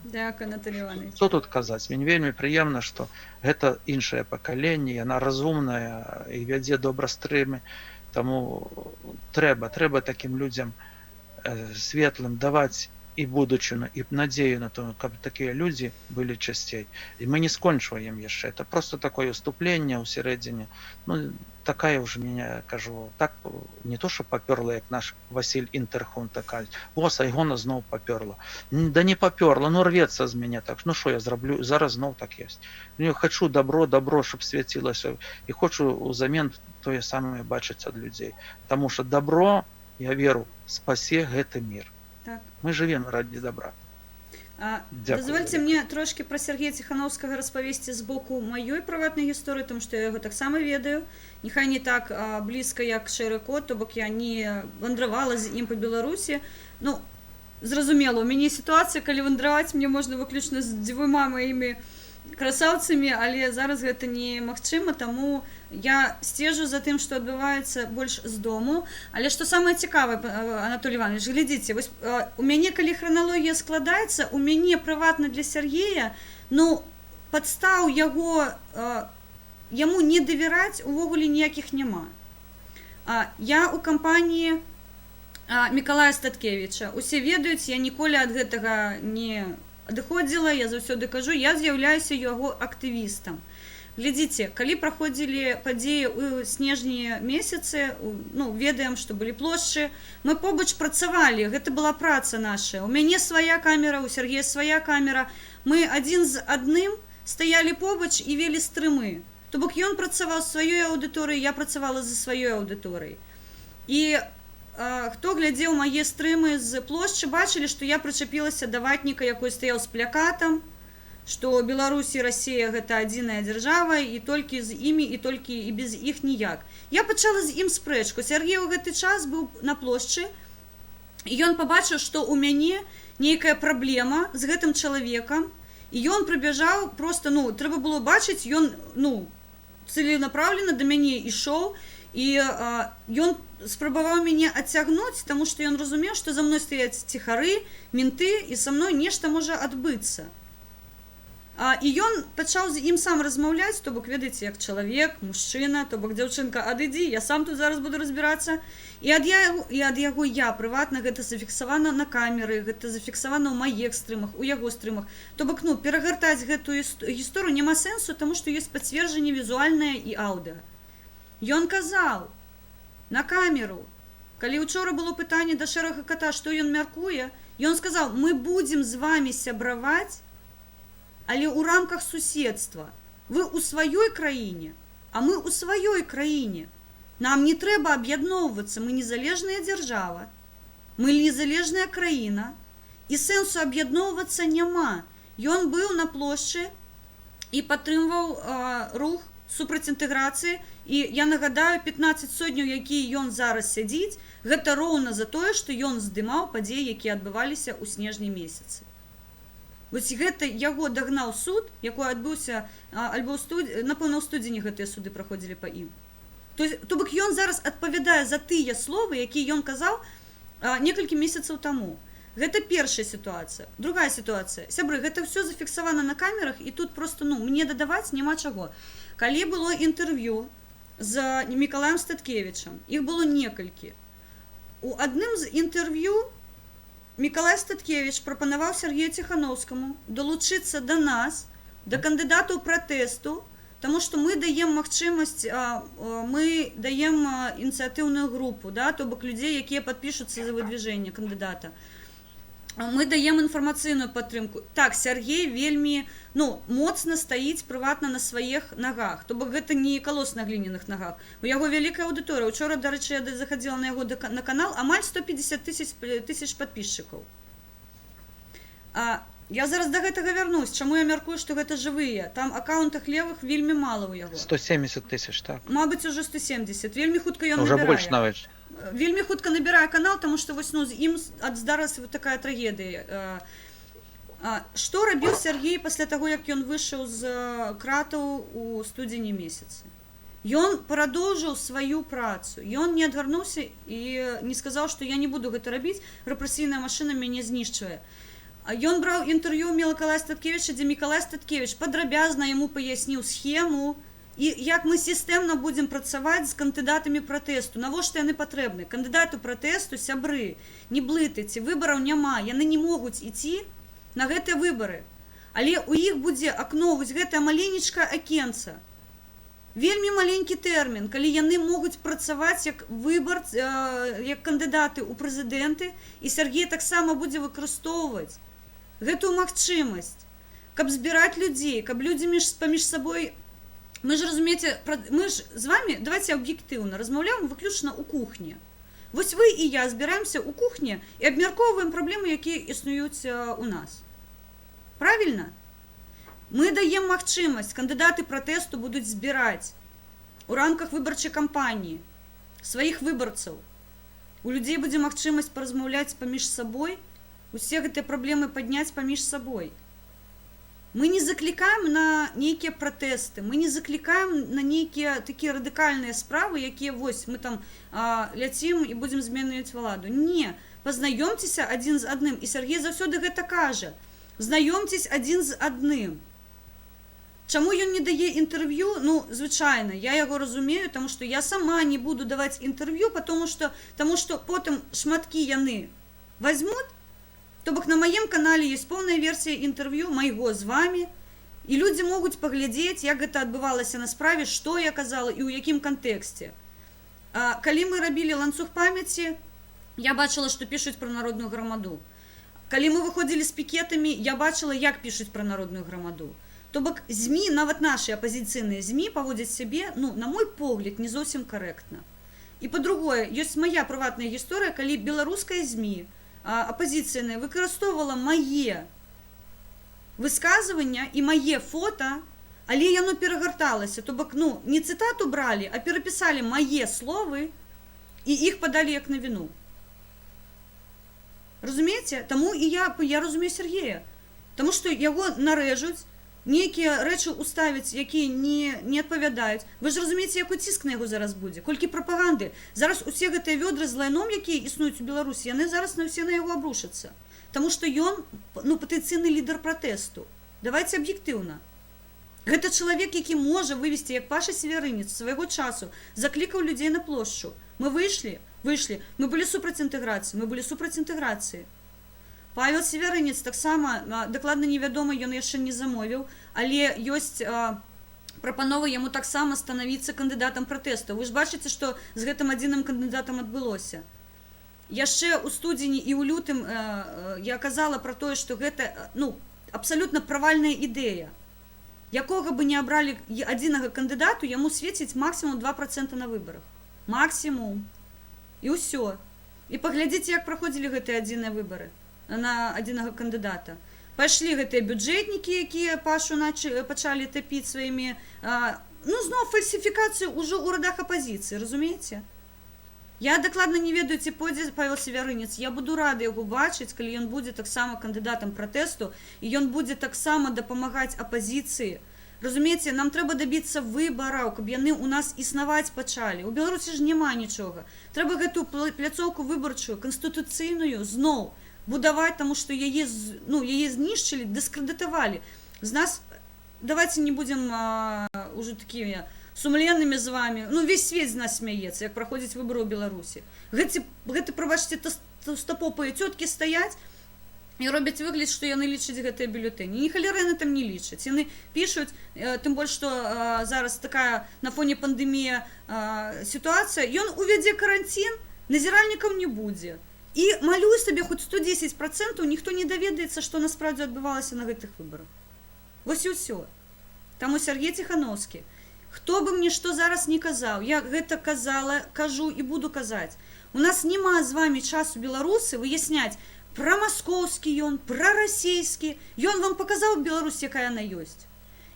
Дякую, Анатолій Іванович. Что тут казаць? Мне вельмі прыемна, што гэта іншае пакаленне, яна разумная і вядзе добра стрымы. Таму трэба такім людзям светлым даваць і будучыну, і надзею на то, каб такія людзі былі часцей. І мы не скончваем яшчэ. Это просто такое уступленне ў сярэдзіне. Ну, такая уже меня, кажу, так не то, что попёрла, як наш Василь Інтерхун така. О, Сайгона зноў попёрла. Да не попёрла, ну рвецца з мяне так. Ну що я зраблю? Зараз зноў так есть. Ну, я хочу добро, добро, чтоб свяцілася. І хочу узамен тое самае бачыць ад людзей. Таму что добро, я веру, спасе гэты мир. Мы живем ради добра. Дзякую Дазвольце вялікі. мне трошкі пра Сергея Ціхановскага распавесці з боку маёй прыватнай гісторыі, тому што я яго таксама ведаю. Няхай не так блізка, як Шэры кот, то бок я не вандравала з ім па Беларусі. Ну, зразумела, у мяне сітуацыя, калі вандраваць мне можна выключна з дзвюма маімі красаўцамі, але зараз гэта немагчыма, таму я сцежу за тым, што адбываецца, больш з дому. Але што самае цікавае, Анатолій Іванович, глядзіце, вось у мяне, калі храналогія складаецца, у мяне прыватна для Сергея, ну, падстаў яму не давяраць увогуле ніякіх няма. Я у кампаніі Мікалая Статкевіча. Усе ведаюць, я ніколі ад гэтага не адыходзіла, я заўсёды кажу, я з'яўляюся яго актывістам. Глядзіце, калі праходзілі падзеі ў снежні месяцы, ну, ведаем, што былі плошчы, мы побач працавалі, гэта была праца наша. У мяне свая камера, у Сергея свая камера. Мы адзін з адным стаялі побач і велі стрымы. То бок ён працаваў з сваёй аўдыторыяй, я працавала за сваёй аўдыторыяй. І хто глядзеў мае стрымы з плошчы, бачылі, што я прычапілася да ватніка, якой стаяў з плякатам, што Беларусь і Расія — гэта адзіная дзяржава, і толькі з імі, і толькі і без іх ніяк. Я пачала з ім спрэчку. Сергей у гэты час быў на плошчы, і ён пабачыў, што ў мяне нейкая праблема з гэтым чалавекам, і ён прыбяжаў просто, ну, трэба было бачыць, ён, ну, целенаправленно да мяне ішоў, і ён спрабаваў мяне адцягнуць, таму што ён разумеў, што за мной стаяць ціхары, менты, і са мной нешта можа адбыцца. І ён пачаў з ім сам размаўляць, то бок, ведаеце, як чалавек, мужчына, то бок дзяўчынка, адыдзі, я сам тут зараз буду разбірацца. І ад яго я прыватна, гэта зафіксавана на камеры, гэта зафіксавана ў маіх стрымах, у яго стрымах. То бок, ну, перагартаць гэтую гісторыю няма сэнсу, таму што ёсць пацверджанне візуальнае і аўдыа. Ён казаў на камеру, калі учора было пытанне да Шэрага ката, што ён мяркуе, ён сказаў: «Мы будзем з вами сябраваць, але ў рамках суседства. Вы ў сваёй краіне, а мы ў сваёй краіне. Нам не трэба аб'ядноўвацца, мы незалежная дзяржава, мы незалежная краіна, і сэнсу аб'ядноўвацца няма». Ён быў на плошчы і падтрымваў рух супраць інтэграцыі, і я нагадаю, 15 сотняў, якія ён зараз сядзіць, гэта роўна за тое, што ён здымаў падзеі, якія адбываліся ў снежні месяцы. Вось гэта яго дагнаў суд, якой адбыўся альбо ў напэўна, ў студзені гэтыя суды праходзілі па ім. То бок ён зараз адпавядае за тыя словы, якія ён казаў некалькі месяцаў таму. Гэта першая сітуацыя. Другая сітуацыя. Сябры, гэта ўсё зафіксавана на камерах, і тут просто, ну, мне дадаваць няма чаго. Калі было інтэрв'ю з Мікалаем Статкевічам, іх было некалькі. У адным з інтэрв'ю Мікалай Статкевіч прапанаваў Сяргею Ціханоўскаму далучыцца да нас, да кандыдатаў пратэсту, таму што мы даем магчымасць, мы даем ініцыятыўную групу, да, то бок людзей, якія падпішуцца за выдвижение кандыдата. Мы даем інфармацыйную падтрымку. Так, Сяргей вельмі, ну, моцна стаіць прыватна на сваіх нагах. То бок гэта не калос на гліняных нагах. У яго вялікая аўдыторыя. Учора, дарэчы, я заходзіла на яго на канал, амаль 150 тысяч подписчиков. Я зараз да гэтага вярнусь. Чаму я мяркую, што гэта жывыя? Там акаўнтах левых вельмі мала ў яго. 170 тысяч, так. Мабыць, ужо 170. Вельмі хутка ён Уже набірае. больш нават. Вельмі хутка набірае канал, таму што вось, ну, з ім здарылася вот такая трагедыя. Што рабіў Сяргей пасля таго, як ён выйшаў з кратаў у студзені месяцы? Ён прадоўжыў сваю працу. Ён не адгарнуўся і не сказаў, што я не буду гэта рабіць, рэпрэсійная машына мяне знішчвае. А ён браў інтэрв'ю ў Мікалая Статкевіча, дзе Мікалай Статкевіч падрабязна яму паясніў схему і як мы сістэмна будзем працаваць з кандыдатамі пратэсту, навошта яны патрэбны. Кандыдату пратэсту, сябры, не блытайце, выбараў няма, яны не могуць ісці на гэтыя выбары. Але ў іх будзе акно, вось гэтае маленечкае акенца. Вельмі маленькі тэрмін, калі яны могуць працаваць як выбар, як кандыдаты ў прэзідэнты, і Сяргей таксама будзе выкарыстоўваць гэтую магчымасць, каб збіраць людзей, каб людзі паміж сабой. Мы ж, разумееце, мы ж з вами, давайте аб'ектыўна, размаўляем выключна ў кухні. Вось вы і я збіраемся ў кухні і абмяркоўваем праблемы, якія існуюць у нас. Правильно? Мы даем магчымасць, кандыдаты пратэсту будуць збіраць у рамках выбарчай кампаніі сваіх выбарцаў. У людзей будзе магчымасць паразмаўляць паміж сабой, усе гэтыя праблемы падняць паміж сабой. Мы не заклікаем на нейкія пратэсты, мы не заклікаем на нейкія такія радыкальныя справы, якія вось мы там ляцім і будзем зменьваць уладу. Не, пазнаёмцеся адзін з адным. І Сяргей заўсёды гэта кажа. Знаёмцесь адзін з адным. Чаму ён не дае інтэрв'ю? Ну, звычайна, я яго разумею, таму што я сама не буду даваць інтэрв'ю, таму што потым шматкі яны возьмут. То бок на маім канале ёсць поўная версія інтэрв'ю майго з вамі, і людзі могуць паглядзець, як гэта адбывалася на справе, што я казала і ў якім кантэксце. Калі мы рабілі ланцуг памяці, я бачыла, што пішуць пра Народную грамаду. Калі мы выходзілі з пікетамі, я бачыла, як пішуць пра Народную грамаду. То бок ЗМІ, нават нашы апазіцыйныя ЗМІ паводзяць сябе, ну, на мой погляд, не зусім карэктна. І па-другое, ёсць мая прыватная гісторыя, калі беларуская ЗМІ апазіцыйная выкарыстоўвала мае высказывання і мае фота, але яно перагарталася. То бок, ну, не цытату бралі, а перапісалі мае словы і іх падалі як навіну. Разумееце? Таму і я разумею Сяргея. Таму што яго нарэжуць, нейкія рэчы уставяць, якія не адпавядаюць. Вы ж разумееце, які ціск на яго зараз будзе, колькі прапаганды. Зараз усе гэтыя вёдры з лайном, якія існуюць у Беларусі, яны зараз на ўсе на яго абрушацца. Таму што ён, ну, патэнцыйны лідар пратэсту. Давайте аб'ектыўна. Гэта чалавек, які можа вывесці, як Паша Севярынец свайго часу заклікаў людзей на плошчу. Мы выйшлі, выйшлі. Мы былі супраць інтэграцыі, мы былі супраць інтэграцыі. Павел Севярынец таксама, дакладна невядома, ён яшчэ не замовіў, але ёсць прапанова яму таксама станавіцца кандыдатам пратэсту. Вы ж бачыце, што з гэтым адзіным кандыдатам адбылося. Яшчэ ў студзені і ў лютым я казала пра тое, што гэта ну, абсалютна правальная ідэя. Якога бы не абралі адзінага кандыдату, яму свеціць максімум 2% на выбарах. Максімум. І ўсё. І паглядзіце, як праходзілі гэтыя адзіныя выбары на адзінага кандыдата. Пайшлі гэтыя бюджэтнікі, якія Пашу пачалі тапіць сваімі, ну, зноў фальсіфікацыю ўжо ў радах апазіцыі, разумееце? Я дакладна не ведаю, ці пойдзе Павел Севярынец. Я буду рада яго бачыць, калі ён будзе таксама кандыдатам пратэсту і ён будзе таксама дапамагаць апазіцыі. Разумееце, нам трэба дабіцца выбараў, каб яны ў нас існаваць пачалі. У Беларусі ж няма нічога. Трэба гэтую пляцоўку выбарчую, канстытуцыйную зноў будаваць, таму што ну, яе знішчылі, дыскрэдытавалі. З нас, давайте не будзем ўжо такімі сумленнымі з вами. Ну, весь свет з нас смяецца, як праходзіць выборы ў Беларусі. Гэты, прабачце, таўстапопыя цёткі стаяць і робяць выгляд, што яны лічаць гэтыя бюлетэні. Ні халеры яны там не лічаць. Яны пішуць, тым больш што зараз такая на фоне пандэмія сітуацыя, ён увядзе каранцін, назіральнікаў не будзе. І малюй сабе хоць 110%, ніхто не даведаецца, што насправдзе адбывалася на гэтых выбарах. Вось і ўсё. Таму Сяргей Ціханоўскі, хто бы мне што зараз не казаў, я гэта казала, кажу і буду казаць. У нас няма з вами часу, беларусы, выясняць, прамаскоўскі ён, прарасійскі. Ён вам паказаў Беларусь, якая яна ёсць.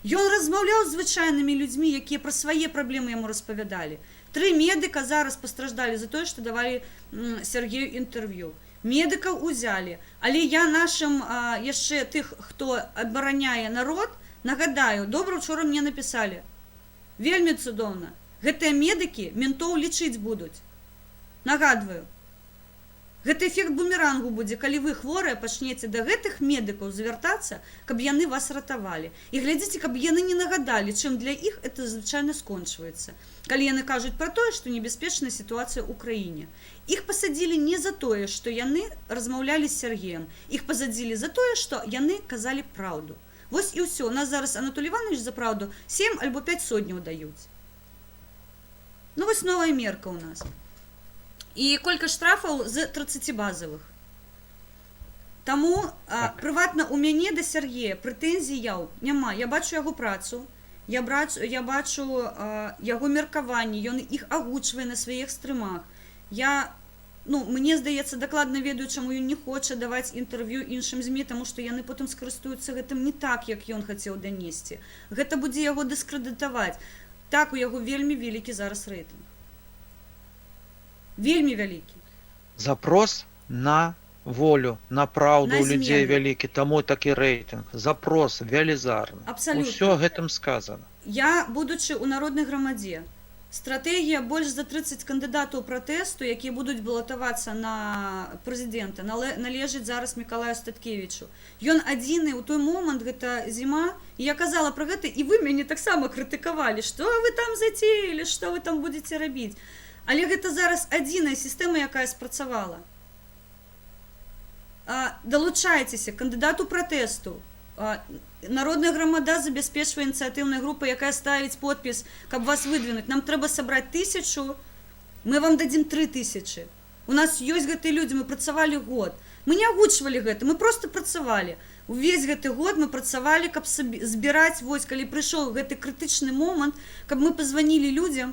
Ён размаўляў з звычайнымі людзьмі, якія пра свае праблемы яму распавядалі. Тры медыка зараз пастраждалі за тое, што давалі Сяргею інтэрв'ю. Медыкаў узялі. Але я нашым яшчэ тых, хто абараняе народ, нагадаю, добра, учора мне напісалі. Вельмі цудоўна. Гэтыя медыкі ментоў лічыць будуць. Нагадваю. Гэты эфект бумерангу будзе, калі вы, хворыя, пачнеце да гэтых медыкаў звяртацца, каб яны вас ратавалі. І глядзіце, каб яны не нагадалі, чым для іх это звычайна скончваецца. Калі яны кажуць пра тое, што небяспечная сітуацыя ў краіне. Іх пасадзілі не за тое, што яны размаўлялі з Сяргеем. Іх пасадзілі за тое, што яны казалі праўду. Вось і ўсё. У нас зараз Анатолій Іванович за праўду 7 альбо 5 сотняў даюць. Ну вось новая мерка ў нас. І колькі штрафаў з 30 базавых. Таму прыватна у мяне да Сяргея прэтэнзіяў няма. Я бачу яго працу, я бачу яго меркаванні, ён іх агучвае на сваіх стрымах. Я, ну, мне здаецца, дакладна ведаю, чаму ён не хоча даваць інтэрв'ю іншым ЗМІ, таму што яны потым скарыстаюцца гэтым не так, як ён хацеў данесці. Гэта будзе яго дыскрэдытаваць. Так, у яго вельмі вялікі зараз рэйтынг. Вельмі вялікі. Запрос на волю, на праўду На у людзей змены. вялікі, таму такі рэйтынг. Запрос велізарны. Абсалютна. Усё гэтым сказано. Я, будучы ў Народнай грамадзе, стратэгія больш за 30 кандыдатаў пратэсту, якія будуць балатавацца на прэзідэнта, належыць зараз Мікалаю Статкевічу. Ён адзіны ў той момант, гэта зіма, і я казала пра гэта, і вы мяне таксама крытыкавалі, што вы там зацеялі, што вы там будзеце рабіць. Але гэта зараз адзіная сістэма, якая спрацавала. Далучайцеся кандыдату пратэсту. Народная грамада забяспечвае ініцыятыўная група, якая ставіць подпіс, каб вас выдвинуть. Нам трэба сабраць 1000, мы вам дадзім 3000. У нас ёсць гэтыя людзі, мы працавалі год. Мы не агучвалі гэта, мы просто працавалі. Увесь гэты год мы працавалі, каб збіраць, вось калі прыйшоў гэты крытычны момант, каб мы пазванілі людзям,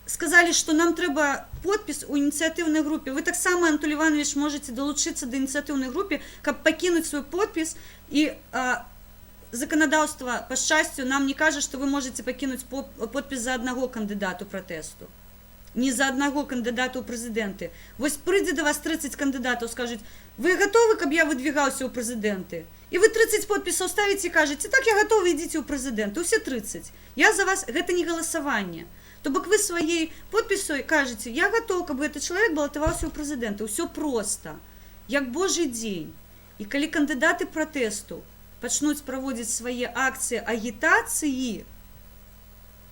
сказалі, што нам трэба подпіс у ініцыятыўнай групе. Вы таксама, Анатолій Іванович, можете далучыцца да ініцыятыўнай групе, каб пакінуць свой подпіс, і заканадаўства, па шчасцю, нам не кажа, што вы можете пакінуць подпіс за аднаго кандыдату пратэсту. Не за аднаго кандыдата ў прэзідэнты. Вось прыйдзе да вас 30 кандыдатаў, скажуць: «Вы гатовы, каб я выдвігаўся ў прэзідэнты?» І вы 30 подпісаў ставіце і кажаце: «Так, я гатовы, ідзіце ў прэзідэнты». Усе 30. Я за вас, гэта не галасаванне. То бок вы сваёй подпісой кажаце: «Я гатоў, каб гэты чалавек балатаваўся ў прэзідэнты». Ўсё проста. Як божы дзень. І калі кандыдаты пратэсту пачнуць праводзіць свае акцыі агітацыі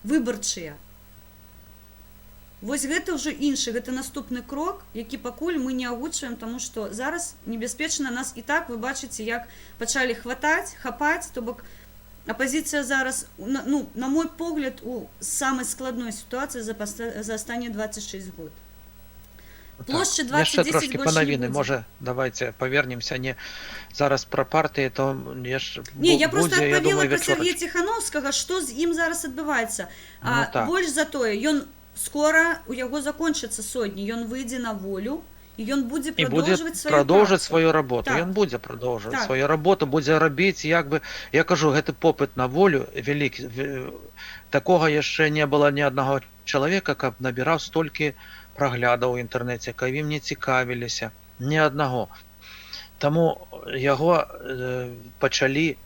выбарчыя, вось гэта ўжо іншы, гэта наступны крок, які пакуль мы не агучваем, таму што зараз небяспечна. Нас і так, вы бачыце, як пачалі хватаць, хапаць, то бок апазіцыя зараз, ну, на мой погляд, у самай складной сітуацыі за астатнія 26 год. Плошчы Так. Яшчэ 20-10 трошки больш па не навіны, будзе. Можа, давайте павернемся не зараз пра партыі, то яшчэ Не, я просто будзе, я адпавела думаю, пра Сяргея вячорачка. Ціханоўскага, што з ім зараз адбываецца. Ну, так. Больш за тое, ён скора, у яго закончацца сотні, ён выйдзе на волю і ён будзе І будзе продолжваць сваю продолжыць працу. сваю работу. Так. Ён будзе продолжваць Так. сваю работу, будзе рабіць, як бы я кажу, гэты попыт на волю вялікі. Такога яшчэ не было ні аднаго чалавека, каб набіраў столькі праглядаў у інтэрнэце, каб ім не цікавіліся, ні аднаго. Таму яго пачалі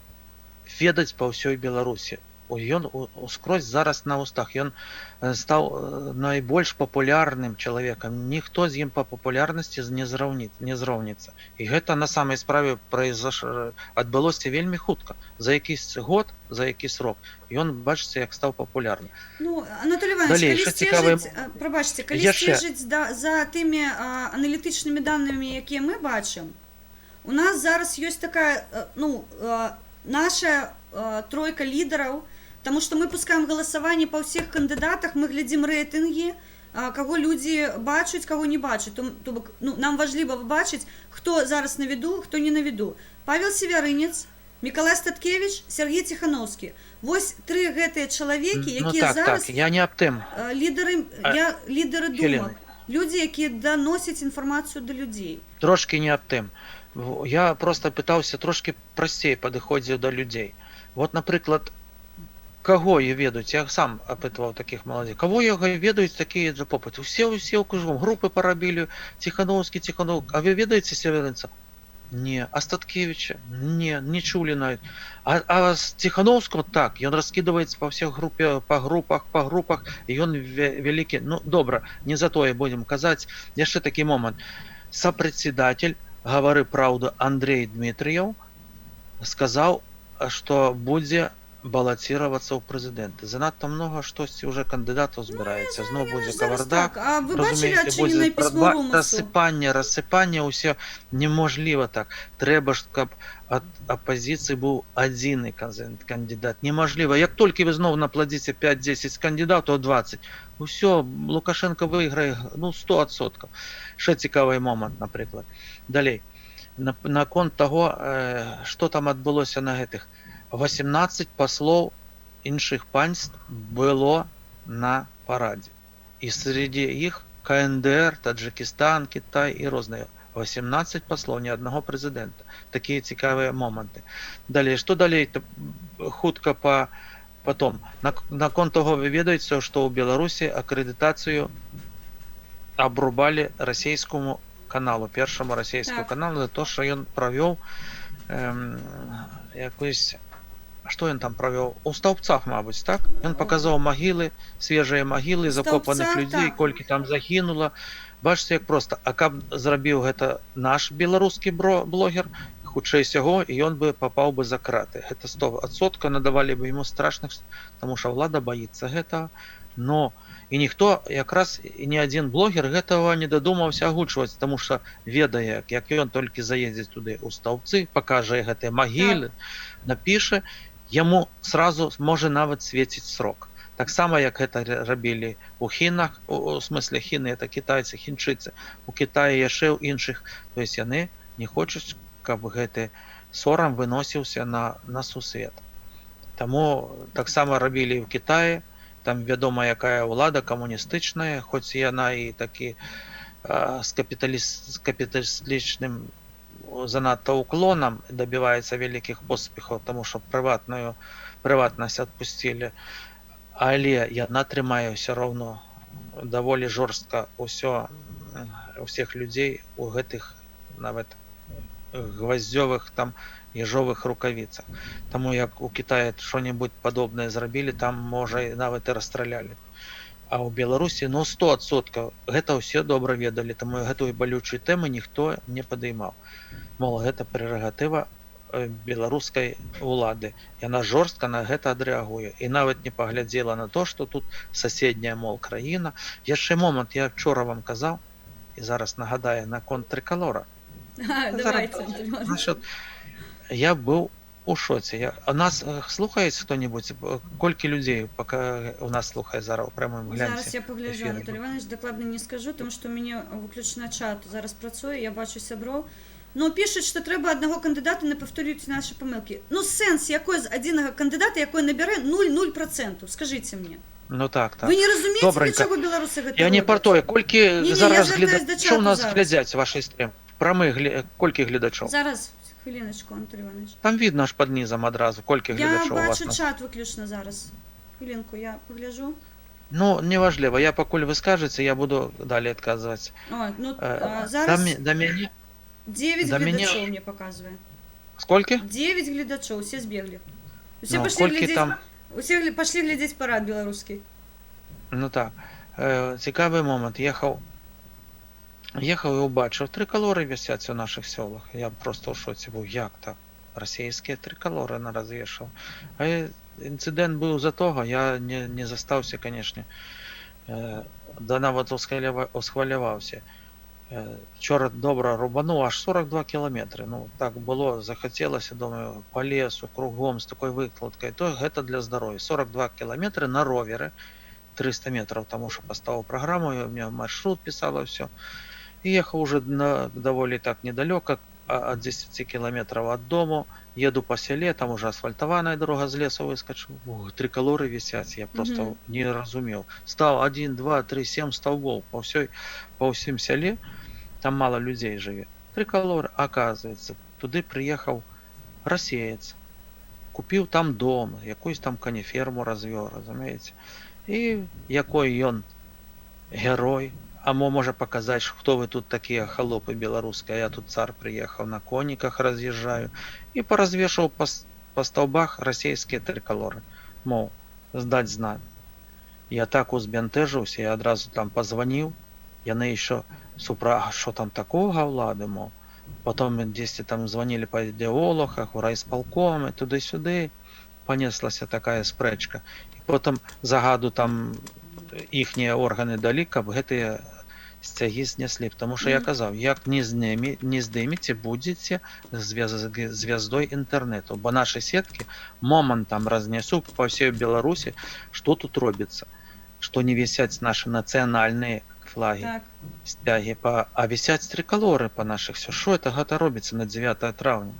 ведаць па ўсёй Беларусі. Ён ускрозь зараз на устах. Ён стаў найбольш папулярным чалавекам. Ніхто з ім па папулярнасці не зроўніцца. І гэта на самай справе адбылося вельмі хутка. За якийсь год, за які срок ён, бачыце, як стаў папулярны. Ну, Анатолій Іванович, Далей, калі яшчэ цікавы сцежыць, прабачце, калі Яшчэ. сцежыць за тымі аналітычнымі данымі, якія мы бачым, у нас зараз ёсць такая, ну, наша тройка лідараў, таму што мы пускаем галасаванне па ўсіх кандыдатах, мы глядзім рэйтынгі, каго людзі бачаць, каго не бачаць. То бок, ну, нам важліва бачыць, хто зараз на віду, хто не на віду. Павел Севярынец, Мікалай Статкевіч, Сяргей Ціханоўскі. Вось тры гэтыя чалавекі, Ну якія так, зараз так, я не аб тым. Лідары, лідары Хелена. думак. Людзі, якія даносяць інфармацыю да людзей. Трошкі не аб тым. Я просто пытаўся трошкі прасцей падыходзіў да людзей. Вот, напрыклад, каго я ведаюць, я сам апытваў такіх маладзей. Каго яго ведаюць такія за попыт? Усе кругом групы парабілі, Ціханоўскі, Ціханоў. А вы ведаеце Севярынца? Не. А Статкевіча? Не, не чулі нават. А з Ціханоўского так, ён раскідваецца па всех групе, па групах, і ён вялікі. Ну, добра, не за тое будем казаць. Яшчэ такі момант. Сопредседатель «Гавары праўду» Андрей Дмитрыеў сказаў, што будзе балаціравацца ў прэзідэнты. Занадта много штосьці уже кандыдатаў збіраецца. Зноў будзе Зараз кавардак. так. А вы бачылі Разумееце, адчыненае будзе пісьмо Румасу? Рассыпанне, ўсё неможліва так. Трэба ж, каб ад апазіцыі быў адзіны кандыдат. Немажліва. Як толькі вы зноў напладзіце 5-10 кандыдатаў, 20, усё, Лукашенко выйграе, ну, 100%. Яшчэ цікавы момант, напрыклад. Далей. Наконт таго, што там адбылося на гэтых. 18 паслоў іншых панств было на парадзе. І среди іх КНДР, Таджикистан, Китай і розныя. 18 паслоў, ні аднаго прэзідэнта. Такія цікавыя моманты. Далей, што далей? То хутка па потом. Наконт таго, вы ведаеце, што ў Беларусі акрэдытацыю абрубалі расійскаму каналу, першаму расійскаму каналу за то, што ён правёў якусь. Што ён там правёў? У Стаўпцах, мабыць, так? Ён паказаў магілы, свежыя магілы закопаных Стаўпцах, людзей, так. колькі там загінула. Бачыце, як проста. А каб зрабіў гэта наш беларускі блогер, хутчэй усяго, і ён бы папаў бы за краты. Гэта 100% надавалі бы ему страшных, таму што ўлада баіцца гэтага. Но і ніхто, якраз і ні адзін блогер гэтага не дадумаўся агучваць, таму што ведае, як ён толькі заедзе туды ў Стаўпцы, пакажа гэтыя магілы, напіша, яму сразу можа нават свеціць срок. Таксама, як гэта рабілі у хінах, у смысле хіны это кітайцы, хінчыцы, у Кітаі, яшчэ ў іншых. То есть яны не хочуць, каб гэты сорам выносіўся на сусвет. Таму таксама рабілі і ў Кітаі, там вядома, якая ўлада камуністычная, хоць яна і такі з капіталістычным занадта уклонам дабіваецца вялікіх поспехаў, таму што прыватнасць адпусцілі, але яна трымае ўсё роўно даволі жорстка ўсё, усіх людзей у гэтых нават гвоздзёвых там ежовых рукавіцах. Таму як у Китае что-нибудь падобнае зрабілі, там можа і нават і расстралялі. А ў Беларусі, ну, 100% гэта ўсе добра ведалі, таму гэтую балючую тэму ніхто не падымаў. Мол, гэта прэрагатыва беларускай улады. Яна жорстка на гэта адрэагуе і нават не паглядзела на то, што тут суседняя, мол, краіна. Яшчэ момант, я вчора вам казаў і зараз нагадаю наконт трыкалора. Давайте, Антон Иванович. Насчет... Я быў у шоце. А нас слухае хто-нибудь? Колькі людзей пока у нас слухае зараз у прямым Зараз глянце? я пагляджу, эфіры. Анатолій Іванович, дакладна не скажу, тому што у мяне выключна чат зараз працуе, я бачу сяброў. Ну, пішуць, што трэба аднаго кандыдата, не паўтаруюць нашы памылкі. Ну, сэнс якой з адзінага кандыдата, якой набярэ 0,0%, скажыце мне. Ну так. Вы не разумееце, для Добранька. чаго беларусы гэта Я не пра робяць? тое, колькі Не-не, я зараз звяртаюсь да гледачоў чату нас зараз. глядзяць вашы стрым? Прамы колькі гледачоў? Зараз, хвіліначку, Анатолій Іванович. Там видно аж пад нізам адразу, колькі Я гледачоў у вас. бачу чат выключна зараз. Хвілінку, я пагляджу. Ну, неважліва, я пакуль вы скажаце, я буду далей адказваць. О, ну, а, зараз Да мяне 9 да мяне- гледачоў мне паказвае. Сколькі? 9 гледачоў, усе збеглі. Усе Ну, пайшлі колькі глядзець там Усе пошли глядзець парад беларускі. Ну так, цікавы момант. Ехаў і убачыў, трыкалоры вісяць у нашых сёлах. Я просто ў шоце быў, як так? Расійскія трыкалоры наразвешаў. А інцыдэнт быў за того, я не застаўся, канешне. Да нават усхваляваўся. Учора добра рубануў, аж 42 кіламетры. Ну, так было, захацелася, думаю, по лесу, кругом, з такой выкладкай. То гэта для здароўя. 42 кіламетры на роверы, 300 метров, тому что поставил программу, и у меня маршрут писала, все. И ехал уже довольно так недалеко, от 10 километров от дому, еду по селе, там уже асфальтованная дорога, з лесу выскочил, ух, триколоры висят, я просто не разумел. Стал 1, 2, 3, 7 столбов по всем селе, там мало людей живет. Триколор, оказывается, туды приехал расеец, купил там дом, якусь там каніферму развёў, разумееце. І якой ён герой, а мо можа паказаць, хто вы тут такія, халопы беларускія, я тут цар прыехаў, на коніках раз'язджаю, і паразвешаў па стаўбах расійскія трыкалоры, мол, здаць знак. Я так узбянтэжыўся, я адразу там пазваніў, яны еще супра, а що там такога, ўлады, мол. Потом дзесьці там звонили по ідэолагах, у райисполкомы, туды-сюды, понеслася такая спрэчка. І потым загаду там іхнія органы далі, каб гэтыя сцягі знеслі, потому что я казаў, як не зніме, не здымеце, будзеце звяздой інтэрнэту, бо наши сеткі момантам разнесу по всей Беларусі, что тут робіцца, что не вісяць наши нацыянальныя флаги, сцягі, а вісяць триколоры по наших все. Что это гэта робіцца на 9 траўня?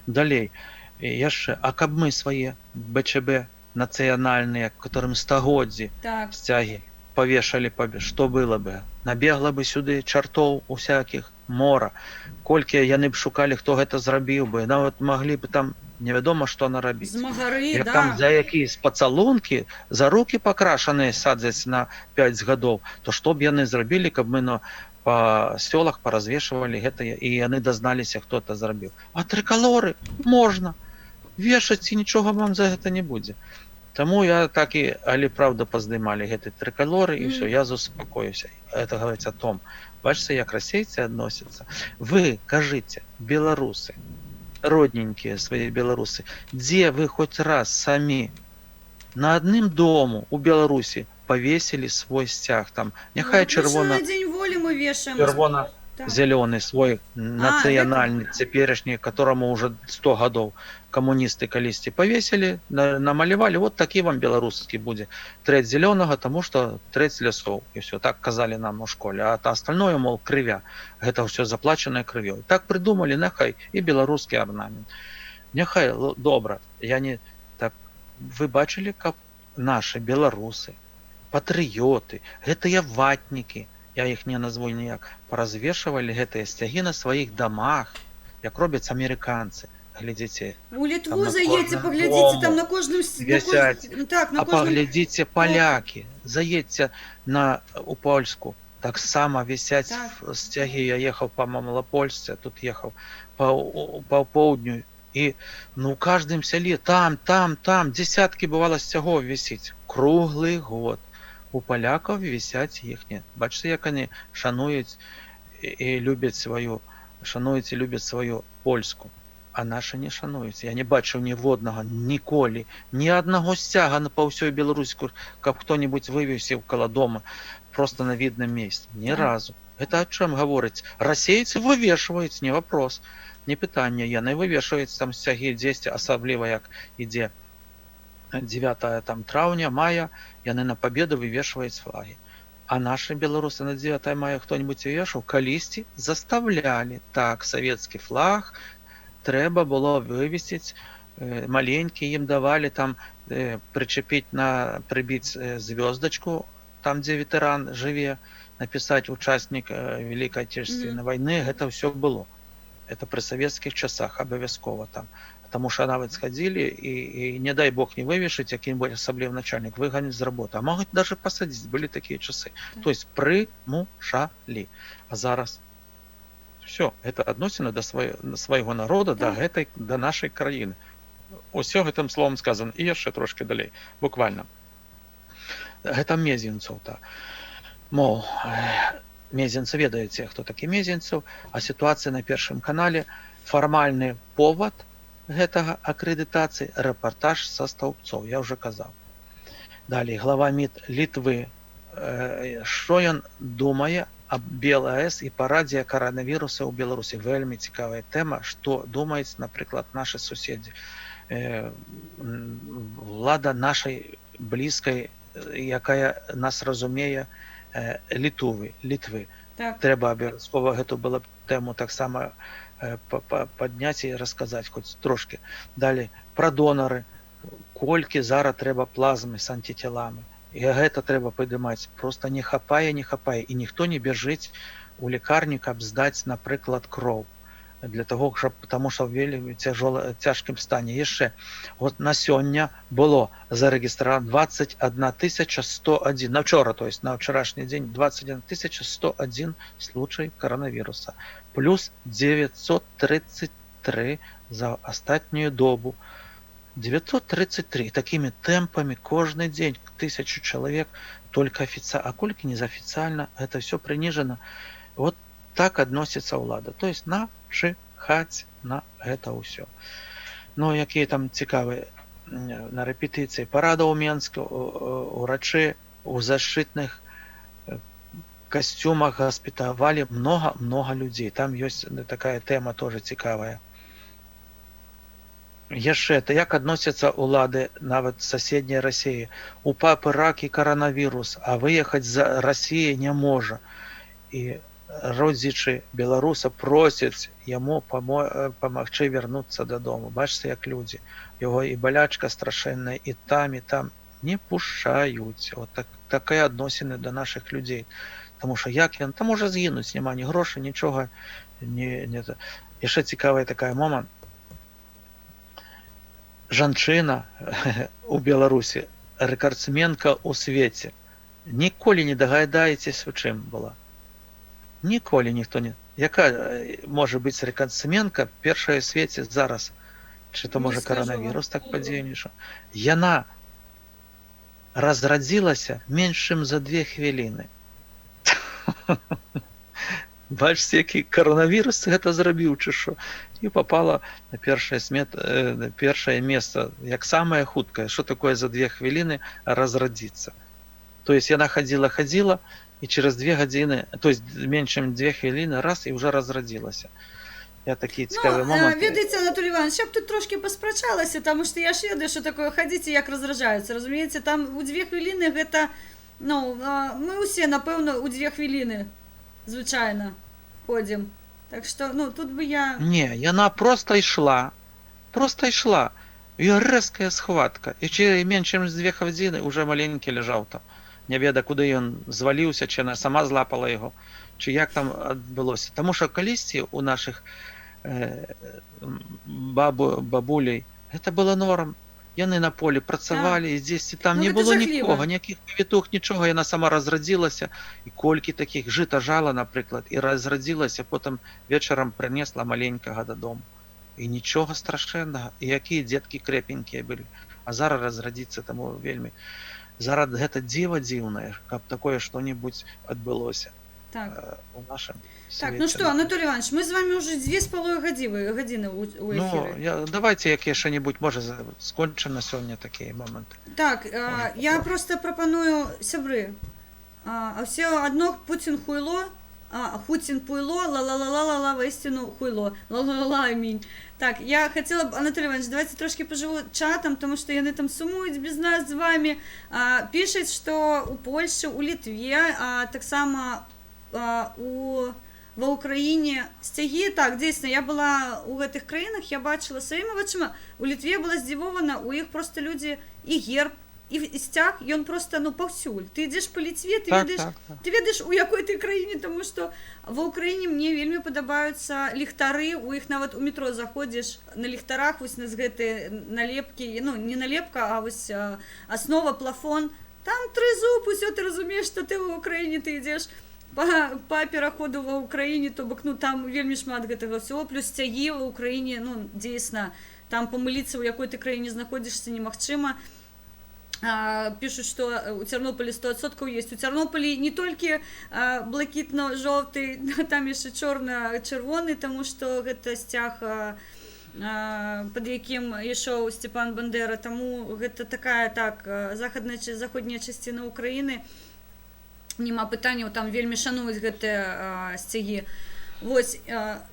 Далей і яшчэ, а каб мы свае БЧБ нацыянальныя, которым стагоддзі, сцягі павешалі, что было бы? Набегла бы сюды чартоў усякіх мора, колькі яны б шукалі, хто гэта зрабіў бы, нават маглі бы там невядома што нарабіць. Змагары, Як там за якісь пацалункі, за руки пакрашаныя садзяць на 5 гадоў, то што б яны зрабілі, каб мы па сёлах паразвешвалі гэта і яны дазналіся, хто это зрабіў? А трыкалоры можна вешаць, і нічога вам за гэта не будзе. Таму я так і, але правда, паздымалі гэты трыкалоры, і все, я заспакоіўся. Это говорит о том, бачыце, як расейцы адносяцца. Вы кажыце, беларусы, родненькія свае беларусы, дзе вы хоть раз самі на адным дому у Беларусі павесілі свой сцяг там, няхай Ну, чырвона на Дзень Волі мы вешаем. чырвона зялёны свой нацыянальны цяперашні, которому уже 100 гадоў, камуністы калісьці павесілі, намалявалі, вот такі вам беларускі будзе, трэць зялёнага, тому что трэць лясоў, і все, так казалі нам у школе, а то остальное, мол, крывя, гэта ўсё заплачаная крывёй, так придумали, няхай і беларускі арнамент, няхай, добра, я не так. Вы бачылі, каб наши беларусы, патрыёты, гэтыя ватнікі, я іх не назву ніяк, паразвешвалі гэтыя сцягі на сваіх дамах, як робяць амерыканцы? Глядзіце, У Літву там на заедьте, кожным паглядзіце, там дому на кожным вісяць. Так, на А кожным паглядзіце, палякі, заедьце на у Польску, таксама вісяць сцягі. Я ехаў па Малапольсце, тут ехаў па поўдню, і ну у каждым сяле там десяткі, бывала, сцягоў вісіць круглы год. У палякаў вісяць іхнія. Бачыце, як они шануюць і любяць сваю, шануюць і любяць сваю Польску, а нашы не шануюць. Я не бачыў ніводнага ніколі, ні аднаго сцяга на па ўсёй Беларусі, каб хто-нибудь вывесіў каля дома, просто на відным месцы, ні разу. Это о чым гаворыць? Расейцы вывешваюць, не вопрос, не пытанне, яны вывешваюць там сцягі дзесьці, асабліва як ідзе 9 там траўня, мая, яны на Победу вывешваюць флаги. А наши беларусы на 9 мая кто-нибудь вешаў? Калісьці заставлялі, так, савецкі флаг трэба было вывесіць, маленькі ім давалі там прычапіць на прыбіць звездочку там, дзе ветэран жыве, написать «участник Великой Отечественной войны». Гэта все было, это пры савецкіх часах абавязкова там, потому что нават сходили і не дай бог не вывешаць, які-нибудь, асабліва начальнік, выганіць з работы, а могуць даже посадить, были такие часы. То есть прымушалі. А зараз все это адносіны да свайго народа, да гэтай, да нашай краіны. Усё гэтым словом сказано, і яшчэ трошки далей, буквально. Гэта Мезенцаў, та. Мол, Мезенцы, ведаеце, хто такі Мезенцаў, а сітуацыя на Першым канале, фармальны повод гэтага акрэдытацыі — рэпартаж са Стаўбцоў, я уже казаў. Далей, глава МІД Літвы, што ён думае аб БелАЭС і парадзе каранавіруса ў Беларусі. Вельмі цікавая тэма, што думаюць, напрыклад, нашы суседзі. Влада нашай блізкай, якая нас разумее, Літувы, Літвы. Трэба абавязкова гэту было б тэму таксама падняць і расказаць хоць трошки. Далей, пра донары, колькі зараз трэба плазмы з антицеламі. І гэта трэба падымаць. Просто не хапае, не хапае, і ніхто не бяжыць у лекарню, каб здаць, напрыклад, кроў для того, каб, потому что вельмі цяжола, цяжкім стане. Яшчэ вот на сёння было зарэгістравана 21 101, на вчора, то есть на вчерашний день, 21 101 случай коронавируса, плюс 933 за астатнюю добу. 933. Такими темпами кожны дзень тысячу чалавек только официально, а колькі незаофициально, это все принижено. Вот так адносіцца ўлада, то есть начихать на гэта ўсё. Ну, якія там цікавыя на рэпетыцыі парада ў Менску, урачы у защитных касцюмах госпітавалі много много людзей. Там ёсць такая тэма тоже цікавая. Яшчэ это, як адносяцца ўлады нават соседняй России. У папы рак і каранавірус, а выехаць за России не можа, і родзічы беларуса просяць яму памагчы вярнуцца дадому. Бачыце, як людзі, яго і балячка страшэнная, і там, і там не пушчаюць. Вот так, такая адносіны до наших людзей. Таму что як ён там можа згінуць, няма ні грошай, нічога не. Яшчэ цікавая такая момант: жанчына у Беларусі рэкардсменка ў свеце. Ніколі не дагадаецесь, у чым была. Ніколі ніхто не, якая можа быць рэкардсменка першая ў свеце зараз? Ці то Не можа скажу вам. каранавірус так падзейнічаў? Яна разрадзілася менш чым за 2 хвіліны. Бачце, які каранавірус гэта зрабіў, ці що, і попала на першае смет на першае месца як самае хуткае. Что такое за 2 хвіліны разрадзіцца? То есть яна хадзіла, хадзіла, і через 2 гадзіны, то есть менш чым 2 хвіліны, раз — і уже разрадзілася. Я такі цікавы Ну, момант. Ведаеце, Анатолий Иванович, я б тут трошки паспрачалася, таму што я ж ведаю, што такое хадзіць і як разражаюцца, разумееце, там у 2 хвіліны гэта, ну, мы ўсе, напэўна, у 2 хвіліны, звычайна, ходзім. Так што, ну, тут бы я. Не, яна просто ішла, просто ішла. І рэзкая схватка. І ці менш чым з 2 хвіліны уже маленькі ляжаў там. Не веда, куды ён зваліўся, ці яна сама злапала яго, ці як там адбылося. Таму що калісьці у нашых бабулей гэта было норм. Яны на полі працавалі, і дзесьці там Ну, не гэта было жахліва. нікога, ніякіх павітух, нічога, яна сама разрадзілася. І колькі такіх жыта жала, напрыклад, і разрадзілася, потым вечарам прынесла маленькага дадому. І нічога страшэннага, і якія дзеткі крэпенькія былі. А зараз разрадзіцца таму вельмі. Зараз гэта дзіва дзіўнае, каб такое што-небудзь адбылося у нашым Так, ну свеце. что, Анатолий Иванович, мы с вами уже 2,5 гадзіны, гадзіны у Ну, эфіры. давайте як яшчэ-небудзь, можа, скончым на сёння такія моманты. Так, Можа, я просто прапаную, сябры, а все одно Путин хуйло, Путин пуйло, ла-ла-ла-ла-ла-ла, воистину хуйло, ла-ла-ла, аминь. Так, я хотела б, Анатолий Иванович, давайте трошки поживу чатам, потому что яны там сумуюць без нас з вами. Пишет, что у Польшчы, у Літве, таксама ва Ўкраіне сцягі. Так, дзейсна, я была у гэтых краінах, я бачыла сваімі вачыма. У Літве была здзівована, у іх просто людзі і герб, і сцяг, ён просто, ну, паўсюль. Ты ідзеш па Ліцве, ты ведаеш, ты ведаеш, у якой ты краіне, тому что ва Ўкраіне мне вельмі падабаюцца ліхтары, у іх нават у метро заходзіш, на ліхтарах вось нас гэтыя налепкі, ну, не налепка, а вось аснова, плафон, там трызуб, усё, ты разумееш, што ты ва Ўкраіне, ты ідзеш па пераходу ва Ўкраіне, то бок, ну, там вельмі шмат гэтага ўсяго, плюс сцягі ва Ўкраіне, ну, дзейсна, Там памыліцца, у якой ты краіне знаходзішся, немагчыма. Пішуць, што у Цярнополі 100% есть. У Цярнополі не толькі блакітна-жоўты, там яшчэ чорна-чырвоны, таму што гэта сцяг, пад якім ішоў Степан Бандера. Таму гэта такая, так, захадная заходняя часціна Украіны. Няма пытанняў, там вельмі шануюць гэтыя сцягі. Вось,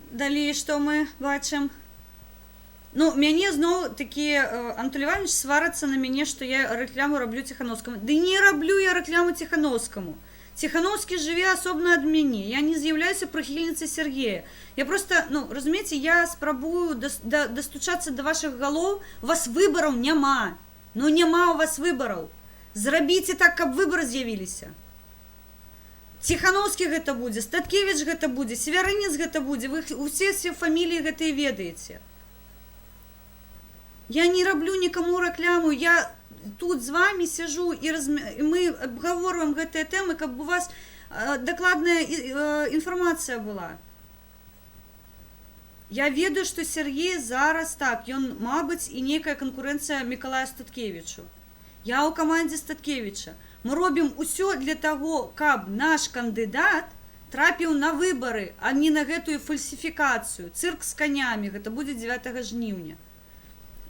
далей што мы бачым? Ну, мяне зноў такі Анатолий Иванович сварацца на мяне, што я рэкламу раблю Ціхановскаму. Ды не раблю я рэкламу Ціхановскаму. Ціхановскі жыве асобна ад мяне. Я не з'яўляюся прыхільніцай Сергея. Я просто, ну, разумееце, я спрабую дастучацца да вашых галоў. У вас выбараў няма. Ну, няма у вас выбараў. Зрабіце так, каб выбары з'явіліся. Ціхановскі гэта будзе, Статкевич гэта будзе, Севярынец гэта будзе. Вы усе все фаміліі гэтыя ведаеце. Я не раблю нікому рэкляму, я тут з вами сижу і мы абгаворваем гэтыя тэмы, каб у вас дакладная інфармацыя была. Я ведаю, што Сергей зараз, так, ён, мабыць, і нейкая канкурэнцыя Мікалаю Статкевічу. Я ў камандзе Статкевіча. Мы робім усё для таго, каб наш кандыдат трапіў на выбары, а не на гэтую фальсіфікацыю, цырк з канямі, гэта будзе 9 жніўня.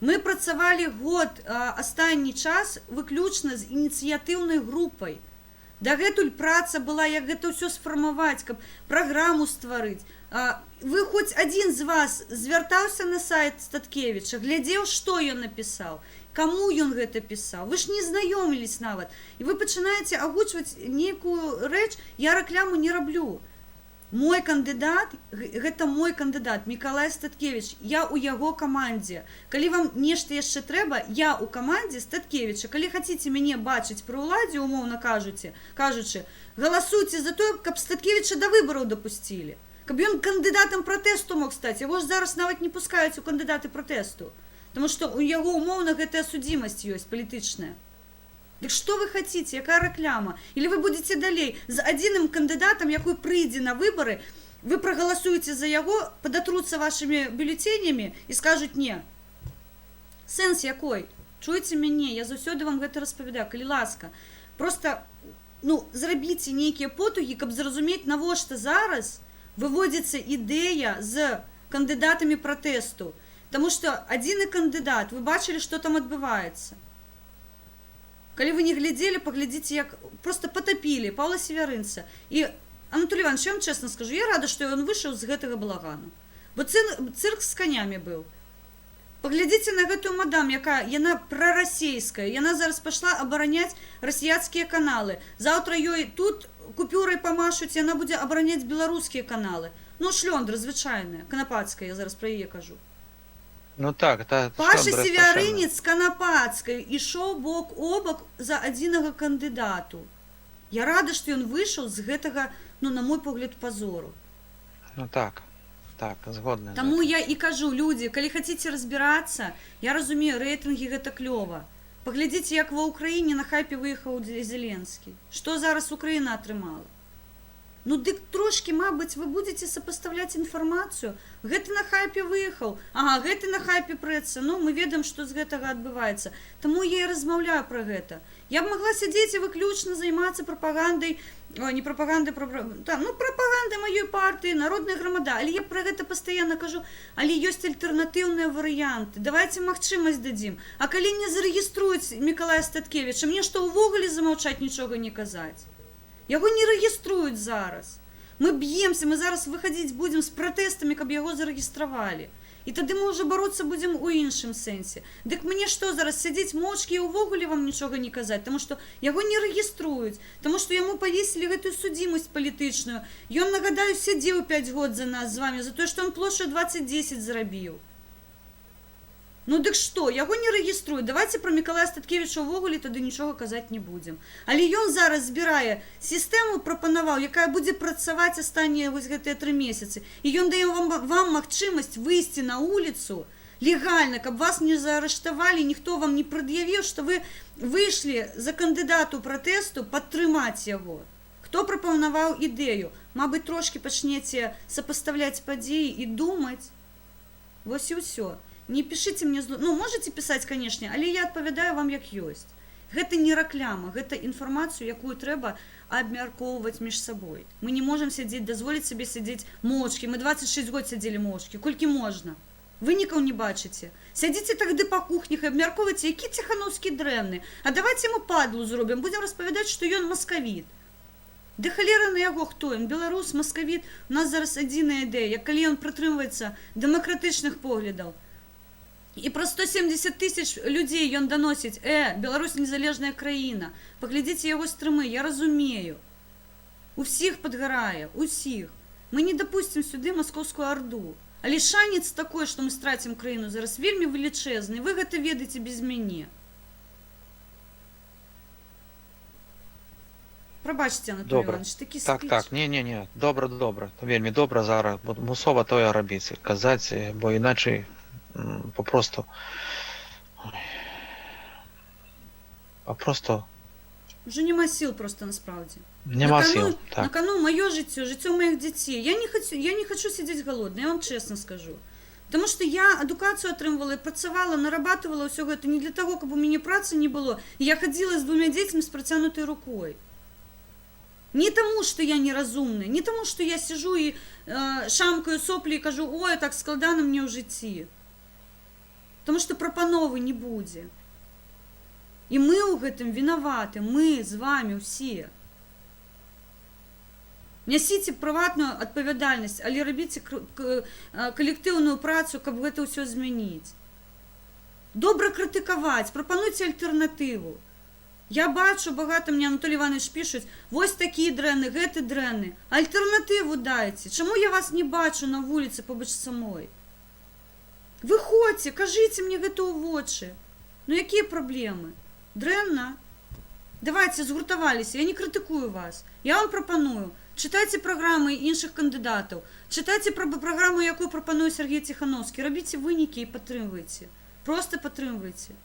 Мы працавалі год, астанні час выключна з ініцыятыўнай групай. Дагэтуль праца была, як гэта ўсё сфармаваць, каб праграму стварыць. Вы хоць адзін з вас звяртаўся на сайт Статкевіча, глядзеў, што ён напісаў, каму ён гэта пісаў? Вы ж не знаёмілись нават. І вы пачынаеце агучваць нейкую рэч, я рэкляму не раблю. Мой кандыдат, гэта мой кандыдат Мікалай Статкевич, я ў яго камандзе. Калі вам нешта яшчэ трэба, я ў камандзе Статкевіча. Калі хаце мяне бачыць пры ўладзе, умоўна кажучы, галасуйце за тое, каб Статкевіча да выбараў дапусцілі. Каб ён кандыдатам пратэсту мог стаць. Яго ж зараз нават не пускаюць у кандыдаты пратэсту. Таму што у яго умоўна гэтая судзімасць ёсць палітычная. Дык што вы хаце, якая рэкляма? Или вы будете далей з адзіным кандыдатам, якой прыйдзе на выбары, вы прагаласуеце за яго, падатруцца вашымі бюлетэнямі і скажуць не. Сэнс якой? Чуеце мяне, я заўсёды вам гэта распавядаю, калі ласка. Просто, ну, зрабіце нейкія потугі, каб зразумець, навошта зараз выводзіцца ідэя з кандыдатамі пратэсту. Таму што адзіны кандыдат, вы бачылі, што там адбываецца. Калі вы не глядзелі, паглядзіце, як просто потопілі Павла Севярынца. І Анатолий Иванович, я вам честно скажу, я рада, што ён выйшаў з гэтага балагану. Бо цырк з канямі быў. Паглядзіце на гэтую мадам, якая яна прарасійская, яна зараз пашла абараняць расіяцкія каналы. Заўтра ёй тут купюрай памашуць, яна будзе абараняць беларускія каналы. Ну, шлёндра звычайная, Канапацкая, я зараз пра яе кажу. Ну так, та Паша шлёндра Севярынец з Канапацкай ішоў бок о бок за адзінага кандыдату. Я рада, што ён выйшаў з гэтага, ну, на мой погляд, пазору. Ну так, згодны. з Таму гэтым. я і кажу, людзі, калі хаце разбірацца, я разумею, рэйтынгі гэта клёва. Паглядзіце, як ва Ўкраіне на хайпе выехаў Зеленскі. Што зараз Украіна атрымала? Ну дык трошкі, мабыць, вы будете сопоставлять інфармацыю. Гэты на хайпе выехаў, ага, гэты на хайпе прэцца. Ну, мы ведаем, што з гэтага адбываецца. Таму я і размаўляю пра гэта. Я б магла сядзець і выключна займацца прапагандай, ой, не прапагандай, там, ну, прапагандай маёй партыі, Народная грамада. Але я пра гэта пастаянна кажу, але ёсць альтэрнатыўныя варыянты. Давайте магчымасць дадзім. А калі не зарэгіструюць Мікалая Статкевіча, мне што, увогуле замаўчаць, нічога не казаць? Яго не рэгіструюць зараз. Мы б'емся, мы зараз выхадзіць будзем з пратэстамі, каб яго зарэгістравалі. І тады мы ўжо бароцца будзем у іншым сэнсе. Дык мне што зараз, сядзець моўчкі і ўвогуле вам нічога не казаць, таму што яго не рэгіструюць, таму што яму павесілі гэтую судзімасць палітычную. Ён, нагадаю, сядзеў 5 год за нас з вами, за тое, што он плошчу 2010 зрабіў. Ну дык што, яго не рэгіструюць. Давайте пра Мікалая Статкевіча ўвогуле тады нічога казаць не будзем. Але ён зараз збірае сістэму, прапанаваў, якая будзе працаваць астаннія вось гэтыя 3 месяцы. І ён дае вам магчымасць выйсці на вуліцу легальна, каб вас не заарыштавалі, ніхто вам не прад'явіў, што вы выйшлі за кандыдату пратэсту падтрымаць яго. Хто прапанаваў ідэю? Мабыць, трошкі пачнеце сопоставлять падзеі і думаць. Вось і ўсё. Не пішыце мне зло. Ну, можете пісаць, конечно, але я адпавядаю вам як ёсць. Гэта не рэкляма, гэта інфармацыю, якую трэба абмяркоўваць між сабой. Мы не можам сядзець, дазволіць сабе сядзець моўчкі. Мы 26 год сядзелі моўчкі. Колькі можна? Вынікаў не бачыце. Сядзіце тагды па кухнях і абмяркоўвайце, які Ціханоўскі дрэнны. А давайте яму падлу зробім, будзем распавядаць, што ён маскавіт. Ды халера на яго, хто ён, беларус, маскавіт. У нас зараз адзіная ідэя, як калі ён прытрымваецца дэмакратычных поглядаў. І пра 170 тысяч людзей ён даносіць: Беларусь незалежная краіна. Паглядзіце яго стрымы, я разумею. У всіх падгарае, усіх. Мы не дапусцім сюды маскоўскую арду. Але шанец такой, што мы страцім краіну зараз, вельмі велічэзны. Вы гэта ведаеце без мяне. Прабачце, Анатолій Добра. Іванович, такі Так, спіч. так, не, не, не, добра, добра. То вельмі добра зараз, бо мусова тое рабіць, казаць, бо іначай попросту ой, попросту Уже няма сіл просто насправдзе. Няма На кону, сіл, на так. кону маё жыццё, жыццё моих дзяцей. Я не хочу сидеть голодной, я вам честно скажу. Потому что я адукацыю атрымвала і працавала, нарабатывала ўсё гэта не для того, каб у мяне працы не было. І я хадзіла з двумя дзецьмі з працянутай рукой. Не таму, что я неразумная, не таму, что я сижу і шамкаю соплі і кажу: «Ой, так складана мне ў жыцці». Потому что прапановы не будзе. І мы ў гэтым вінаваты, мы з вами ўсе. Нясіце прыватную адпавядальнасць, але рабіце калектыўную працу, каб гэта ўсё змяніць. Добра крытыкаваць, прапануйце альтэрнатыву. Я бачу, багата мне, Анатолій Іванович, пішуць: вось такі дрэнны, гэты дрэнны. Альтэрнатыву дайце. Чаму я вас не бачу на вуліцы побач са мной? Выходзьце, кажыце мне гэта ў вочы. Ну якія праблемы? Дрэнна? Давайте згуртаваліся, я не крытыкую вас. Я вам прапаную. Чытайце праграмы іншых кандыдатаў. Чытайце праграму, якую прапануе Сергей Ціхановскі. Рабіце вынікі і падтрымвайце. Просто падтрымвайце.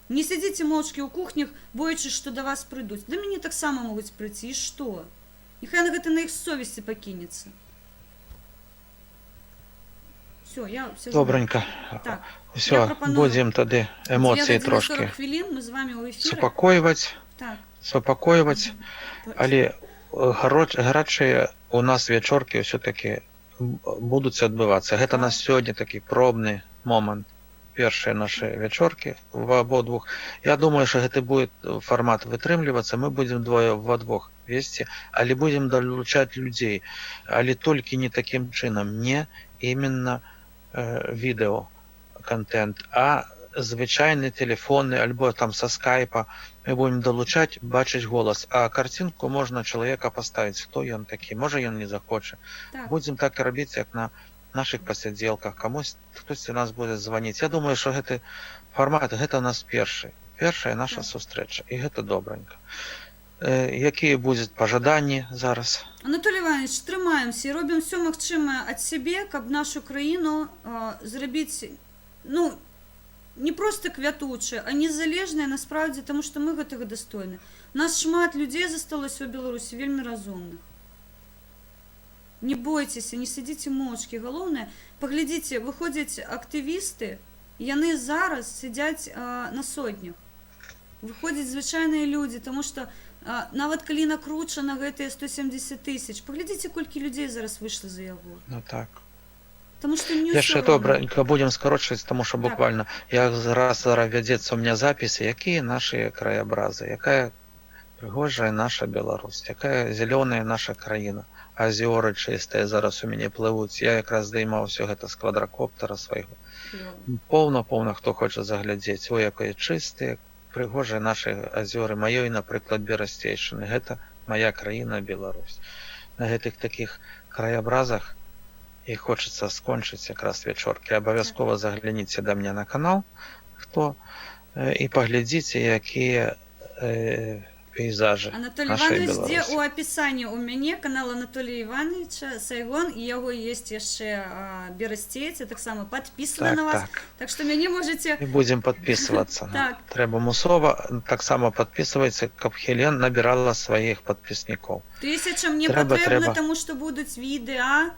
Не сядзіце моўчкі ў кухнях, боячись, што да вас прыйдуць. Да мяне таксама могуць прыйсці. І што? Няхай на гэта на іх совесці пакінецца. Все, я все. Добренько. Так. Все, Я прапаную. будзем тады эмоцыі трошки 40 хвілін мы з вами ў эфіры. супакойваць, супакойваць, але гарачыя у нас вячоркі ўсё-таки будуць адбывацца. Гэта на сёння такі пробны момант. Першыя нашы вячоркі в абодвух. Я думаю, что гэты будет фармат вытрымлівацца, мы будзем двое вадвох весці, але будзем далучаць людзей, але толькі не такім чынам, не именно відэо контент, а звычайны телефонны альбо там са скайпа мы будем далучаць, бачыць голас, а карцінку можна чалавека паставіць, хто ён такі, можа, ён не захоча. Будзем так і рабіць, як на наших пасядзелках, камусь хтосьці нас будзе званіць. Я думаю, что гэты фармат, гэта у нас першая наша сустрэча, і гэта добранька. Якія будуць пажаданні зараз? Анатолій Іванович, трымаемся і робім все магчымае ад сябе, каб нашу краіну зрабіць, ну, не просто квятучая, а незалежная насправдзе, таму што мы гэтага дастойны. У нас шмат людзей засталося ў Беларусі вельмі разумных. Не бойцеся, не сядзіце моўчкі. Галоўнае, паглядзіце, выходзяць актывісты, яны зараз сядзяць на сотнях. Выходзяць звычайныя людзі, таму што нават калі накручана гэтыя 170 тысяч, паглядзіце, колькі людзей зараз выйшла за яго. Ну так. Таму што не Яшчэ ўсё роўна. Добранька будзем скарочваць, таму що буквально я зараз вядзецца у меня запісы, якія наши краябразы, якая прыгожая наша Беларусь, якая зялёная наша краіна, азёры чыстыя зараз у мяне плывуць. Я якраз здаймаў всё гэта з квадракоптара свайго. Клёва. Поўна, поўна, хто хоча заглядзець, ой, якое чыстыя, прыгожыя нашы азёры маёй, напрыклад, Берасцейшчыны. Гэта моя краіна Беларусь. На гэтых такіх краябразах і хочацца скончыць якраз вячоркі. Абавязкова загляніце да мне на канал, хто і паглядзіце, якія пейзажы Анатолій нашай Іванович, дзе Беларусі. у апісанні у мяне канал Анатолія Івановича Сайгон, і яго есть яшчэ берасцейцы, таксама падпісаны Так, на вас. так. Так што мяне можете І будзем падпісвацца. Так. Трэба мусова таксама падпісваецца, каб Хелен набірала сваіх падпіснікоў. Тысяча мне Трэба, патрэбна, трэба. таму што будуць відэа.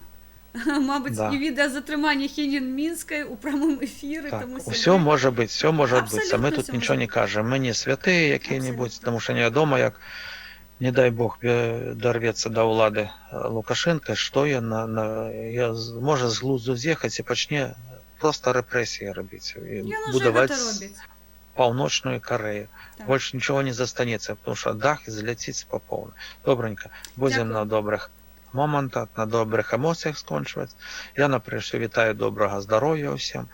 Мабыць, і відэа затрымання Хелен Мінскай у прамым эфіры. Так, Таму, усё сябры, можа быць, все можа адбыцца. Мы Абсалютна тут ўсё нічого можа не быць. кажам. Мы не святыя якія-небудзь, Абсалютна. таму што невядома, як, не дай бог, дарвецца да ўлады Лукашенко, што ён можа з глузду з'ехаць і пачне просто рэпрэсіі рабіць і Ён уже будаваць гэта робіць. Паўночную Карэю. Больш нічого не застанецца, потому что дах зляціць па поўнай. Добранька, будзем Дзякую. на добрых момантах, на добрых эмоцыях скончваць. Я наперш вітаю добрага здароўя ўсім,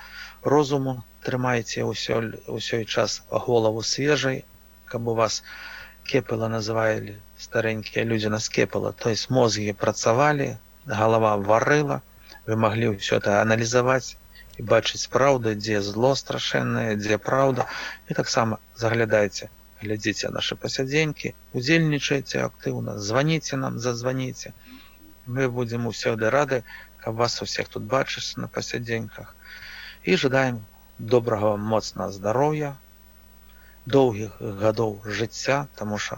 розуму, трымайце ўсёй час голову свежай, каб у вас кепала, называлі старэнькія людзі нас кепала, то есть мозги працавалі, галава варыла, вы маглі ўсё это аналізаваць і бачыць праўду, дзе зло страшэннае, дзе праўда. І таксама заглядайце, глядзіце нашы пасядзенькі, удзельнічайце актыўна, званіце нам, зазваніце. Мы будзем усёды рады, каб вас усіх тут бачыць на пасядзеньках. І жадаем добрага вам моцнага здароўя, доўгіх гадоў жыцця, таму що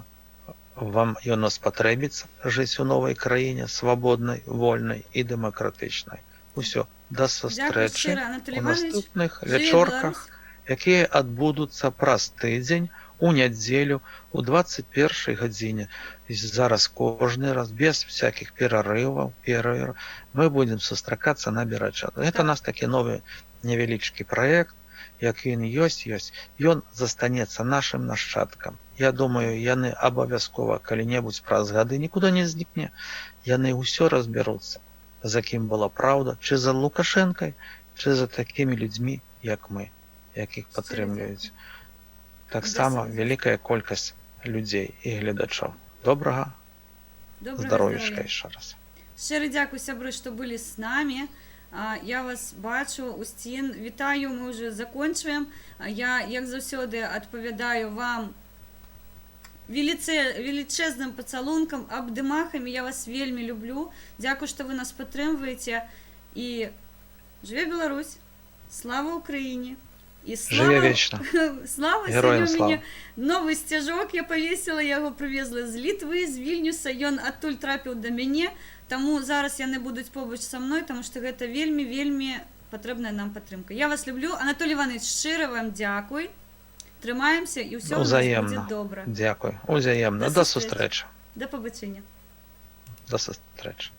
вам яно спатрэбіцца жыць у новай краіне, свабоднай, вольнай і дэмакратычнай. Усё, да Дзякуй сустрэчы шчыра, Анатолій у Іванович. наступных Жыве вячорках, Беларусь. якія адбудуцца праз тыдзень у нядзелю у 21 гадзіне. І зараз кожны раз без всяких перарываў, перерываў, мы будзем сустракацца на Берача. Гэта нас такі новы невялічкі праект, як ён ёсць, ён застанецца нашым нашчадкам. Я думаю, яны абавязкова калі-небудзь праз гады нікуды не знікне. Яны ўсё разбяруцца, за кім была праўда, чы за Лукашэнкай, чы за такімі людзьмі, як мы, якіх Шчыра падтрымліваюць дзякую. таксама Да вялікая колькасць людзей і гледачоў. Добрага Добрага здаровішка здароўя. яшчэ раз. Шчыры дзякуй, сябры, што былі з намі. Я вас бачу, Усцін, вітаю, мы уже закончваем. Я, як заўсёды, адпавядаю вам велічэзным пацалункам, абдымахамі. Я вас вельмі люблю. Дзякуй, што вы нас падтрымваеце. І жыве Беларусь! Слава Україні! І слава, Жыве вечна. Слава, Героям сёння у мяне слава. новы сцяжок я павесіла, я яго прывезла з Літвы, з Вільнюса, ён адтуль трапіў да мяне, таму зараз яны будуць побач са мной, таму што гэта вельмі, вельмі патрэбная нам падтрымка. Я вас люблю. Анатолій Іванович, шчыра вам дзякуй. Трымаемся, і ўсё у нас будзе Узаемна. добра. Дзякуй. Узаемна. Да Да сустрэчы. сустрэчы. Да пабачэння. Да сустрэчы.